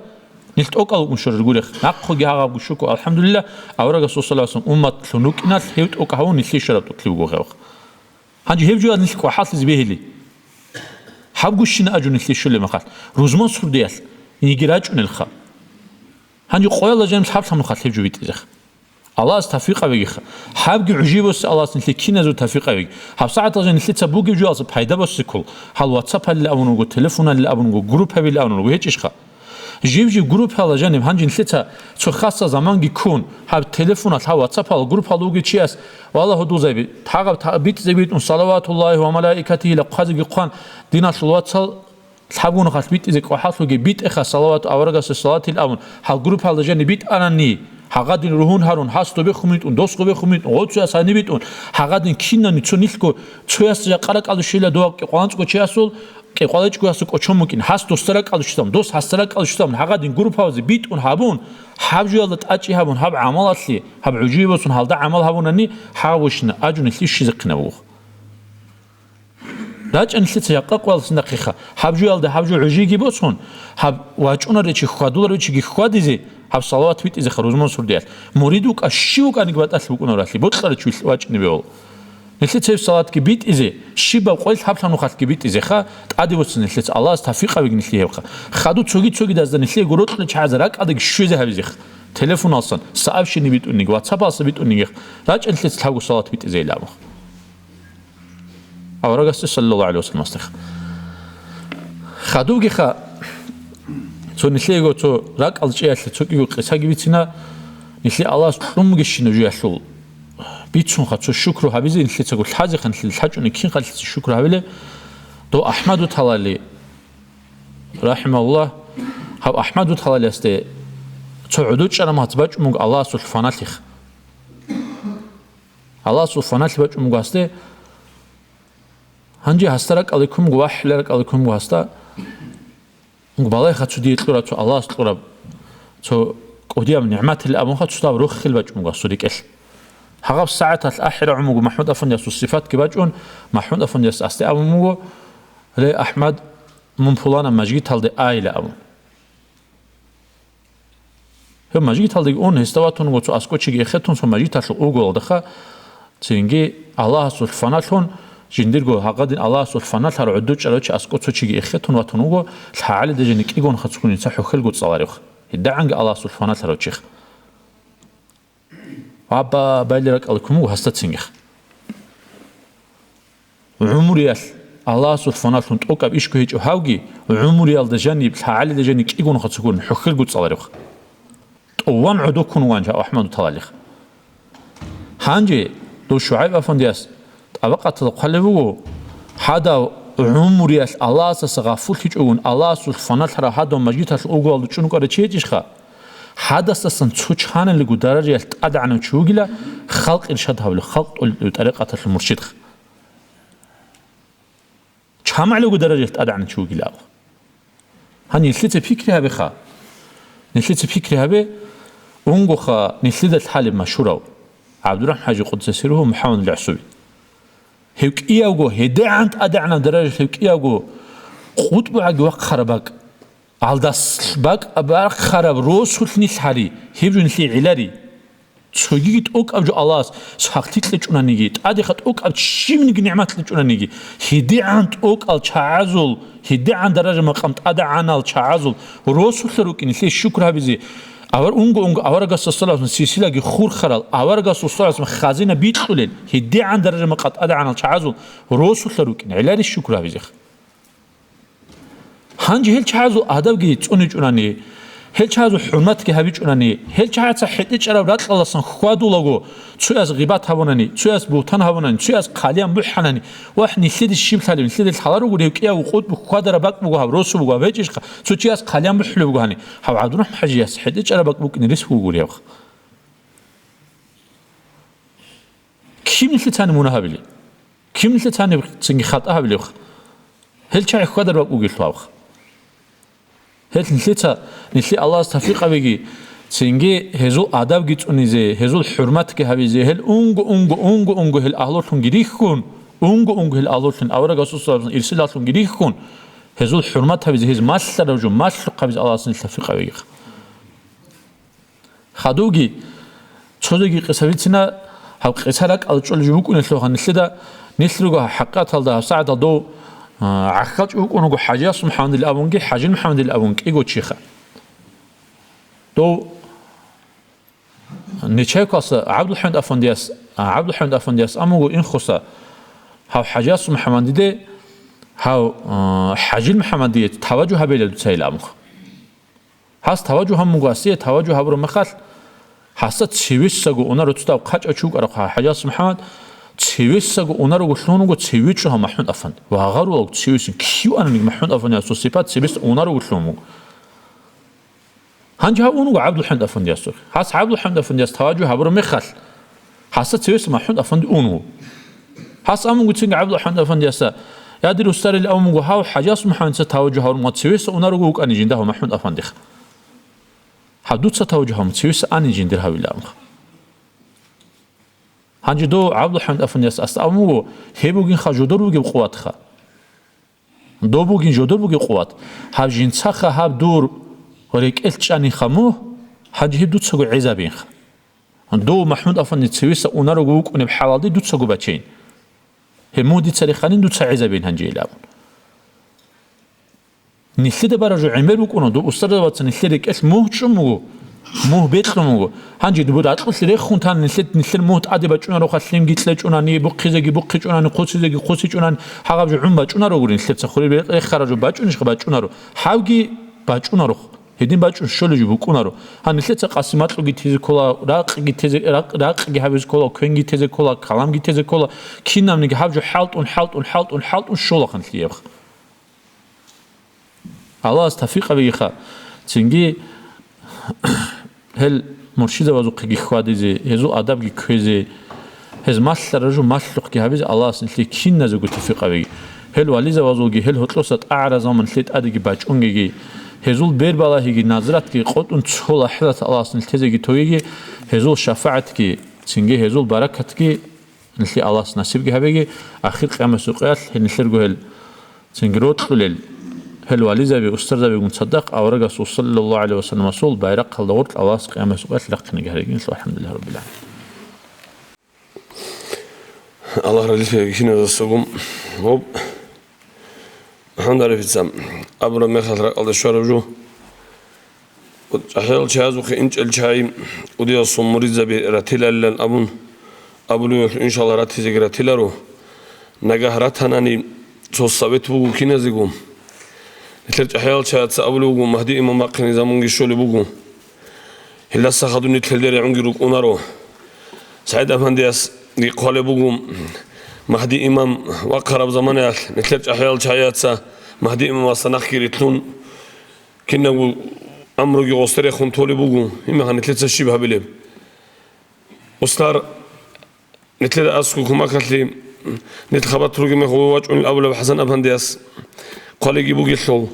Нилъ тӀокӀал вукӀун щварал гурех. Нахъоги гьагъаб гушуко, алхӀамдулиллагь, аварагас саллаллагьу гӀалайгьи вассалам умматлъун вукӀиналъ гьев тӀокӀав гьавун нилъе щвараб тӀокӀлъи буго гьев. Гьанже гьеб жо нилъ кӀвахӀаллъизе бегьили. Гьаб гущина ажу нилъе щолеб мехалъ, рузман сурдиялъ, йиги рачӀунелха. Гьанже къояла жаниб лъаб-лъаб нухалъ гьеб жо битӀизеха. Аллагьас тавфикъ гьавегиха. Гьабги гӀужи босе Аллагьас нилъе киназул тавфикъ гьавеги. ГьабсагӀаталъ нилъеца бугеб жоялъа пайда босеккол. Гьал WhatsApp-алил абун вуго, телефоналил абун вуго, группабил абун вуго, гьечӀищха? Жив-жив группала жаниб гьанже нилъеца цо хасса заманги ккун, гьаб телефоналъ, гьаб WhatsApp-ал группалда вугев чияс, валлагь, гьудулзаби, гьагъаб та-, битӀизе битӀун, салаватуллагьи ва малаикатигьила хъвазеги хъван, диналъул вацал, лъабгун халъ битӀизе кӀвахӀаллъуги битӀеха, салават аварагасда салатил абун, гьал группалда жаниб битӀанани, гьагъадин ругьун гьарун, гьас добехун битӀун, дос гъобехун битӀун, гъоцуяс гьаниб битӀун, гьагъадин кинани цо нилъго, цояс жакъа ракӀалде щвела дова кӀикъваланцӀго чиясул, кӀикъвалечӀго гьасда кӀочон букӀин, гьас досда ракӀалде щвезабун, дос гьасда ракӀалде щвезабун, гьагъадин группабазе битӀун гьабун, гьаб жоялда тӀачӀи гьабун, гьаб гӀамалалъе, гьаб гӀужие босун гьалда гӀамал гьабунани, гьагъаб вущина ажу нилъе щвезехъинаб буго. РачӀа нилъеца якъа къоялъ нахъеха, гьаб жоялда гьаб жо гӀужиги босун, гьаб вачӀунаричи хьвадуларичиги хьвадизе, гьаб салават битӀизеха рузман сурдиялъ. Мурид вукӀа, щив вукӀаниги батӀалъи букӀунаралъе, бокьаричи вилъ-, вачӀине бегьула. Нилъеца гьеб салатги битӀизе, щибаб къоялъ лъаб-лъаб нухалъги битӀизеха, тӀаде буцин нилъеца, Аллагьас тавфикъ гьавеги нилъее гьебха. Хаду цоги-цогидазда нилъее гурокьуличи гьаза ракӀалдаги щвезе гьавизеха. Телефоналсан, сообщение битӀунниги, WhatsApp-алса битӀуннигех, рачӀа нилъеца лъабго салат битӀизейилан. Аварагасде саллаллагьу гӀалайгьи вассаламасдеха. Хадубгиха, цо нилъеего цо ракӀал чӀеялъе цо кӀиго къисаги бицина, Нилъе Аллагьас кьун бугищин нужеялъул бицунха цо шукру гьабизе, нилъецаго лъазеха, нилъеда лъачӀунеб кинха нилъеца шукру гьабилеб. Дов Ахмаду талали, рахӀимагьуллагь, гьав Ахмаду талалиасде цо гӀодор чӀараб мехалъ бачӀун буго Аллагьасул фаналъиха. Аллагьасул фаналъи бачӀун буго гьасде. Гьанже гьасда ракӀалде ккун буго, вахӀила ракӀалде ккун буго гьасда. Балайха цо дие кьураб, цо Аллагьас кьураб, цо кӀудияб нигӀматил абунха цо дагьаб рохел бачӀун буго гьасул рекӀелъ. Гьагъаб сагӀаталъ ахӀи рагӀун буго МахӀмуд-афандиясул сипатги бачӀун, МахӀмуд-афандияс гьасде абун буго: «Ле, Ахмад, мун пуланаб мажгиталде айила», – абун. Гьев мажгиталдеги ун, гьесда ватун вуго цо аскӀов чиги эхетун, цо мажгиталъул угоялдаха, цинги Аллагьасул фаналъун, жиндирго гьагъадин Аллагьасул фаналъарав гӀодор чӀарав чи аскӀов цо чиги эхетун ватун вуго, лъагӀалида жени кӀигонха цо ккун жинца хӀухьелго цӀаларевха. ГьедигӀанги Аллагьасул фаналъарав чиха. Абба, байли ракӀалде ккун буго гьасда цинги. ГӀумруялъ Аллагьасул фаналъун тӀокӀаб ишго гьечӀо гьавги, гӀумруялда жаниб, лъагӀалида жаниб кӀигонха цо ккун хӀухьелго цӀаларевха. ТӀуван гӀодор ккун вугоан жо Ахмаду талалиха. Гьанже дов ШугӀайб-афандияс тӀабакъаталда хъвалеб буго, гьадав гӀумруялъ Аллагьасдаса гъафуллъичӀогун, Аллагьасул фаналъарав гьадав мажгиталъул угоялда чӀун вукӀарав чи гьечӀищха? Гьадасдасан цо чанилего даражаялъ тӀадегӀанав чи вугила, халкъ иршад гьавулев, халкъ тӀолитӀулев тӀарикъаталъул муршидха. ЧамгӀалего даражаялъ тӀадегӀанав чи вугила абу. Гьаниб нилъеца пикри гьабеха. Нилъеца пикри гьабе, унгоха нилъеда лъалеб машгьурав ГӀабдурахӀман-хӀажи къуддиса сирругьу МухӀаммадил ГӀусуби. Гьев кӀиявго, гьедигӀан тӀадегӀанаб даражаялъ гьев кӀиявго, къутӀбугӀаги вахъараб бакӀ. Гьалдас бакӀ бархъараб росулъ нилъ гьари, гьеб жо нилъее гӀиллари. Цогиги тӀокӀаб жо Аллагьас сахлъи кьечӀунаниги, тӀадеха тӀокӀаб щибниги нигӀмат кьечӀунаниги, гьедигӀан тӀокӀал чагӀазул, гьедигӀан даража-макъам тӀадегӀанал чагӀазул росулъа рукӀин нилъее шукр гьабизе, авар унго-унго аварагасул салаватун силсилаги хурхарал, аварагасул салаватун хазина бикьулел, гьедигӀан даража-макъам тӀадегӀанал чагӀазул росулъа рукӀин гӀиллари шукр гьабизеха. Гьанже гьел чагӀазул адабги цӀуничӀунани, гьел чагӀазул хӀурматги гьабичӀунани, гьел чагӀаца хӀетӀе чӀараб ракьалдасан хьвадулаго, цояс гъибат гьабунани, цояс бугьтан гьабунани, цояс хъалиян бухӀанани, вагь, нилъеде щиб лъалеб, нилъеде лъаларого гьев кӀиявго къутӀбу хьвадараб бакӀ буго гьаб, росу буго гьаб, гьечӀищха, цо чияс хъалиян бухӀулеб буго гьани, гьав ГӀабдурахӀман-хӀажияс хӀетӀе чӀараб бакӀ букӀине рес буго гури гьавха. Киб нилъецани мунагь гьабилеб? Киб нилъецани цинги хатӀа гьабилебха? Гьел чагӀи хьвадараб бакӀ бугелъул гьавха. Гьел нилъеца, нилъе Аллагьас тавфикъ гьабеги, цинги гьезул адабги цӀунизе, гьезул хӀурматги гьабизе, гьел унго-унго, унго-унго гьел агьлулъунги рихьун, унго-унго гьел агьлулъун, авараг Расул саллаллагьу гӀалайгьи ва саллам ирсилалъунги рихьун, гьезул хӀурмат гьабизе, гьез малъараб жо малъухъ гьабизе Аллагьас нилъ тавфикъ гьабегиха. Хадубги, цоги къиса бицина, гьаб къиса ракӀалда чӀолеб жо букӀунелъулха нилъеда, нилъ руго хӀакъикъаталда гьаб сагӀаталда дов, а, гӀахьалчӀев вукӀун вуго ХӀажияс МухӀаммадил абунги, ХӀажил МухӀаммадил абун кӀиго чиха. Дов Нечаевкалъа ГӀабдулхӀамид афандияс, а, ГӀабдулхӀамид афандияс амуго инхоса, гьав ХӀажияс МухӀаммадиде, гьав, а, ХӀажил МухӀаммадие таважу гьабейила дуцайила амуха. Гьас таважу гьабун буго, гьасие таважу гьабураб мехалъ, гьасда цевесаго унаро цо дагьав хъачӀав чи вукӀарабха ХӀажияс МухӀаммад, цевесаго унаруго лъугьун вуго цеве чӀого МахӀмуд афанди. Ва гъарулаго цевесин кив ананиги МахӀмуд афандиясул сипат цевесда унаруго лъугьун вуго. Гьанже гьав ун вуго ГӀабдулхӀамид афандиясухъе. Гьас ГӀабдулхӀамид афандияс таважу гьабураб мехалъ, гьасда цевесда МахӀмуд афанди ун вуго. Гьас амуго цинги ГӀабдулхӀамид афандиясда, я дир устарил, амуго гьав ХӀажияс МухӀаммадица таважу гьабураб мехалъ цевесда унаруго вукӀани жинда гьав МахӀмуд афандиха. Гьав дуца таважу гьабун цевесда ани жиндир гьавила амха. Гьанже дов ГӀабдулхӀамид афандияс асда абун буго, гьеб бугинха жодор бугеб къуватха. Доб бугин жодор бугеб къуват. Гьаб жинцаха гьаб дур рекӀелъ чӀаниха мугь, гьанже гьеб дуцаго гӀезабинха. Дов МахӀмуд афанди цевесда унаруго вукӀунеб хӀалалде дуцаго бачейин. Гьеб мугь дица реханин, дуца гӀезабейин гьанже ил абун. Нилъеда бараб жо гӀемер букӀуна, доб устарзабаца нилъер рекӀелъ мугь чӀун буго, мугь бекьун буго. Гьанже доб ракьулъ рехун тан нилъер, нилъер мугь тӀаде бачӀунарохъа, лъимги кьечӀунани, бухъизеги бухъичӀунани, хъусизеги хъусичӀунани, гьагъаб жо гӀун бачӀунарогури нилъеца, хуреб рехараб жо бачӀунищха? БачӀунаро. Гьавги бачӀунарохъ. Гьедин бачӀун щолеб жо букӀунаро. Гьанилъеца къасиматлъуги тезе ккола, ракъги тезе, ракъ-, ракъги гьабизе ккола, квенги тезе ккола, каламги тезе ккола, кинабниги гьаб жо хӀалтӀун, хӀалтӀун, хӀалтӀун, хӀалтӀун щола ханлъиябха. Аллагьас тавфикъ гьабегиха. Цинги гьел муршидабазухъеги хьвадизе, гьезул адабги кквезе, гьез малъара жо малъухъги гьабизе Аллагьас нилъее киназего тавфикъ гьабеги. Гьел вализабазулги гьел гьоркьоса тӀагӀара заман нилъее тӀадеги бачӀунгеги, гьезул бербалагьиги назратги къотӀун цо лахӀзат Аллагьас нилъ тезеги тогеги, гьезул шафагӀатги, цинги гьезул баракатги нилъее Аллагьас насибги гьабеги, ахир къиямасул къоялъ гьел нилъерго гьел Цинги рокьулел гьел вализаби, устарзабигун цадахъ аварагасул саллаллагьу гӀалайгьи вассаламасул байрахъалда гъоркь Аллагьас къиямасеб къоялъ рахъинеги гьаригин, алхӀамдулиллагьи раббил гӀаламин. Аллагь разилъеги киназасагун. Гьоб, МухӀаммад ГӀарифица абураб мехалъ ракӀалде щвараб жо. ЧӀахӀиял чагӀазухъе инчӀел чагӀи кӀудиясул муридзаби ратилалилан абун абулев, иншаллагь, ратизеги ратиларо. Нагагь ратанани, цо совет буго киназего. Нилъер чӀахӀиял чагӀаца абулев вуго, Магьди имам вахъине замунги щолеб буго. Гьелдаса хадуб нилъ гьелде регӀунги рукӀунаро. СагӀид-афандиясги хъвалеб буго, Магьди имам вахъараб заманаялъ нилъер чӀахӀиял чагӀияца Магьди имамасда нахъги рилълъун, кинабго амруги гъосда рехун толеб буго, гьебмехалъ нилъеца щиб гьабилеб? Устар, нилъеда аскӀов кумекалъе, нилъ хабар лъугьунеб мехалъ вачӀунел абулеб ХӀасан-афандияс хъвалиги бугелъул,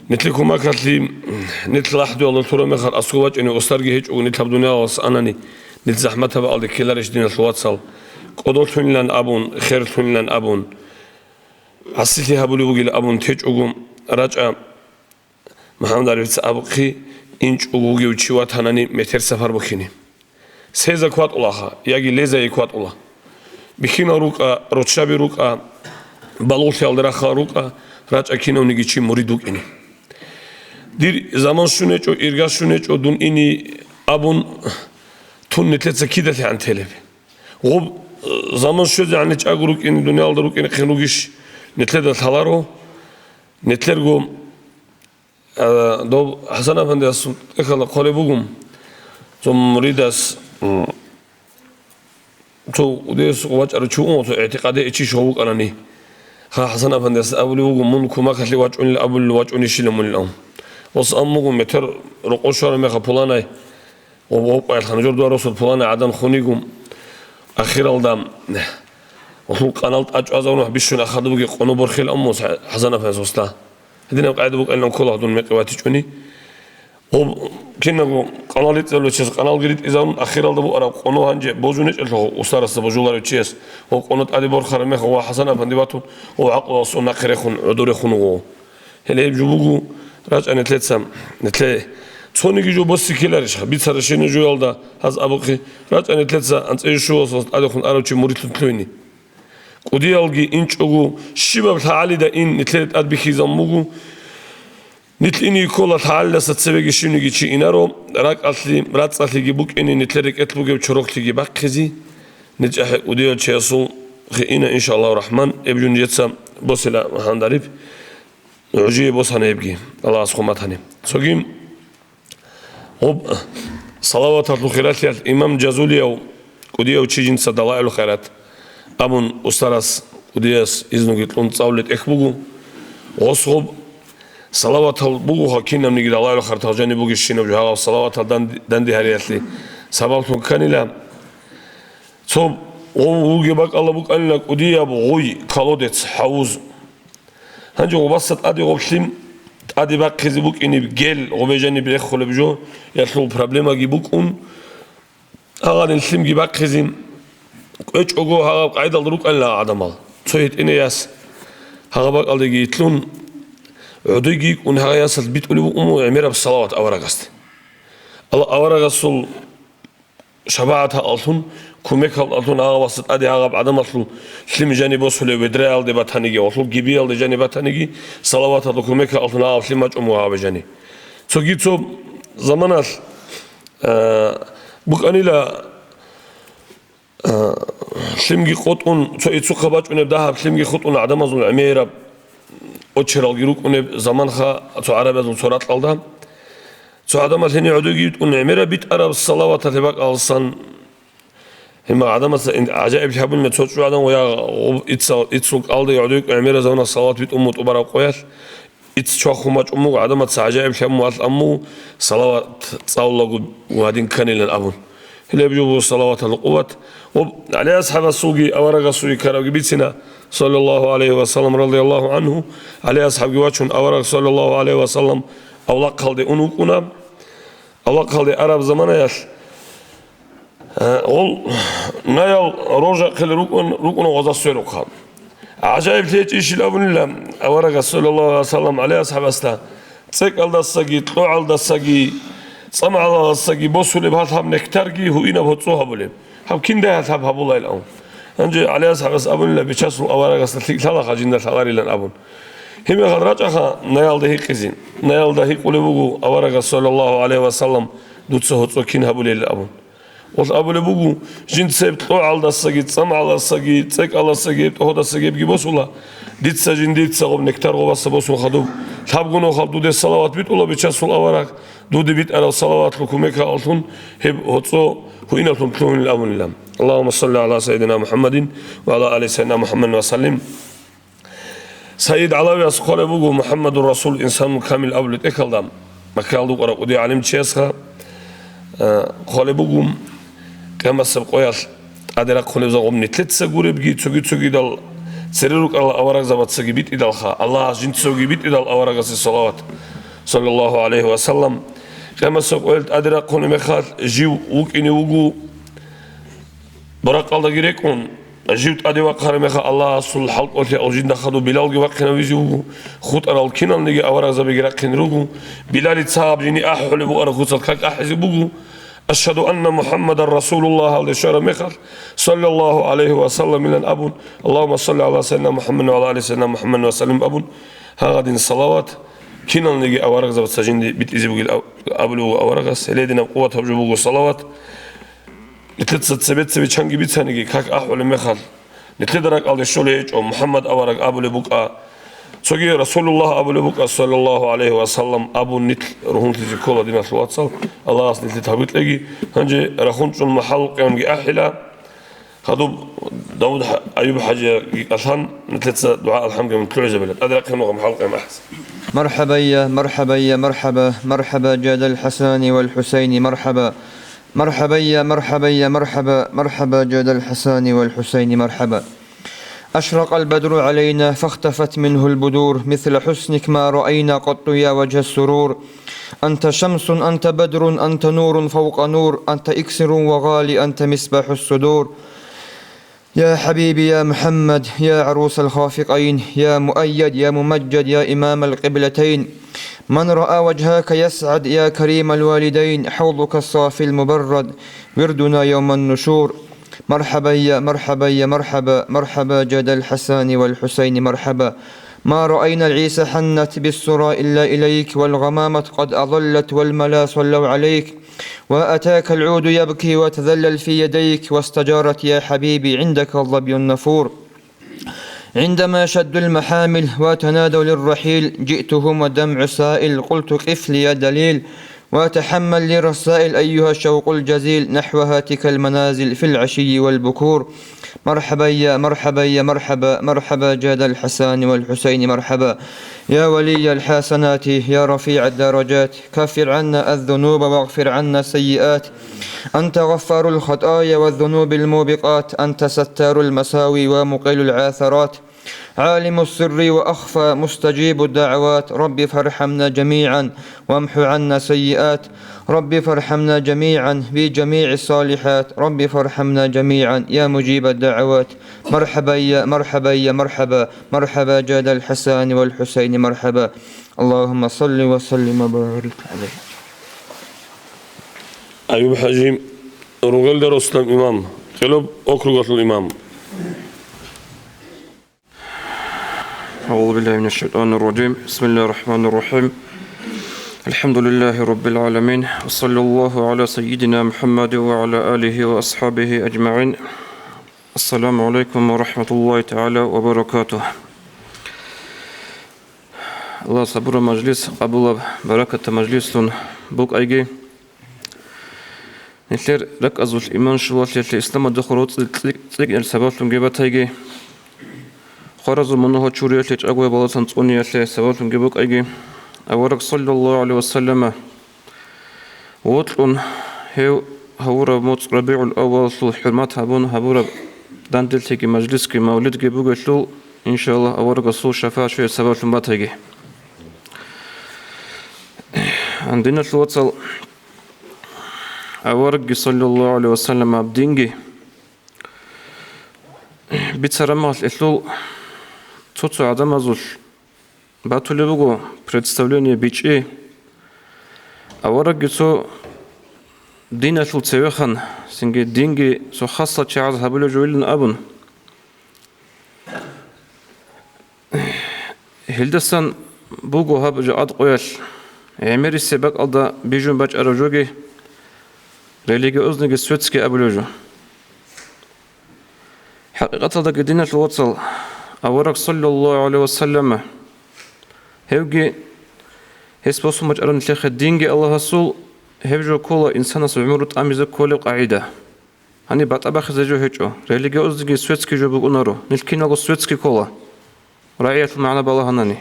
нилъее кумекалъе, нилъ лахӀдуялда лъураб мехалъ аскӀов вачӀине устарги гьечӀого, нилъ гьаб дуниялалдаса анани, нилъ захӀматаб бакӀалде ккеларищ, диналъул вацал, кӀодолъунилан абун, херлъунилан абун, гӀасилъи гьабулеб бугилан абун течӀого, рачӀа. МухӀаммад ГӀарифица абухъе, инчӀого вугев чи ватанани метер сапар букине. Сеза кватӀулаха, яги лезае кватӀула. Бихьинал рукӀа, руччаби рукӀа, балугълъиялда рахъал рукӀа, рачӀа кинавниги чи мурид вукӀине. Дир заман щун гьечӀо, ирга щун гьечӀо, дун ине абун, тун нилъеца кидалъи гӀан телеб? Гъоб, э, заман щвезегӀан чӀаго рукӀине, дуниялалда рукӀинехъин ругищ, нилъеда лъаларо, нилъерго А, доб ХӀасан-афандиясул тӀехьалда хъвалеб буго, цо муридас, м, цо удес вачӀарав чи вуго, цо игӀтикъаде ичи щов вукӀанани. Гьа, ХӀасан-афандияс абулев вуго, мун кумекалъе вачӀунел абулел вачӀунищила мунилан. Ос ам буго метер рокъов щвараб мехалъ пуланай, Гъоб-, гъоб къоялъ нужер дуа росулъ пуланай гӀадан хун йиго, ахиралда, гьелъул къанал тӀачӀвазабун бищун ахада бугеб къоно борхел аммус ХӀасан-афандияс уста. Гьединаб къагӀида букӀанилан ккола дун мекъи ватичӀони. Гъоб кинабго къанал ритӀизабулев чияс къаналги ритӀизабун, ахиралда буараб къоно гьанже божун гьечӀелъул устарасда божуларев чияс, гъоб къоно тӀаде борхараб мехалъ ва ХӀасан-афанди ватун, гъоб гӀакълуялъ нахъе рехун, гӀодоре хун вуго. Гьеле гьеб жо буго, рачӀа нилъеца, нилъее цониги жо босе ккеларищха, бицарабщинаб жоялда гьаз абухъе, рачӀа нилъеца анцӀила щуалдаса тӀадехун арав чи муридлъун лъугьине. КӀудиялги инчӀого щибаб лъагӀалида ин нилъее тӀад бихьизабун буго, нилъ ине ккола лъагӀалидаса цебеги щивниги чи инаро, ракӀалъе, рацӀцӀалъиги букӀине нилъер рекӀелъ бугеб чорохълъиги бахъизе, нилъ чӀахӀи кӀудияв чиясулхъе ина, иншааллагьу рахӀман, гьеб жо нижеца босила, МухӀаммад ГӀариф. ГӀужие босана гьебги, Аллагьас хъуматани. Цоги гъоб салаваталъул хиралъиялъ имам Жазулияв кӀудияв чи жинца Далаилу Хайрат абун устарас кӀудияс изнуги кьун цӀалулеб тӀехь буго. Гъос гъоб салаватал бугоха кинабниги Далаилу Хартал жаниб бугебщинаб жо гьаб салаватал данди-, данде гьариялъе сабаблъун кканила. Цо гъов вугеб бакӀалда букӀанила кӀудияб гъуй, колодец, хӀавуз. Гьанже гъубаса тӀаде гъоб лъим тӀаде бахъизе букӀинеб гел гъубе жаниб рехулеб жо, ялъул проблемаги букӀун, гьагъадин лъимги бахъизе кӀвечӀого гьагъаб къайдалда рукӀанила гӀадамал. Цо гьитӀинай яс гьагъаб бакӀалдеги итлъун, гӀодойги йикӀун гьагъай ясалъ битӀулеб букӀун буго гӀемераб салават аварагасде. Аллагь аварагасул шабагӀаталъун, кумекалъун гьагъабаса тӀаде гьагъаб гӀадамалъул лъим жаниб босулеб ведраялде батаниги, гъолъул гибиялде жаниб батаниги, салаваталъун кумекалъун гьагъаб лъим бачӀун буго гьабе жани. Цоги цо заманалъ, а, букӀанила, а, лъимги къотӀун, цо ицухъа бачӀунеб дагьаб лъимги хутӀун гӀадамазул гӀемераб очералги рукӀунеб заманха цо гӀарабазул цо ракьалда. Цо гӀадамал гьенив гӀодойги йитӀун гӀемераб битӀараб салаваталъе бакӀалсан, гьеб гӀадамаца ин-, гӀажаиблъи гьабунила цо чӀужу гӀадан ва я гъуб-, ицал-, иццул кӀалдиги гӀодойги гӀемераб замана салават битӀун мутӀубараб къоялъ, ицц чвахун бачӀун буго, гӀадамаца гӀажаиблъи гьабун валъ амму салават цӀалулаго гьадин кканилан абун. Гьелеб жо буго салаваталда къуват. Ва ГӀали асхӀабасулги аварагасулги ккарабги бицина, саллаллагьу гӀалайгьи ва саллам, радияллагьу гӀангьу, ГӀали асхӀабги вачун авараг, саллаллагьу гӀалайгьи ва саллам, авлахъалде ун вукӀуна. Авлахъалде араб заманаялъ, э, гъол наял роржахъел рукӀун, рукӀуна гъоза сверухъа. ГӀажаиблъи гьечӀищил абунила аварагас, саллаллагьу гӀалайгьи ва саллам, ГӀали асхӀабасда, цӀекӀалдасаги, кьогӀалдасаги, цӀамгӀалдасаги босулеб гьалъ гьаб нектарги гьуинаб гьоцӀо гьабулеб. Гьаб киндай гьалъ гьаб гьабулайилан. Гьанже ГӀали асхӀабас абунила, Бичасул аварагасда лъикӀ лъалаха жинда лъаларилан абун. Гьебмехалда рачӀаха наялда гьикъизе. Наялда гьикъулеб буго аварагас, саллаллагьу гӀалайгьи ва саллам, дуца гьоцӀо кин гьабулел абун. Гъолъ абулеб буго, жинца гьеб кьогӀалдасаги, цӀамгӀалдасаги, цӀекӀалдасаги, гьеб тӀогьодассаги гьебги босула, дица жиндица гъоб нектар гъобаса босун хадуб, лъабго нухалъ дуде салават битӀула, Бичасул авараг, дуде битӀараб салаватлъул кумек гьабуллъун гьеб гьоцӀо гьуинаблъун лъугьунел абунила. Аллагьумма салли гӀала сайидина МухӀаммадин ва гӀала али сайидина МухӀаммадин ва саллим. Саид ГӀалавияс хъвалеб буго, МухӀаммадур Расул инсанул камил абулеб тӀехьалда, Маккаялда вукӀарав кӀудияв гӀалимчиясха, э, хъвалеб буго, къиямасеб къоялъ тӀаде рахъунеб загъоб нилъеца гуребги, цоги-цогидал цере рукӀарал аварагзабацаги битӀидалха, Аллагьас жинцаги битӀидал аварагасе салават, саллаллагьу гӀалайгьи ва саллам. Къиямасеб къоялъ тӀаде рахъунеб мехалъ жив вукӀине вуго Буракъалдаги рекӀун, жив тӀаде вахъараб мехалъ Аллагьасул хӀалкӀолъиялъ жинда хадуб Билалги вахъинавизе вуго, хутӀарал киналниги аварагзабиги рахъине руго. Билалица гьаб жиндие ахӀулеб бугеб куцалъ как ахӀизе буго. «Ашгьаду анна МухӀаммадан расулуллагь» гьалде щвараб мехалъ, саллаллагьу гӀалайгьи ва саллам илан абун, «Аллагьумма салли гӀала сайидина МухӀаммадин ва гӀала али сайидина МухӀаммадин ва саллим» абун, гьагъадин салават киналниги аварагзабаца жинде битӀизе бугел аб-, абулеб буго аварагас, гьелединаб къуват гьаб жо буго салават. Нилъеца цебе-цебе чанги бицаниги, как ахӀулеб мехалъ, нилъеда ракӀалде щолей гьечӀо, МухӀаммад авараг абулеб букӀа, цоги Расулуллагь абулеб букӀа, саллаллагьу гӀалайгьи ва саллам, абун нилъ ругьунлъизе ккола, диналъул вацал, Аллагьас нилъее тавпикъ кьеги. Гьанже рахун чӀун махӀал къиямги ахӀила, хадуб Давуд хӀа-, Аюб хӀажиги кӀалъан, нилъеца дугӀа-алхӀамги лъугӀизабила. ТӀаде рахъин нугӀа махӀал къиям ахӀизе. مرحبا يا، مرحبا يا، مرحبا، مرحبا جاد الحسن والحسين، مرحبا. مرحبا يا، مرحبا يا، مرحبا، مرحبا جاد الحسن والحسين، مرحبا. أشرق البدر علينا فاختفت منه البدور، مثل حسنك ما رأينا قط يا وجه السرور. أنت شمس، أنت بدر، أنت نور فوق نور، أنت إكسير وغالي، أنت مصباح الصدور. يا حبيبي يا محمد، يا عروس الخافقين، يا مؤيد، يا ممجد، يا إمام القبلتين، من رأى وجهك يسعد، يا كريم الوالدين، حوضك الصافي المبرد، وردنا يوم النشور. مرحبا يا، مرحبا يا، مرحبا، مرحبا جاد الحسن والحسين، مرحبا. ما رأينا العيس حنت بالسرى إلا إليك، والغمامة قد أظلت والملا صلوا عليك. وأتاك العود يبكي وتذلل في يديك، واستجارت يا حبيبي عندك الظبي النفور. عندما شدوا المحامل وتنادوا للرحيل، جئتهم والدمع سائل، قلت: قف لي يا دليل، وتحمل لي رسائل أيها الشوق الجزيل نحو هاتك المنازل في العشي والبكور. مرحبا يا، مرحبا يا، مرحبا، مرحبا جاد الحسن والحسين، مرحبا. يا ولي الحسنات، يا رفيع الدرجات، كفر عنا الذنوب واغفر عنا السيئات. أنت غفار الخطايا والذنوب الموبقات، أنت ستار المساوي ومقيل العثرات، عالم السر وأخفى، مستجيب الدعوات. رب فارحمنا جميعا وامح عنا سيئات. رب فارحمنا جميعا بجميع الصالحات. رب فارحمنا جميعا يا مجيب الدعوات. مرحبا يا، مرحبا يا، مرحبا، مرحبا جاد الحسن والحسين، مرحبا. اللهم صل وسلم وبارك عليه. Аюб хӀажи, Ругелда росулъ имам, Къелеб округалъул имам. أعوذ بالله من الشيطان الرجيم. بسم الله الرحمن الرحيم. الحمد لله رب العالمين. وصلى الله على سيدنا محمد وعلى آله وأصحابه أجمعين. السلام عليكم ورحمة الله تعالى وبركاته. Аллагьас гьабураб мажлис къабулаб, баракатаб мажлислъун букӀайги, нилъер ракӀазул иман щулалъиялъе, исламалда хурал цӀи-, цӀи-, цӀикӀкӀиналъе сабаблъунги батайги, хваразул мунагьал чуриялъе чӀагояб баласан цӀуниялъе сабаблъунги букӀайги, авараг, саллаллагьу гӀалайгьи вассаллама, вокьун, гьев гьавураб моцӀ РабигӀул-аввалалъул хӀурмат гьабун гьабураб данделъиги мажлисги мавлидги бугелъул, иншааллагь, аварагасул шафагӀат щвеялъе сабаблъун батайги. Диналъул вацал, аварагги, саллаллагьу гӀалайгьи вассаллам, гьаб динги бицараб мехалъ, гьелъул цо-цо гӀадамазул батулеб буго представление, бичӀчӀи, аварагги цо диналъул цевехан, цинги динги цо хасал чагӀаз гьабулеб жойилан абун. Гьелдасан буго гьаб жакъа къоялъ гӀемерисеб бакӀалда бижун бачӀараб жоги, религиозныйги светский абулеб жо. ХӀакъикъаталдаги, диналъул вацал, авараг, саллаллагьу гӀалайгьи вассаллама, гьевги, гьес босун бачӀараб нилъехъе динги Аллагьасул, гьеб жо ккола инсанас гӀумру тӀамизе кколеб къагӀида. Гьаниб батӀа бахизе жо гьечӀо, религиозныйги светский жо букӀунаро, нилъ киналго светский ккола, рагӀиялъул магӀна балагьанани.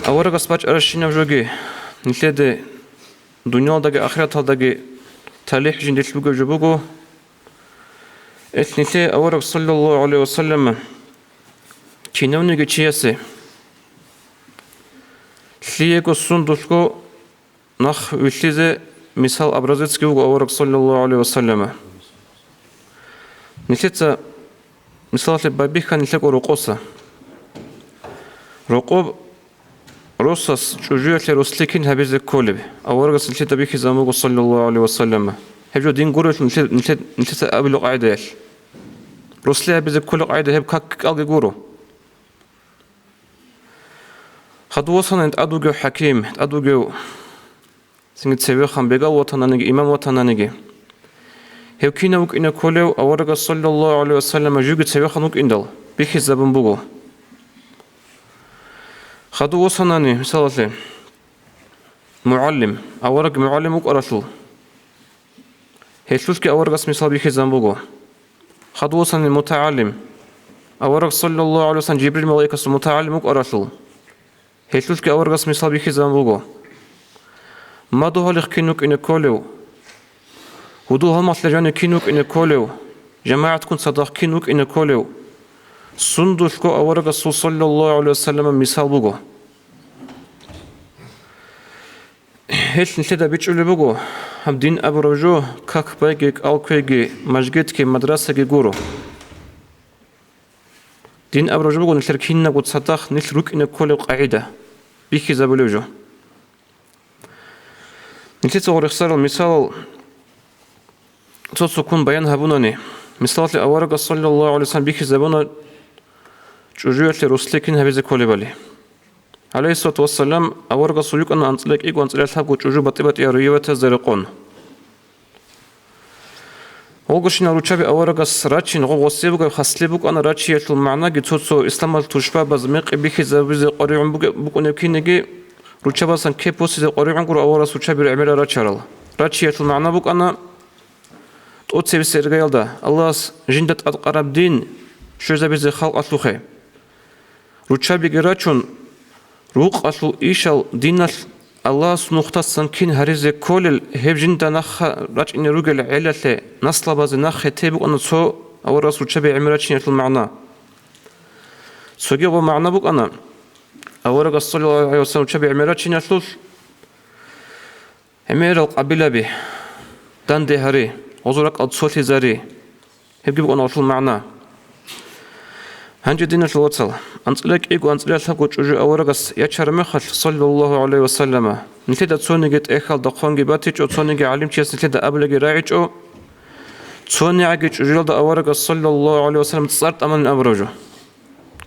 Аварагас бачӀаращинаб жоги, нилъеде дуниялалдаги ахираталдаги талихӀ жиндилъ бугеб жо буго. Гьелъ нилъее авараг, саллаллагьу гӀалайгьи вассаллама, чинавниги чиясе лъиего сундулъго нах вилълъизе мисал, образецги вуго авараг, саллаллагьу гӀалайгьи вассаллама. Нилъеца мисалалъе байбихьани лъикӀо рокъоса. Рокъоб росас чӀужуялъе росликин гьабизе кколеб аварагас нилъеда бихьизабун буго, саллаллагьу гӀалайгьи вассаллама. Гьеб жо дин гурелъул нилъе-, нилъе-, нилъеца абулеб къагӀидаялъ. Росли гьабизе кколеб къагӀида гьеб как-, кӀалги гуро. Хадув васанани тӀад вугев хӀаким, тӀад вугев, цинги цевехан бегал ватананиги, имам ватананиги. Гьев кинав вукӀине кколев аварагас, саллаллагьу гӀалайгьи вассаллама, живги цевехан вукӀиндал бихьизабун буго. Хадув васанани, мисалалъе, мугӀалим, авараг мугӀалим вукӀаралъул, гьелъулъги аварагас мисал бихьизабун буго. Хадув васани мутагӀалим, авараг, саллаллагьу гӀалайгьи вассаллам, Жибрил малаикасул мутагӀалим вукӀаралъул, гьелъулъги аварагас мисал бихьизабун буго. Мадугьалихъ кин вукӀине кколев, гьудул-гьалмагълъи жанив кин вукӀине кколев, жамагӀатккун цадахъ кин вукӀине кколев, сундулъго аварагасул, саллаллагьу гӀалайгьи вассаллама, мисал буго. Гьелъ нилъеда бичӀчӀулеб буго, гьаб дин абураб жо как байги, кӀал кквейги, мажгитги, мадрасаги гуро. Дин абураб жо буго нилъер кинабго цадахъ нилъ рукӀине кколеб къагӀида, бихьизабулеб жо. Нилъеца гъорехсарал мисалал цо-цоккун баян гьабунани, мисалалъе, аварагас, саллаллагьу гӀалайгьи вассаллам, бихьизабуна чӀужуялъе росликин гьабизе кколебали. ГӀалайгьиссалату вассалам, аварагасул рукӀана анцӀила кӀиго, анцӀила лъабго чӀужу батӀи-батӀияб риваятазда рекъон. Гъолгощинал руччаби аварагас рачин, гъоб гъосие бугеб хаслъи букӀана рачиялъул магӀнаги, цо-цо исламалъ тушбабаз мекъи бихьизабизе къваригӀун буге-, букӀунеб кинниги, руччабасан кеп босизе къваригӀун гуро аварагас руччаби гӀемерал рачарал. Рачиялъул магӀна букӀана тӀоцебесеб иргаялда Аллагьас жинда тӀадкъараб дин щвезабизе халкъалъухъе. Руччабиги рачун, рукъалъул ишал диналъ Аллагьасул нухдасан кин гьаризе кколел, гьеб жинда нахъа рачӀине ругел гӀелалъе, наслабазе нахъе те букӀана цо аварагас руччаби гӀемер рачиналъул магӀна. Цоги гъо магӀна букӀана, аварагас, саллаллагьу гӀалайгьи вассаллам, руччаби гӀемер рачиналъул гӀемерал къабилаби, данде гьари, гъозул ракӀал цолъизари. Гьебги букӀана гъолъул магӀна. Гьанже, диналъул вацал, анцӀила кӀиго, анцӀила лъабго чӀужу аварагас ячараб мехалъ, саллаллагьу гӀалайгьи вассаллама, нилъеда цониги тӀехьалда хъванги батичӀо, цониги гӀалимчияс нилъеда абулаги рагӀичӀо, цонигӀаги чӀужуялда аварагас, саллаллагьу гӀалайгьи вассаллам, цӀар тӀаманин абураб жо.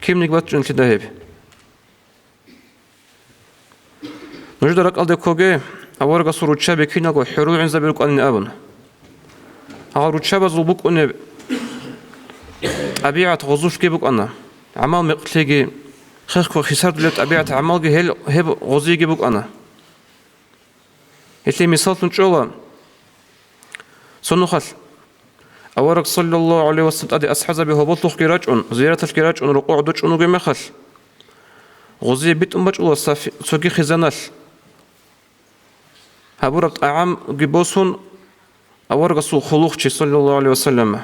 Кибниги батичӀо нилъеда гьеб. Нужеда ракӀалде ккоге, аварагасул руччаби киналго хӀурул гӀинзаби рукӀанин абун. Гьал руччабазул букӀунеб тӀабигӀат гъозулъги букӀана, гӀамал-мекълъиги, хехго хисардулеб тӀабигӀат-гӀамалги гьел гьеб гъозиеги букӀана. Гьелъие мисаллъун чӀола, цо нухалъ авараг, саллаллагьу гӀалайгьи вассалам, тӀаде асхӀабзаби гьоболлъухъги рачӀун, зияраталъги рачӀун, рокъов гӀодов чӀун вугеб мехалъ, гъозие битӀун бачӀула сафи-, цоги хизаналъ. Гьабураб тӀагӀамги босун, аварагасул хъулухъчи, саллаллагьу гӀалайгьи вассалам,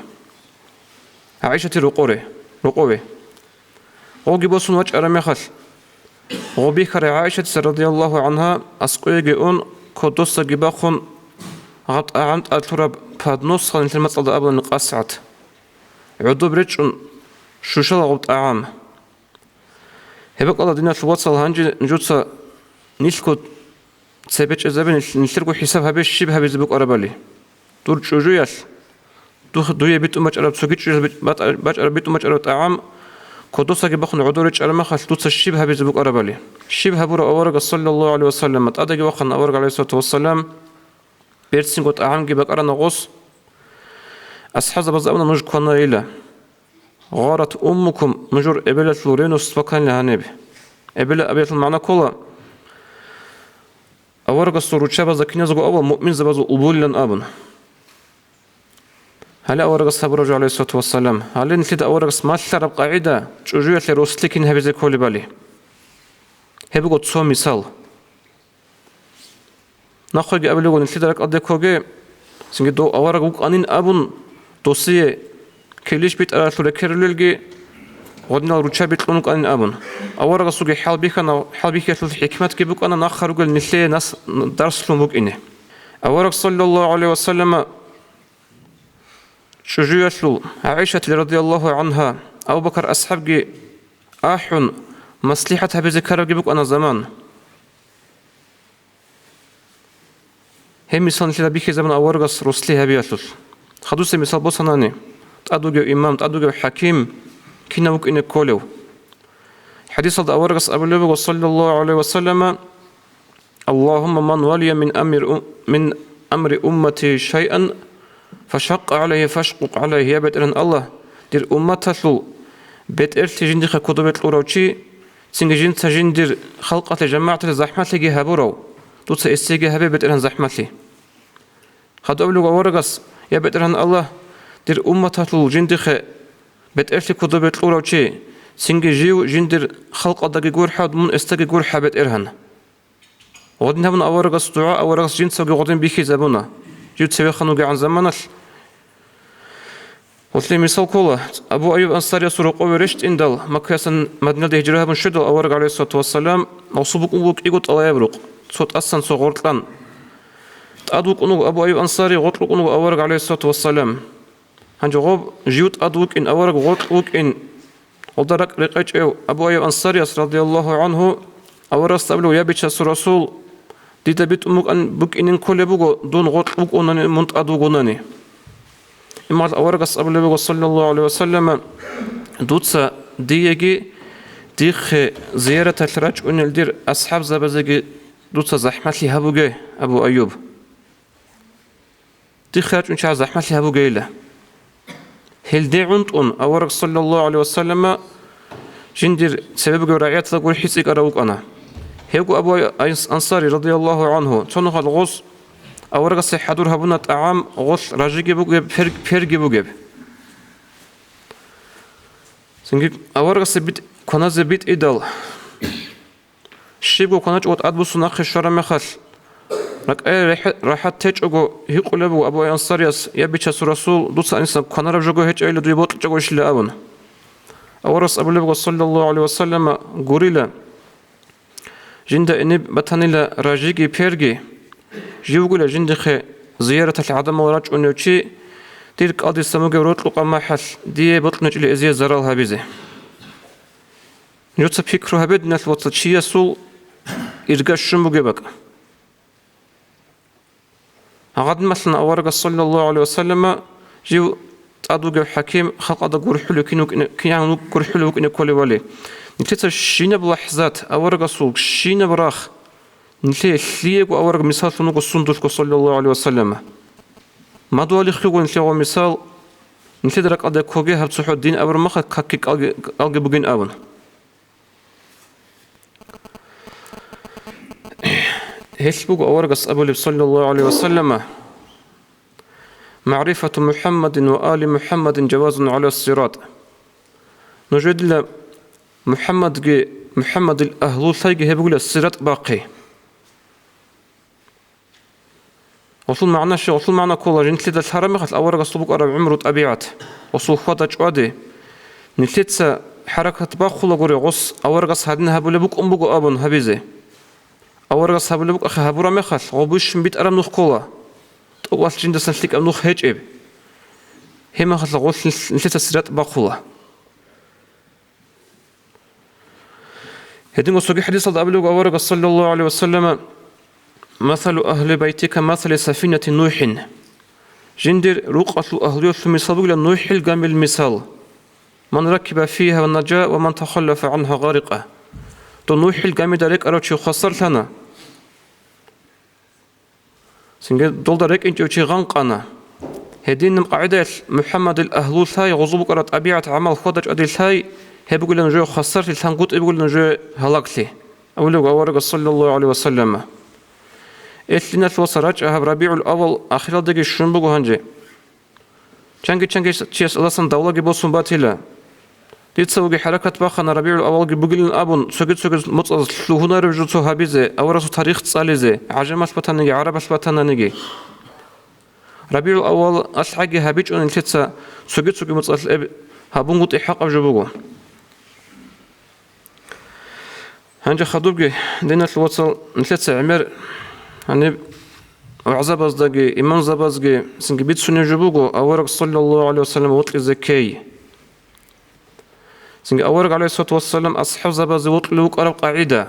ГӀайшати рокъоре, рокъове. Гъоги босун вачӀараб мехалъ, гъо бихьарай ГӀайшатица, радияллагьу гӀангьа, аскӀовеги ун, кодосаги бахъун, гьаб тӀагӀам тӀад лъураб подносха нилъер мацӀалда абулани къасгӀат, гӀодоб речӀчӀун щущала гъоб тӀагӀам. Гьеб бакӀалда, диналъул вацал, гьанже нужеца нилъго цебе чӀезабе, нилъ-, нилъерго хӀисаб гьабе, щиб гьабизе букӀарабали. Дур чӀужуялъ, дух-, дуе битӀун бачӀараб цоги чӀужуялъ бит-, батӀа-, бачӀараб, битӀун бачӀараб тӀагӀам кодосаги бахъун гӀодор речӀчӀараб мехалъ, дуца щиб гьабизе букӀарабали. Щиб гьабураб аварагас, саллаллагьу гӀалайгьи вассалам, тӀадеги вахъана авараг, гӀалайгьиссалату вассалам, берцинго тӀагӀамги бакӀарана гъос. АсхӀабзабазда абуна: «Нуж кванайила. Гъарат уммукум, нужер эбелалъул ревность баканила гьаниб». Эбела абиялъул магӀна ккола, аварагасул руччабазда киназго авал муъминзабазул улбулилан абун. Гьале аварагас гьабураб жо, гӀалайгьиссалату вассалам, гьале нилъеда аварагас малъараб къагӀида, чӀужуялъе рослъи кин гьабизе кколебали. Гьеб буго цо мисал. Нахъеги абулеб буго нилъеда ракӀалде ккоге, цинги дов авараг вукӀанин абун, досие килищ битӀаралъул рекерулелги, гъодинал руччаби кьун вукӀанин абун. Аварагасулги хӀалбихьана, хӀалбихьиялъул хӀикматги букӀана, нахъа ругел нилъее нас-, дарслъун букӀине. Авараг, саллаллагьу гӀалайгьи вассалама, чӀужуялъул ГӀайшатил, радияллагьу гӀангьа, Абу Бакар асхӀабги ахӀун, маслихӀат гьабизе ккарабги букӀана заман. Гьеб мисал нилъеда бихьизабуна аварагас рослъи гьабиялъулъ. Хадусеб мисал босанани, тӀад вугев имам, тӀад вугев хӀаким кинав вукӀине кколев? ХӀадисалда аварагас абулеб буго, саллаллагьу гӀалайгьи вассалама: «Аллагьумма ман валия мин амир у-, мин амри уммати шайъан фашакъа гӀалайгьи фашкъукъ гӀалайгьи». Я БетӀергьан Аллагь, дир умматалъул бетӀерлъи жиндихъе кодобе кьурав чи, цинги жинца жиндир халкъалъе, жамагӀаталъе захӀмалъиги гьабурав, дуца эсеги гьабе, БетӀергьан, захӀмалъи. Гьадин абулеб аварагас: «Я БетӀергьан Аллагь, дир умматалъул жиндихъе бетӀерлъи кодобе кьурав чи, цинги жив жиндир халкъалдаги гурхӀа, мун эсдаги гурхӀа, БетӀергьан». Гъодин гьабун аварагас дугӀа, аварагас жинцаги гъодин бихьизабуна, жив цевехъан вугегӀан заманалъ. Гьелъие мисал ккола, Абу Айюб Ансариясул рокъове рещтӀиндал, Маккаясан Мадиналде гьижра гьабун щведал, авараг, гӀалайгьиссалату вассалам, гъосул букӀун буго кӀиго тӀалаб рукъ, цо тӀасан, цо гъоркьан. ТӀад вукӀун вуго Абу Айюб Ансари, гъоркь вукӀун вуго авараг, гӀалайгьиссалату вассалам. Гьанже гъоб жив тӀад вукӀин, авараг гъоркь вукӀин, гъолда ракӀ рекъечӀев Абу Айюб Ансарияс, радияллагьу гӀангьу, аварагасда абулеб: «Я Бичасул Расул, дида битӀун букӀан-, букӀинин кколеб буго, дун гъоркь вукӀунани, мун тӀад вугонани». Имал аварагас абулеб буго, саллаллагьу гӀалайгьи вассалама: «Дуца диеги дихъе зияраталъ рачӀунел дир асхӀабзабазеги дуца захӀмалъи гьабуге, Абу Айюб». Дихъе рачӀунел чагӀаз захӀмалъи гьабугейила. Гьелде гӀунтӀун авараг, саллаллагьу гӀалайгьи вассалама, жиндир цебе бугеб рагӀияталда гурхӀи цӀикӀкӀарав вукӀана. Гьевго Абу Ай-, Айс-, Ансари, радияллагьу гӀангьу, цо нухалъ гъос аварагасе хӀадур гьабуна тӀагӀам, гъолъ ражиги бугеб, пер-, перги бугеб. Цинги аварагасе бит-, кваназе битӀидал, щибго кваначӀого тӀадбуссун нахъе щвараб мехалъ, ракӀае рехӀе-, рахӀат течӀого, гьикъулеб буго Абу Ансарияс: «Я Бичасул Расул, дуца гьаниса кванараб жого гьечӀайилла дуе бокьичӀого ишила», – абун. Аварагас абулеб буго, саллаллагьу гӀалайгьи вассалама: «Гурила, жинда гьениб батанила ражиги перги, жив вугила жиндихъе зияраталъ гӀадамал рачӀунев чи, дир кӀалдисан бугеб рокьукъаб махӀалъ дие бокьичӀого эзие зарал гьабизе». Нужеца пикру гьабе, диналъ вацал, чиясул ирга щун бугеб бакӀ. Гьадин, масалан, аварагас, саллаллагьу гӀалайгьи вассалама, жив тӀад вугев хӀаким, халкъалда гурхӀулев кин вукӀине-, кин гьанив гурхӀулев вукӀине кколев вали. Нилъеца щинаб лахӀзат, аварагасул щинаб рахъ, нилъее лъиего авараг мисаллъун вуго сундулъго, саллаллагьу гӀалайгьи вассалама. Мадугьалихъего нилъего мисал, нилъеда ракӀалде ккоге гьаб цохӀо дин абураб махалъ какги кӀалги, кӀалги бугин абун. Гьелъ буго аварагас абулеб, саллаллагьу гӀалайгьи ва саллама: «МагӀрифату МухӀаммадин ва али МухӀаммадин жавазун гӀала сират». Нужедила МухӀаммадги, МухӀаммадил агьлулъайги гьеб бугила сират бахъи. Гъолъул магӀна щай? Гъолъул магӀна ккола, жинлъида лъараб мехалъ аварагасул букӀараб гӀумру, тӀабигӀат, гъосул хьвада-чӀвади, нилъеца хӀаракат бахъулагури, гъос аварагас гьадин гьабулеб букӀун буго абун гьабизе. Аварагас гьабулеб букӀахъе гьабураб мехалъ, гъо бищун битӀараб нух ккола, тӀокӀалъ жиндасан лъикӀаб нух гьечӀеб. Гьеб мехалъ гъолъ нилъ-, нилъеца сират бахъула. Гьединго цоги хӀадисалда абулеб аварагас, саллаллагьу гӀалайгьи ва саллама: «Масалу агьли байтика масали сафинати НухӀин». Жиндир рукъалъул агьлуялъул мисал бугила НухӀил гамил мисал: «Ман ракиба фигьа ва наджа, ва ман тахаллафа гӀангьа гъарикъа». Дов НухӀил гамида рекӀарав чи хвасарлъана, цинги долда рекӀинчӀев чи гъанкъана. Гьединаб къагӀидаялъ МухӀаммадил агьлулъай, гъозул букӀараб тӀабигӀат-гӀамал хьвада-чӀвадилъай, гьеб бугила нужее хвасарлъи, лъангутӀи бугила нужее гьалаглъи, абулеб аварагас, саллаллагьу гӀалайгьи ва саллама. Эл диналъул вацал, рачӀа гьаб РабигӀул-аввал ахиралдаги щун буго гьанже. Чанги-чанги чияс Аллагьасдасан давлаги босун батила. Дица вуги хӀаракат бахъана РабигӀул-аввалги бугилан абун, цоги-цоги моцӀаз лъугьунарев жо цо гьабизе, аварагасул тарих цӀализе, гӀажамалъ батаниги, гӀарабалъ батананиги. РабигӀул-аввал алъ гӀаги гьабичӀо нилъеца, цоги-цоги моцӀалъ эб гьабунгутӀи хӀакъаб жо буго. Гьанже хадубги, диналъул вацал, нилъеца гӀемер гьаниб вагӀзабаздаги, имамзабазги цинги бицунеб жо буго авараг, саллаллагьу гӀалайгьи ва саллам, вокьизе ккей. Цинги авараг, гӀалайгьиссалату вассалам, асхӀабзабазе вокьулев вукӀараб къагӀида.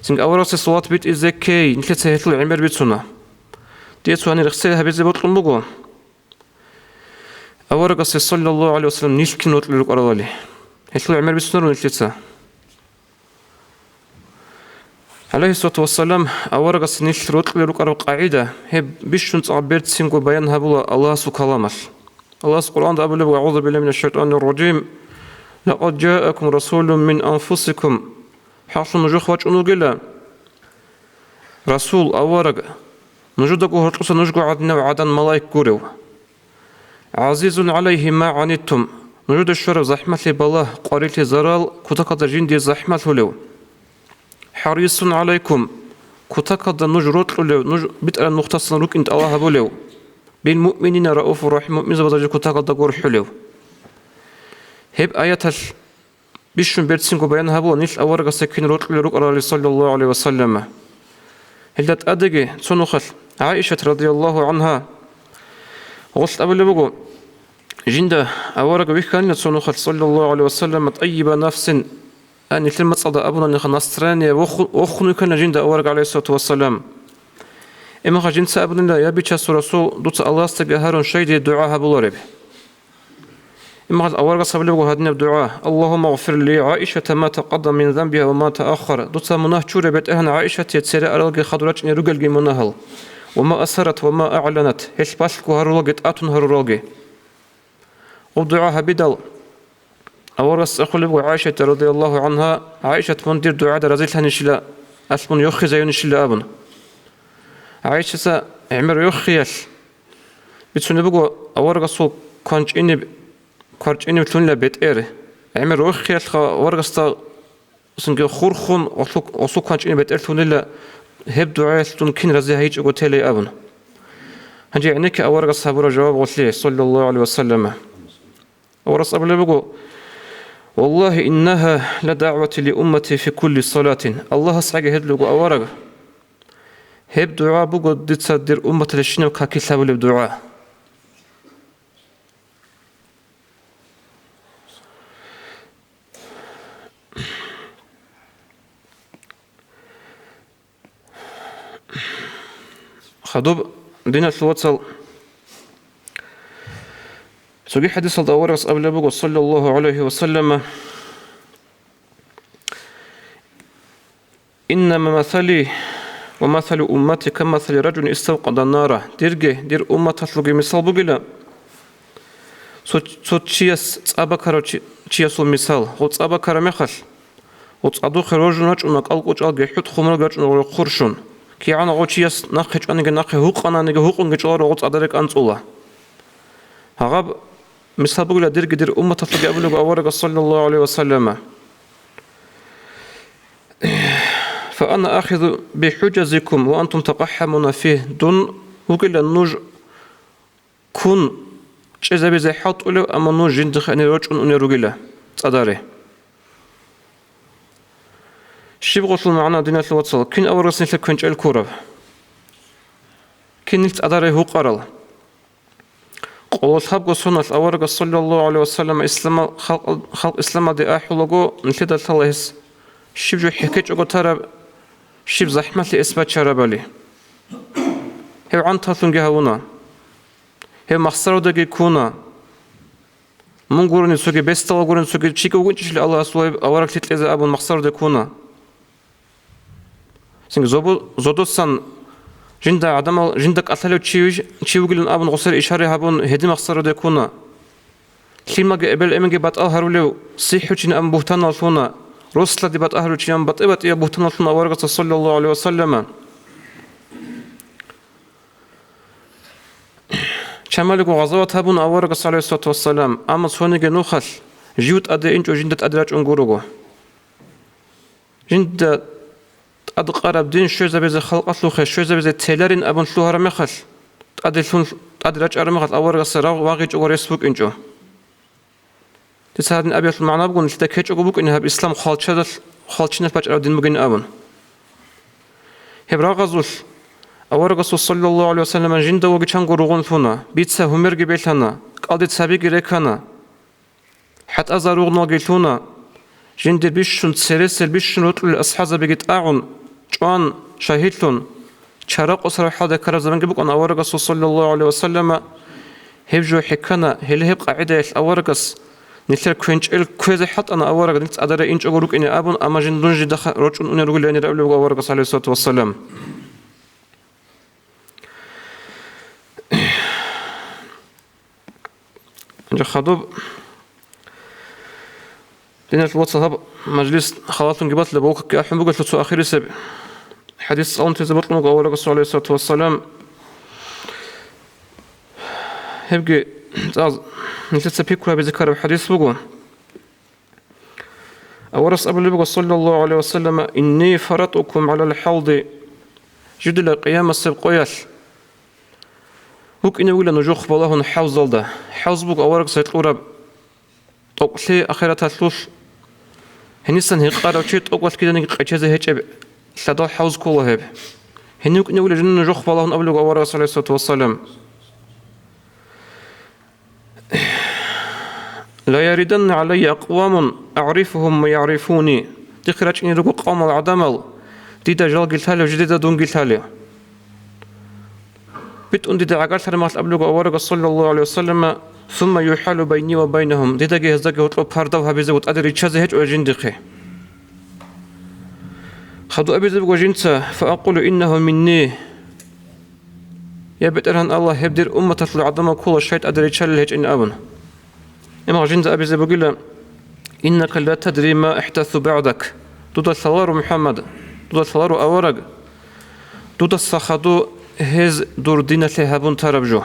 Цинги аварагасде салават битӀизе ккей, нилъеца гьелъул гӀемер бицуна. Дие цо гьанир рехсей гьабизе бокьун буго. Аварагасде, саллаллагьу гӀалайгьи ва саллам, нилъ кин вокьулел рукӀаралали. Гьелъул гӀемер бицунаро нилъеца. ГӀалайгьиссалату вассалам, аварагасде нилъ вокьулел рукӀараб къагӀида, гьеб бищун цӀакъ берцинго баян гьабула Аллагьасул каламалъ. Аллагьас Къуръанда абулеб: «АгӀузу биллагьи минаш шайтӀанир ражим. Лакъад жаакум расулун мин анфусикум». ХӀакълъун нужухъ вачӀун вугила Расул, авараг, нужедаго гьоркьоса нужго гӀадинав гӀадан малаик гурев. «ГӀазизун гӀалайгьи ма гӀаниттум», нужеда щвараб захӀмалъи, балагь, къварилъи, зарал кутакалда жиндие захӀмалъулев. «ХӀарисун гӀалайкум», кутакалда нуж рокьулев, нуж битӀараб нухдасан рукӀин тӀалаб гьабулев. «Билмуъминина рауфур рахӀим», муъминзабазда жо кутакалда гурхӀулев. Гьеб аяталъ бищун берцинго баян гьабула нилъ аварагасда кин рокьулел рукӀарали, саллаллагьу гӀалайгьи ва саллама. Гьелда тӀадеги цо нухалъ ГӀаишат, радияллагьу гӀангьа, гъолъ абулеб буго: «Жинда авараг вихьанила цо нухалъ, саллаллагьу гӀалайгьи ва саллама, тӀайиба нафсин», а, нилъер мацӀалда абунаниха, настроение воху-, вохун вихьанила жинда авараг, гӀалайгьиссалату вассалам. Имаха жинца абунила: «Я Бичасул Расул, дуца Аллагьасдаги гьарун, щай дие дугӀа гьабулареб?» Имгъал аварагас гьабулеб буго гьадинаб дугӀа: «Аллагьумма гъфир ли ГӀаишата ма такъаддама мин занбигьа ва ма тааххар». Дуца мунагь чуре, БетӀергьан, ГӀаишатие цере аралги хадур рачӀине ругелги мунагьал. «Ва ма асаррат ва ма аъланат», гьелъ балъго гьарулаги тӀатун гьаруралги. Гъуб дугӀа гьабидал, аварагас цӀехолеб буго ГӀаишатда, радияллагьу гӀангьа: «ГӀаишат, мун дир дугӀада разилъанищила, алъ мун йохизаюнищила», – абун. ГӀаишатица гӀемер йохиялъ бицунеб буго аварагасул кванчӀиниб, кварчӀиниб лъунила бетӀер. ГӀемер рохиялъха аварагасда цинги хурхун гъосул, гъосул кванчӀиниб бетӀер лъунила, гьеб дугӀаялъ дун кин рази гьайичӀого телей абун. Гьанже гӀенекке аварагас гьабураб жаваб гъолъие, саллаллагьу гӀалайгьи ва саллама. Аварагас абулеб буго: «Валлагьи, иннагьа ла дагӀвати ли уммати фи кулли салатин». АллагьасгӀаги гьедулеб буго авараг, гьеб дугӀа буго дица дир умматалъе щинаб какилъ гьабулеб дугӀа. Хадуб, диналъул вацал, цоги хӀадисалда аварагас абулеб буго, саллаллагьу гӀалайгьи ва саллама: «Иннама масали ва масалу уммати ка масали ражулин иставкъада нара». Дирги дир умматалъулги мисал бугила цо, цо чияс цӀа бакарав чи-, чиясул мисал. Гъо цӀа бакараб мехалъ, ГъоцӀадухъе роржун рачӀуна кӀалкӀучӀалги, хӀутӀ-хъумралги рачӀуна гъоре хъурщун. КигӀан гъо чияс нахъе чӀваниги, нахъе гьукъананиги, гьукъунги чӀваларо гъоцӀадаре кӀанцӀула. Гьагъаб мисал бугила дирги дир умматалъуги абулего аварагас, саллаллагьу гӀалайгьи ва саллама: «Фа ана ахизу бихӀужазикум ва антум такъахӀамуна фигь». Дун вугила нуж ккун чӀезабизе хӀалтӀулев, амма нуж жиндихъе гьанир рорчӀун унел ругила цӀадаре. Щиб гъолъул магӀна, диналъул вацал, кин аварагас нилъер квенчӀел ккураб? Кин нилъ цӀадаре гьукъарал? Къоло лъабго соналъ аварагас, саллаллагьу гӀалайгьи ва саллам, исламал-, халкъ, халкъ исламалде ахӀулаго, нилъеда лъала гьес щиб жо хӀекечӀого тараб, щиб захӀмалъи эс бачарабали. Гьев гӀанталъунги гьавуна. Гьев махсародаги ккуна. Мун гурони цоги, бесдала гурони цоги, чиги вугинчӀищ Аллагьас вай авараглъи кьезе абун махсароде ккуна. Цинги зобу-, зодосан жинда гӀадамал, жинда кӀалъалев чи виж-, чи вугилан абун гъосер ишари гьабун, гьедин махсароде ккуна. Лъимаги эбел-эменги батӀал гьарулев сихӀручи абун бугьтаналлъуна, рослади батӀа гьаручи абун батӀи-батӀияб бугьтаналлъуна аварагасда, саллаллагьу гӀалайгьи ва саллама. Чамалиго гъазават гьабуна аварагас, гӀалайгьиссалату вассалам, амма цониги нухалъ жив тӀаде инчӀо жинда тӀаде рачӀун гурого. Жинда тӀадкъараб дин щвезабизе халкъалъухъе, щвезабизе теларин абун лъугьараб мехалъ, тӀаделъун, тӀаде рачӀараб мехалъ аварагасда рагъ вагъичӀого рес букӀинчӀо. Дица гьадин абиялъул магӀна буго, нилъеда ккечӀого букӀине гьаб ислам хвалчадал-, хвалчиналъ бачӀараб дин бугин абун. Гьеб рагъазулъ аварагасул, саллаллагьу гӀалайгьи ва саллама, жинда ваги чанго ругъун лъуна, бица гьумерги белъана, кӀалдица цабиги рекана, хӀатӀазаригъуналги лъуна, жиндир бищун, цересел бищун рокьулел асхӀабзабиги тӀагӀун, чӀван, шагьидлъун, чара къосараб хӀалда ккараб заманги букӀана аварагасул, саллаллагьу гӀалайгьи ва саллама. Гьеб жо хӀеккана, гьеле гьеб къагӀидаялъ аварагас нилъер квенчӀел кквезе хӀалтӀана авараг нилъ цӀадаре инчӀого рукӀине абун, амма жиндун жинда ха-, рорчӀун унел ругилан абулеб аварагас, гӀалайгьиссалату вассалам. Гьанже хадуб, диналъул вацал, гьаб мажлис халалъунги батила, болкакки ахӀун бугелъул цо ахирисеб хӀадис цӀалун тезе бокьун буго аварагасул, гӀалайгьиссалату вассалам. Гьебги цӀакъ нилъеца пикру гьабизе ккараб хӀадис буго. Аварагас абулеб буго, саллаллагьу гӀалайгьи ва саллама: «Инни фаратӀукум гӀалал хӀавди», жидила къиямасеб къоялъ вукӀине вугила нужухъ балагьун хӀавзалда. ХӀавз буго аварагас гьекъураб тӀокӀлъи ахираталъулъ. Гьенисан гьекъарав чи тӀокӀалъ киданиги къечезе гьечӀеб лъадал хӀавз ккола гьеб. Гьенив вукӀине вугила жинда нужухъ балагьун абулеб буго аварагас, гӀалайгьиссалату вассалам. «Ла яриданна гӀалайя акъвамун агӀрифугьум ва ягӀрифуни». Дихъе рачӀине руго къавмал гӀадамал, дида жалги лъалев, жидеда дунги лъалев. БитӀун дида гӀагарлъараб мехалъ абулеб буго аварагас, саллаллагьу гӀалайгьи ва саллама: «Сумма юхӀалу байни ва байнагьум», дидаги гьездаги гьоркьоб пардав гьабизе ва тӀаде риччазе гьечӀо жиндихъе. Хадуб абизе буго жинца: «Фа акъулу иннагьу минни». Я БетӀергьан Аллагь, гьеб дир умматалъул гӀадамал ккола, щай тӀаде риччалел гьечӀин абун. Амма жинда абизе бугила: «Иннака ла тадри ма ахӀдасу багӀдак». Дуда лъаларо, МухӀаммад, дуда лъаларо авараг, дудаса хадуб гьез дур диналъе гьабун тараб жо.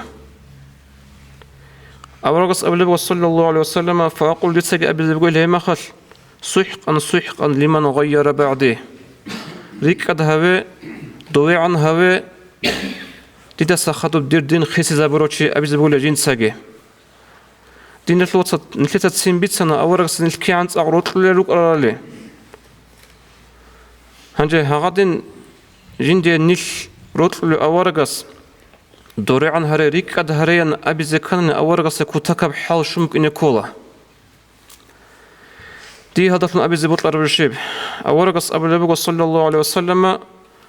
Аварагас абулеб буго, саллаллагьу гӀалайгьи ва саллама: «Фа акъул», дицаги абизе буго гьеб мехалъ: «СухӀкъан, сухӀкъан лиман гъайяра багӀди». РикӀкӀад гьаве, довегӀан гьаве, дидаса хадуб дир дин хисизабурав чи, абизе бугила жинцаги. Диналъул вацал, нилъеца цин бицана аварагас нилъ кигӀан цӀакъ рокьулел рукӀарали. Гьанже гьагъадин жиндие нилъ рокьулев аварагас, «ДорегӀан гьаре, рикӀкӀад гьареян» абизе кканани, аварагасда кутакаб хӀал щун букӀине ккола. Дие гьадалъун абизе бокьараб щиб? Аварагас абулеб буго, саллаллагьу гӀалайгьи ва саллама: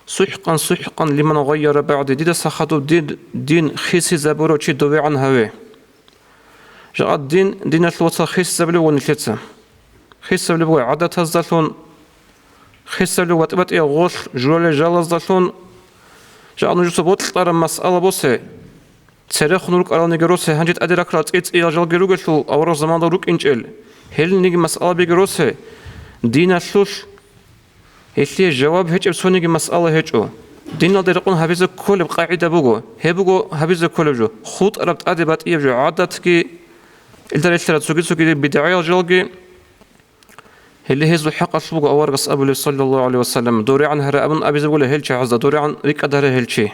«СухӀкъан, сухӀкъан лиман гъайяра багӀди», дидаса хадуб дир дин хисизабурав чи довегӀан гьаве. Жакъа дин, диналъул вацал, хисизабулеб буго нилъеца. Хисизабулеб буго гӀадатаздалъун, хисизабулеб батӀи-батӀияб гъолъ журалел жалаздалъун. Жакъа нужеца бокьараб масъала босе, церехун рукӀаралниги росе, гьанже тӀаде рахъарал цӀи-цӀиял жалги ругелъул авараг заманда рукӀинчӀел, гьелниги масъалабиги росе, диналъулъ Гьелъие жаваб гьечӀеб цониги масъала гьечӀо. Диналда рекъон гьабизе кколеб къагӀида буго. Гьеб буго гьабизе кколеб жо, хутӀараб тӀаде батӀияб жо, гӀадатги, илда релълъараб цоги-цогидал бидгӀаял жалги. Гьеле гьезул хӀакъалъулъ буго аварагас абулеб, саллаллагьу гӀалайгьи вассалам, дорегӀан гьаре абун абизе бугила гьел чагӀазда, дорегӀан рикӀкӀад гьаре гьел чи.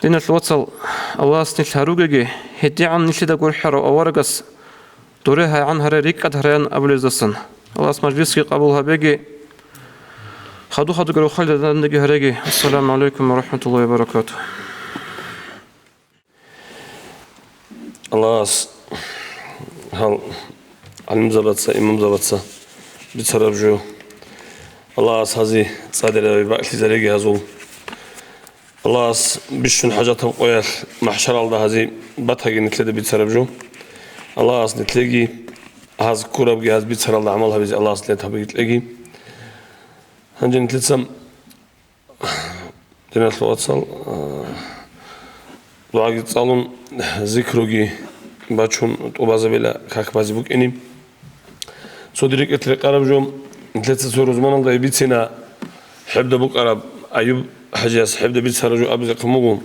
Диналъул вацал, Аллагьас нилъ гьаругеги, гьедигӀан нилъеда гурхӀарав аварагас дорегӀан гьаре, рикӀкӀад гьареян абулездасан. Аллагьас мажлисги къабул гьабеги, хадур-хадурги рохалида дандаги гьареги. Ассаламу гӀалайкум ва рахӀматуллагьи ва баракатугь. Аллагьас гьал гӀалимзабаца, имамзабаца бицараб жо. Аллагьас гьази цӀадираби бакӀлъизареги гьазул. Аллагьас бищун хӀажатаб къоялъ махӀшаралда гьази батаги нилъеда бицараб жо. Аллагьас нилъеги гьаз ккурабги гьаз бицаралда гӀамал гьабизе Аллагьас лъетабиги кьеги. Гьанже нилъеца, диналъул вацал, а, дугӀаги цӀалун, зикруги бачун тӀубазабила как базе букӀине. Цо дирекӀет рекъараб жо, нилъеца цо рузманалда бицина, хӀебда букӀараб Аюб хӀажияс хӀебда бицараб жо абизехъин буго.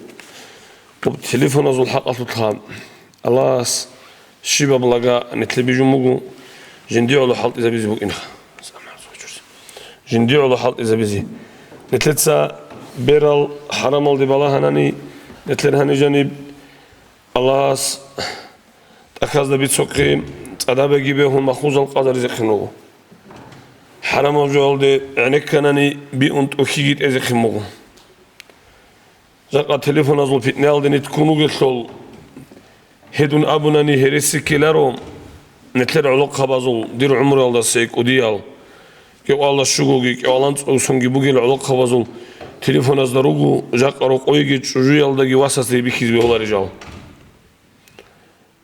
Телефоназул хӀакъалъулъха Аллагьас щибаб лага нилъе бижун буго, жиндиего хӀалтӀизабизе букӀинха. Жиндиего хӀалтӀизабизе. Нилъеца берал хӀарамалде балагьанани, нилъер гьанижаниб Аллагьас тӀахьазда бицухъе цӀадабиги бегьун махлукъзал къазаризехъин руго. ХӀарамаб жоялде гӀенекканани биун тӀухьиги тӀезехъин буго. Жакъа телефоназул питнаялде нилъ ккун вугелъул, гьедун абунани гьереси ккеларо, нилъер гӀолохъабазул дир гӀумруялдаса кӀудиял, кӀикъоялда щугоги, кӀикъоялда анцӀгоги бугел гӀолохъабазул телефоназда руго, жакъа рокъойги чӀужуялдаги васасде бихьизе бегьуларел жал.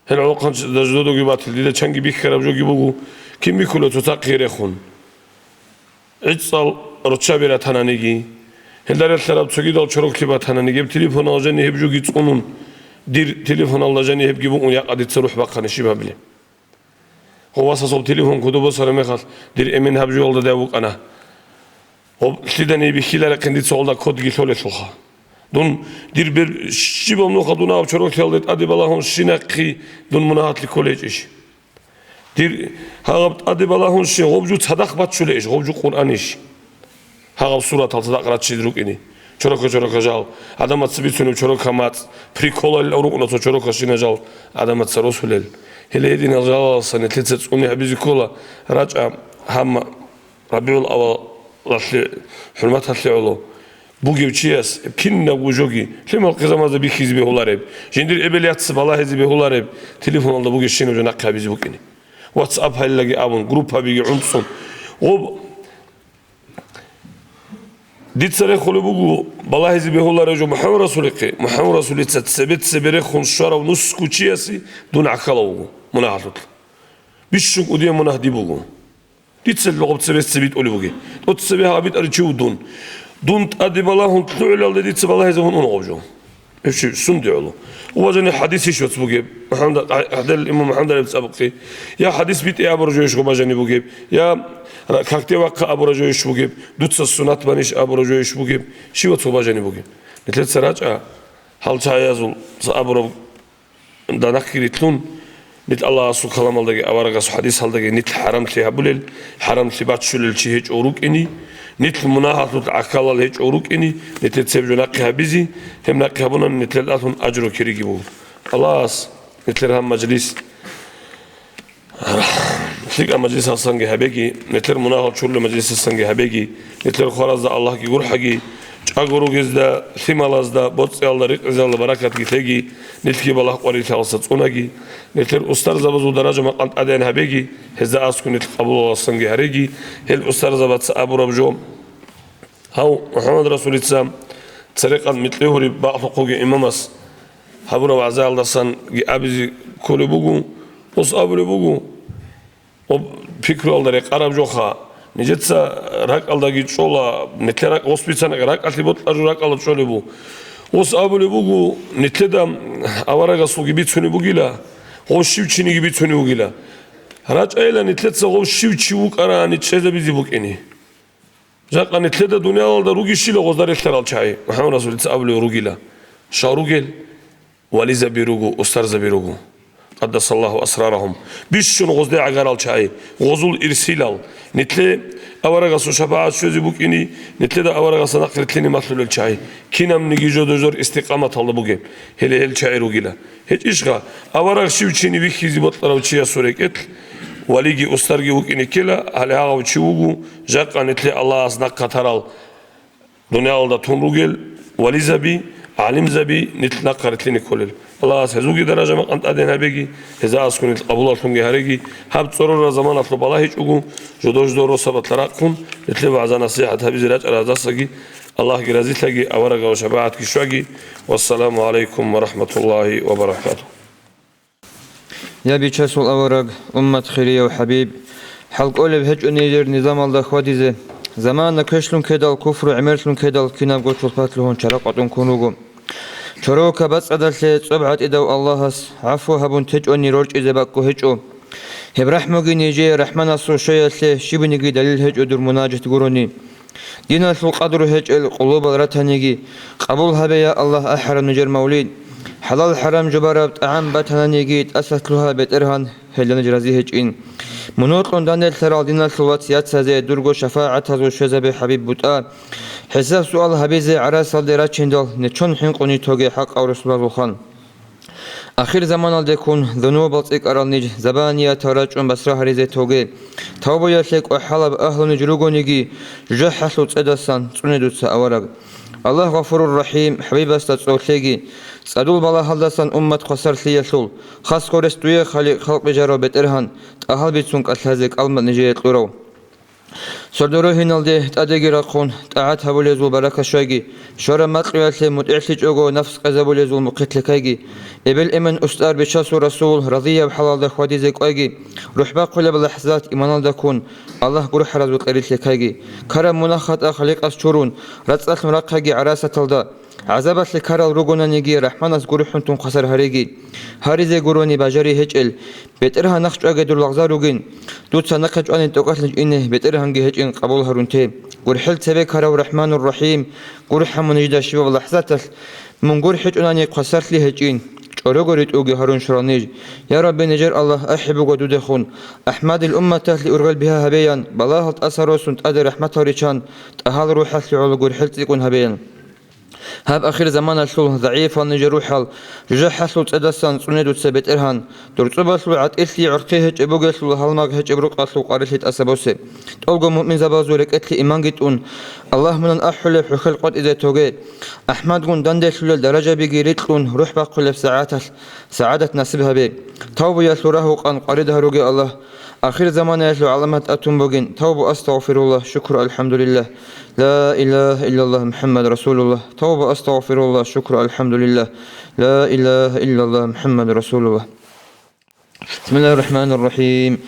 Гьел гӀолохъанчи даждодоги батил, дида чанги бихьараб жоги буго, кин бихьула цоцахъе рехун. ГӀицӀал руччаби ратананиги, гьелда релълъараб цогидал чороклъи батананиги, гьеб телефонал жани гьеб жоги цӀунун, дир телефоналда жани гьебги букӀун, якъа дица рухӀ бахъани щиб гьабилеб? Гъов васасул телефон кодоб босараб мехалъ, дир эмен гьаб жоялда дев вукӀана. Гъоб лъиданиги бихьиларехъин дица гъолда кодги лъолелъулха. Дун, дир бер щибаб нуха дун гьаб чороклъиялде тӀаде балагьун щинахъе дун мунагьалъе кколечӀищ? Дир гьаб тӀаде балагьун щин гъоб жо цадахъ баччулейищ, гъоб жо Къуръанищ? Гьаб суратал цадахъ раччизе рукӀине. Чорока-чорока жал, гӀадамаца бицунеб чорока мацӀ, приколал рукӀуна цо чорока щина жал гӀадамаца росулел. Гьеле гьединал жалаласа нилъеца цӀуне гьабизе ккола, рачӀа гьаб РабигӀул-аввалалъе хӀурматалъе гӀоло бугев чияс кинабго жоги, лъимал-хъизамазда бихьизе бегьулареб, жиндир эбел-яцаз балагьизе бегьулареб, телефоналда бугебщинаб жо нахъе гьабизе букӀине. WhatsApp гьайлаги абун, группабиги гӀунцӀун. Гъоб дица рехулеб буго балагьизе бегьуларев жо МухӀаммад Расулихъе, МухӀаммад Расулица цебе-цебе рехун щварав нусго чиясе дун гӀахьалав вуго мунагьалъулъ. Бищун кӀудияб мунагь диб буго. Дица лъугьоб цебесеб битӀулеб бугеб. ТӀоцебе гьаб битӀарав чи вуго дун. Дун тӀаде балагьун лъугӀулалде дица балагьизе гьун уна гъоб жо. Гьеб чи сунде гӀоло. Ва жани хӀадис иш вац бугеб. МухӀаммад, гьадел имам МухӀаммад гьариб цӀабухъе. Я хӀадис битӀи абураб жо иш гъоб бажани бугеб, я ра-, какде вахъа абураб жо иш бугеб, дуца сунат банищ абураб жо иш бугеб, щивац гъоб бажани бугеб. Нилъеца рачӀа, гьал чагӀазул абураб данахъги рилълъун, нилъ Аллагьасул каламалдаги аварагасул хӀадисалдаги нилъ хӀарамлъи гьабулел, хӀарамлъи баччулел чи гьечӀо рукӀине, нилъ мунагьалъулъ гӀахьалал гьечӀо рукӀине, нилъер цеб жо нахъе гьабизе, гьеб нахъе гьабунани нилъелалъун ажру кириги буго. Аллагьас нилъер гьаб мажлис лъикӀаб мажлисалсанги гьабеги, нилъер мунагьал чурулеб мажлисалсанги гьабеги, нилъер хваразда Аллагьги гурхӀаги, чӀаго ругезда, лъималазда, боцӀиялда, ризкъиялда баракатги лъеги, нилъги балагь-къварилъиялдаса цӀунаги, нилъер устарзабазул даража-макъам тӀадегӀан гьабеги, гьезда аскӀун нилъ къабулалдасанги гьареги, гьел устарзабаца абураб жо. Гьав МухӀаммад Расулица церекъад микьи гьуриб бакълъухъ вугев имамас гьабураб вагӀзаялдасанги абизе кколеб буго, гъос абулеб буго, гъоб пикруялда рекъараб жоха, нижеца ракӀалдаги чӀола, нилъер ракӀ гъос бицана, ракӀалъе бокьараб жо ракӀалда чӀолеб буго. Гъос абулеб буго, нилъеда аварагасулги бицунеб бугила, гъос щив чиниги бицунев вугила. РачӀайилан нилъеца гъов щив чи вукӀарани чӀезабизе букӀине. Жакъа нилъеда дуниялалда ругищила гъозда релълъарал чагӀи, МухӀаммад Расулица абулев ругила. Щал ругел? Вализаби руго, устарзаби руго. Къаддасаллагьу асрарагьум. Бищун гъозде гӀагарал чагӀи, гъозул ирсилал. Нилъе аварагасул шапагӀат щвезе букӀине, нилъеда аварагасда нахъ рилълъине малъулел чагӀи. Кинабниги жодор-жодор истикъаматалда бугеб, гьеле гьел чагӀи ругила. ГьечӀищха, авараг щив чине вихьизе бокьарав чиясул рекӀелъ валиги устарги вукӀине ккела, гьале гьагъав чи вуго, жакъа нилъе Аллагьас нахъа тарал дуниялалда тун ругел вализаби, гӀалимзаби нилъ нахъа рилълъине кколел. Аллагьас гьезулги даража-макъам тӀадегӀан гьабеги, гьезда аскӀун нилъ къабулалъунги гьареги, гьаб цӀорораб заманалъул балагьичӀого, жодор-жодор росабалъа рахъун, нилъе вагӀза-насихӀат гьабизе рачӀараздасаги Аллагьги разилъаги, аварагасул шапагӀатги щваги. Вассаламу гӀалайкум ва рахӀматуллагьи ва баракатугь. Я бичасул авараг, уммат хирияв ХӀабиб, хӀалкӀолеб гьечӀо нижер низамалда хьвадизе. Замана квешлъун ккедал, куфру гӀемерлъун ккедал, кинабго чулпат лъугьун чара къватӀун ккун руго. Чорока бацӀцӀадалъе цӀоб гӀатӀидав Аллагьас гӀафу гьабун течӀони рорчӀизе бакӀго гьечӀо. Гьеб рахӀмуги нижее РахӀманасул щвеялъе щибниги далил гьечӀо дур мунажат гурони. Диналъул къадру гьечӀел къулубал ратаниги, къабул гьабе, я Аллагь, ахӀараб нижер мавлид. ХӀалал-хӀарам жубараб тӀагӀам батананиги, тӀаса лъугьа, БетӀергьан, гьелда ниж рази гьечӀин. Мунукьун данделъарал диналъул вац-яцазе дурго шафагӀатазул щвезабе ХӀабиб бутӀа. ХӀисаб-суал гьабизе гӀарасалде рачиндал нечон хӀинкъуни тоге хӀакъав росулазул хан. Ахир заманалдеккун зунубал цӀикӀкӀарал ниж забаниятал рачӀун басра гьаризе тоге. Тавбуялъе кӀвахӀалаб агьлу ниж ругониги, жужахӀалъул цӀедасан цӀуне дуца авараг. Аллагь Гъафурур Рахим, ХӀабибасда цӀолъеги, цӀадул балагьалдасан уммат хвасарлъиялъул, хасго рес дуе, Халикъ, халкъ бижарав БетӀергьан, тӀагьал бицун кӀалъазе кӀалман нижее кьурав. Сордо рогьиналде тӀадеги рахъун, тӀагӀат гьабулезул баракат щвайги, щвараб макьуялъе мутӀигӀлъичӀого нафс къезабулезул мухъилъ лъекайги, эбел-эмен, устар, бичасул расул разияб хӀалалда хьвадизе кӀвайги, рухӀ бахъулеб лахӀзат иманалда ккун, Аллагь гурхӀаразул къерилъ лъекайги, ккараб мунагь-хатӀа Халикъас чурун, рацӀцӀалъун рахъайги гӀарасаталда, гӀазабалъе ккарал ругонаниги, РахӀманас гурхӀун тун хвасар гьариги. Гьаризе гурони бажари гьечӀел, БетӀергьан, нахъчӀваге дур лагъза ругин. Дуца нахъе чӀванин тӀокӀалъин ине, БетӀергьанги гьечӀин къабул гьарун те. ГурхӀел цебе ккарав РахӀманур Рахим, гурхӀа мун нижда щибаб лахӀзаталъ, мун гурхӀичӀунани хвасарлъи гьечӀин, чӀорого ритӀуги гьарун щурал ниж. Я Рабби, нижер Аллагь ахӀи буго дудехун, АхӀмадил умматалъе ургъел бигьа гьабеян, балагьал тӀаса росун тӀаде рахӀматал риччан, тӀагьал рухӀалъе гӀоло гурхӀел цӀикӀкӀун гьабеян. Гьаб ахир заманалъул загӀипал нижер рухӀал, жужахӀалъул цӀедасан цӀуне дуца, БетӀергьан, дур цӀубалъул гӀатӀилъи гӀорхъи гьечӀеб бугелъул, гьалмагъ гьечӀеб рукъалъул къварилъи тӀаса босе. ТӀолго муъминзабазул рекӀелъе иманги тӀун, Аллагь мунан ахӀулеб хӀухьел къватӀизе тоге. АхӀмадгун данделъулел даражабиги рикьун, рухӀ бахъулеб сагӀаталъ сагӀадат насиб гьабе. Тавбуялъул рагьукъан къварид гьаруге, Аллагь. Ахир заманаялъул гӀаламат тӀатун бугин: тавбу, астагъфируллагь, шукру, алхӀамдулиллагь, ла илагьа иллаллагь, МухӀаммад расулуллагь. Тавбу, астагъфируллагь, шукру, алхӀамдулиллагь, ла илагьа иллаллагь, МухӀаммад расулуллагь. بسم الله الرحمن الرحيم.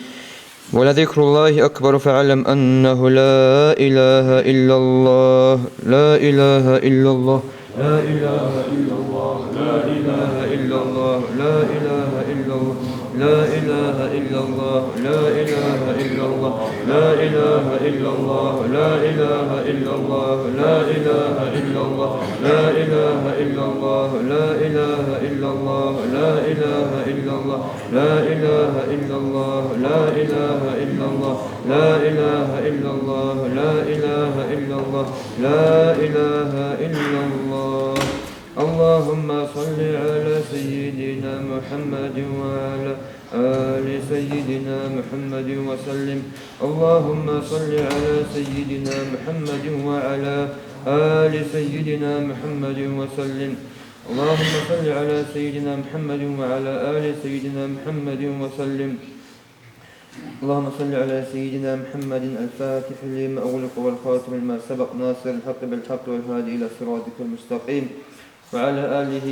ولذكر الله أكبر فاعلم أنه لا إله إلا الله، لا إله إلا الله. لا إله إلا الله، لا إله إلا الله، لا إله إلا الله، لا إله إلا الله، لا إله إلا الله، لا إله إلا الله، لا إله إلا الله، لا إله إلا الله، لا إله إلا الله، لا إله إلا الله، لا إله إلا الله، لا إله إلا الله، لا إله إلا الله، لا إله إلا الله، لا إله إلا الله، لا إله إلا الله. اللهم صل على سيدنا محمد وعلى آل سيدنا محمد وسلم. اللهم صل على سيدنا محمد وعلى آل سيدنا محمد وسلم. اللهم صل على سيدنا محمد وعلى آل سيدنا محمد وسلم. اللهم صل على سيدنا محمد الفاتح لما أغلق والخاتم لما سبق ناصر الحق بالحق والهادي إلى صراطك المستقيم وعلى آله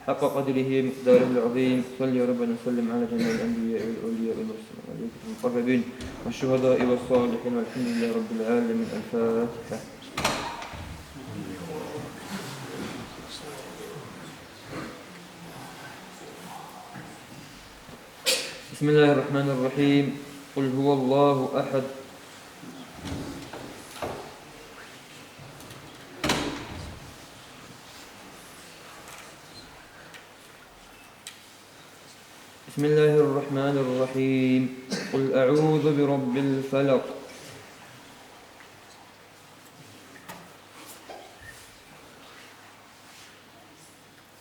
حق قدره ومقداره العظيم. صل يا ربنا وسلم على جميع الأنبياء والأولياء والمرسلين والملائكة المقربين والشهداء والصالحين والحمد لله رب العالمين. الفاتحة. بسم الله الرحمن الرحيم. قل هو الله أحد. بسم الله الرحمن الرحيم. قل أعوذ برب الفلق.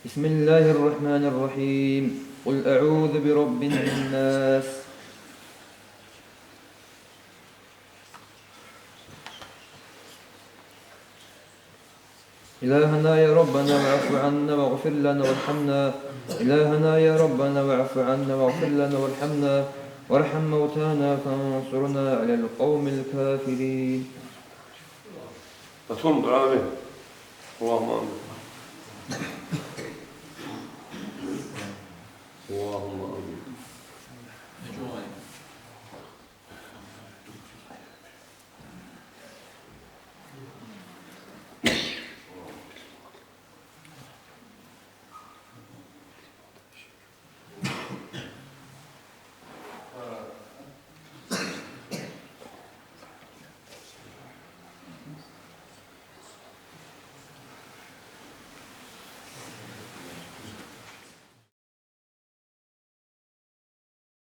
بسم الله الرحمن الرحيم. قل أعوذ برب الناس. إلهنا يا ربنا واعف عنا واغفر لنا وارحمنا. إلهنا يا ربنا واعف عنا واغفر لنا وارحمنا. وارحم موتانا فانصرنا على القوم الكافرين. اللهم آمين. اللهم آمين. اللهم آمين.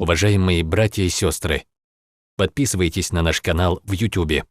Уважаемые братья и сестры, подписывайтесь на наш канал в Ютубе.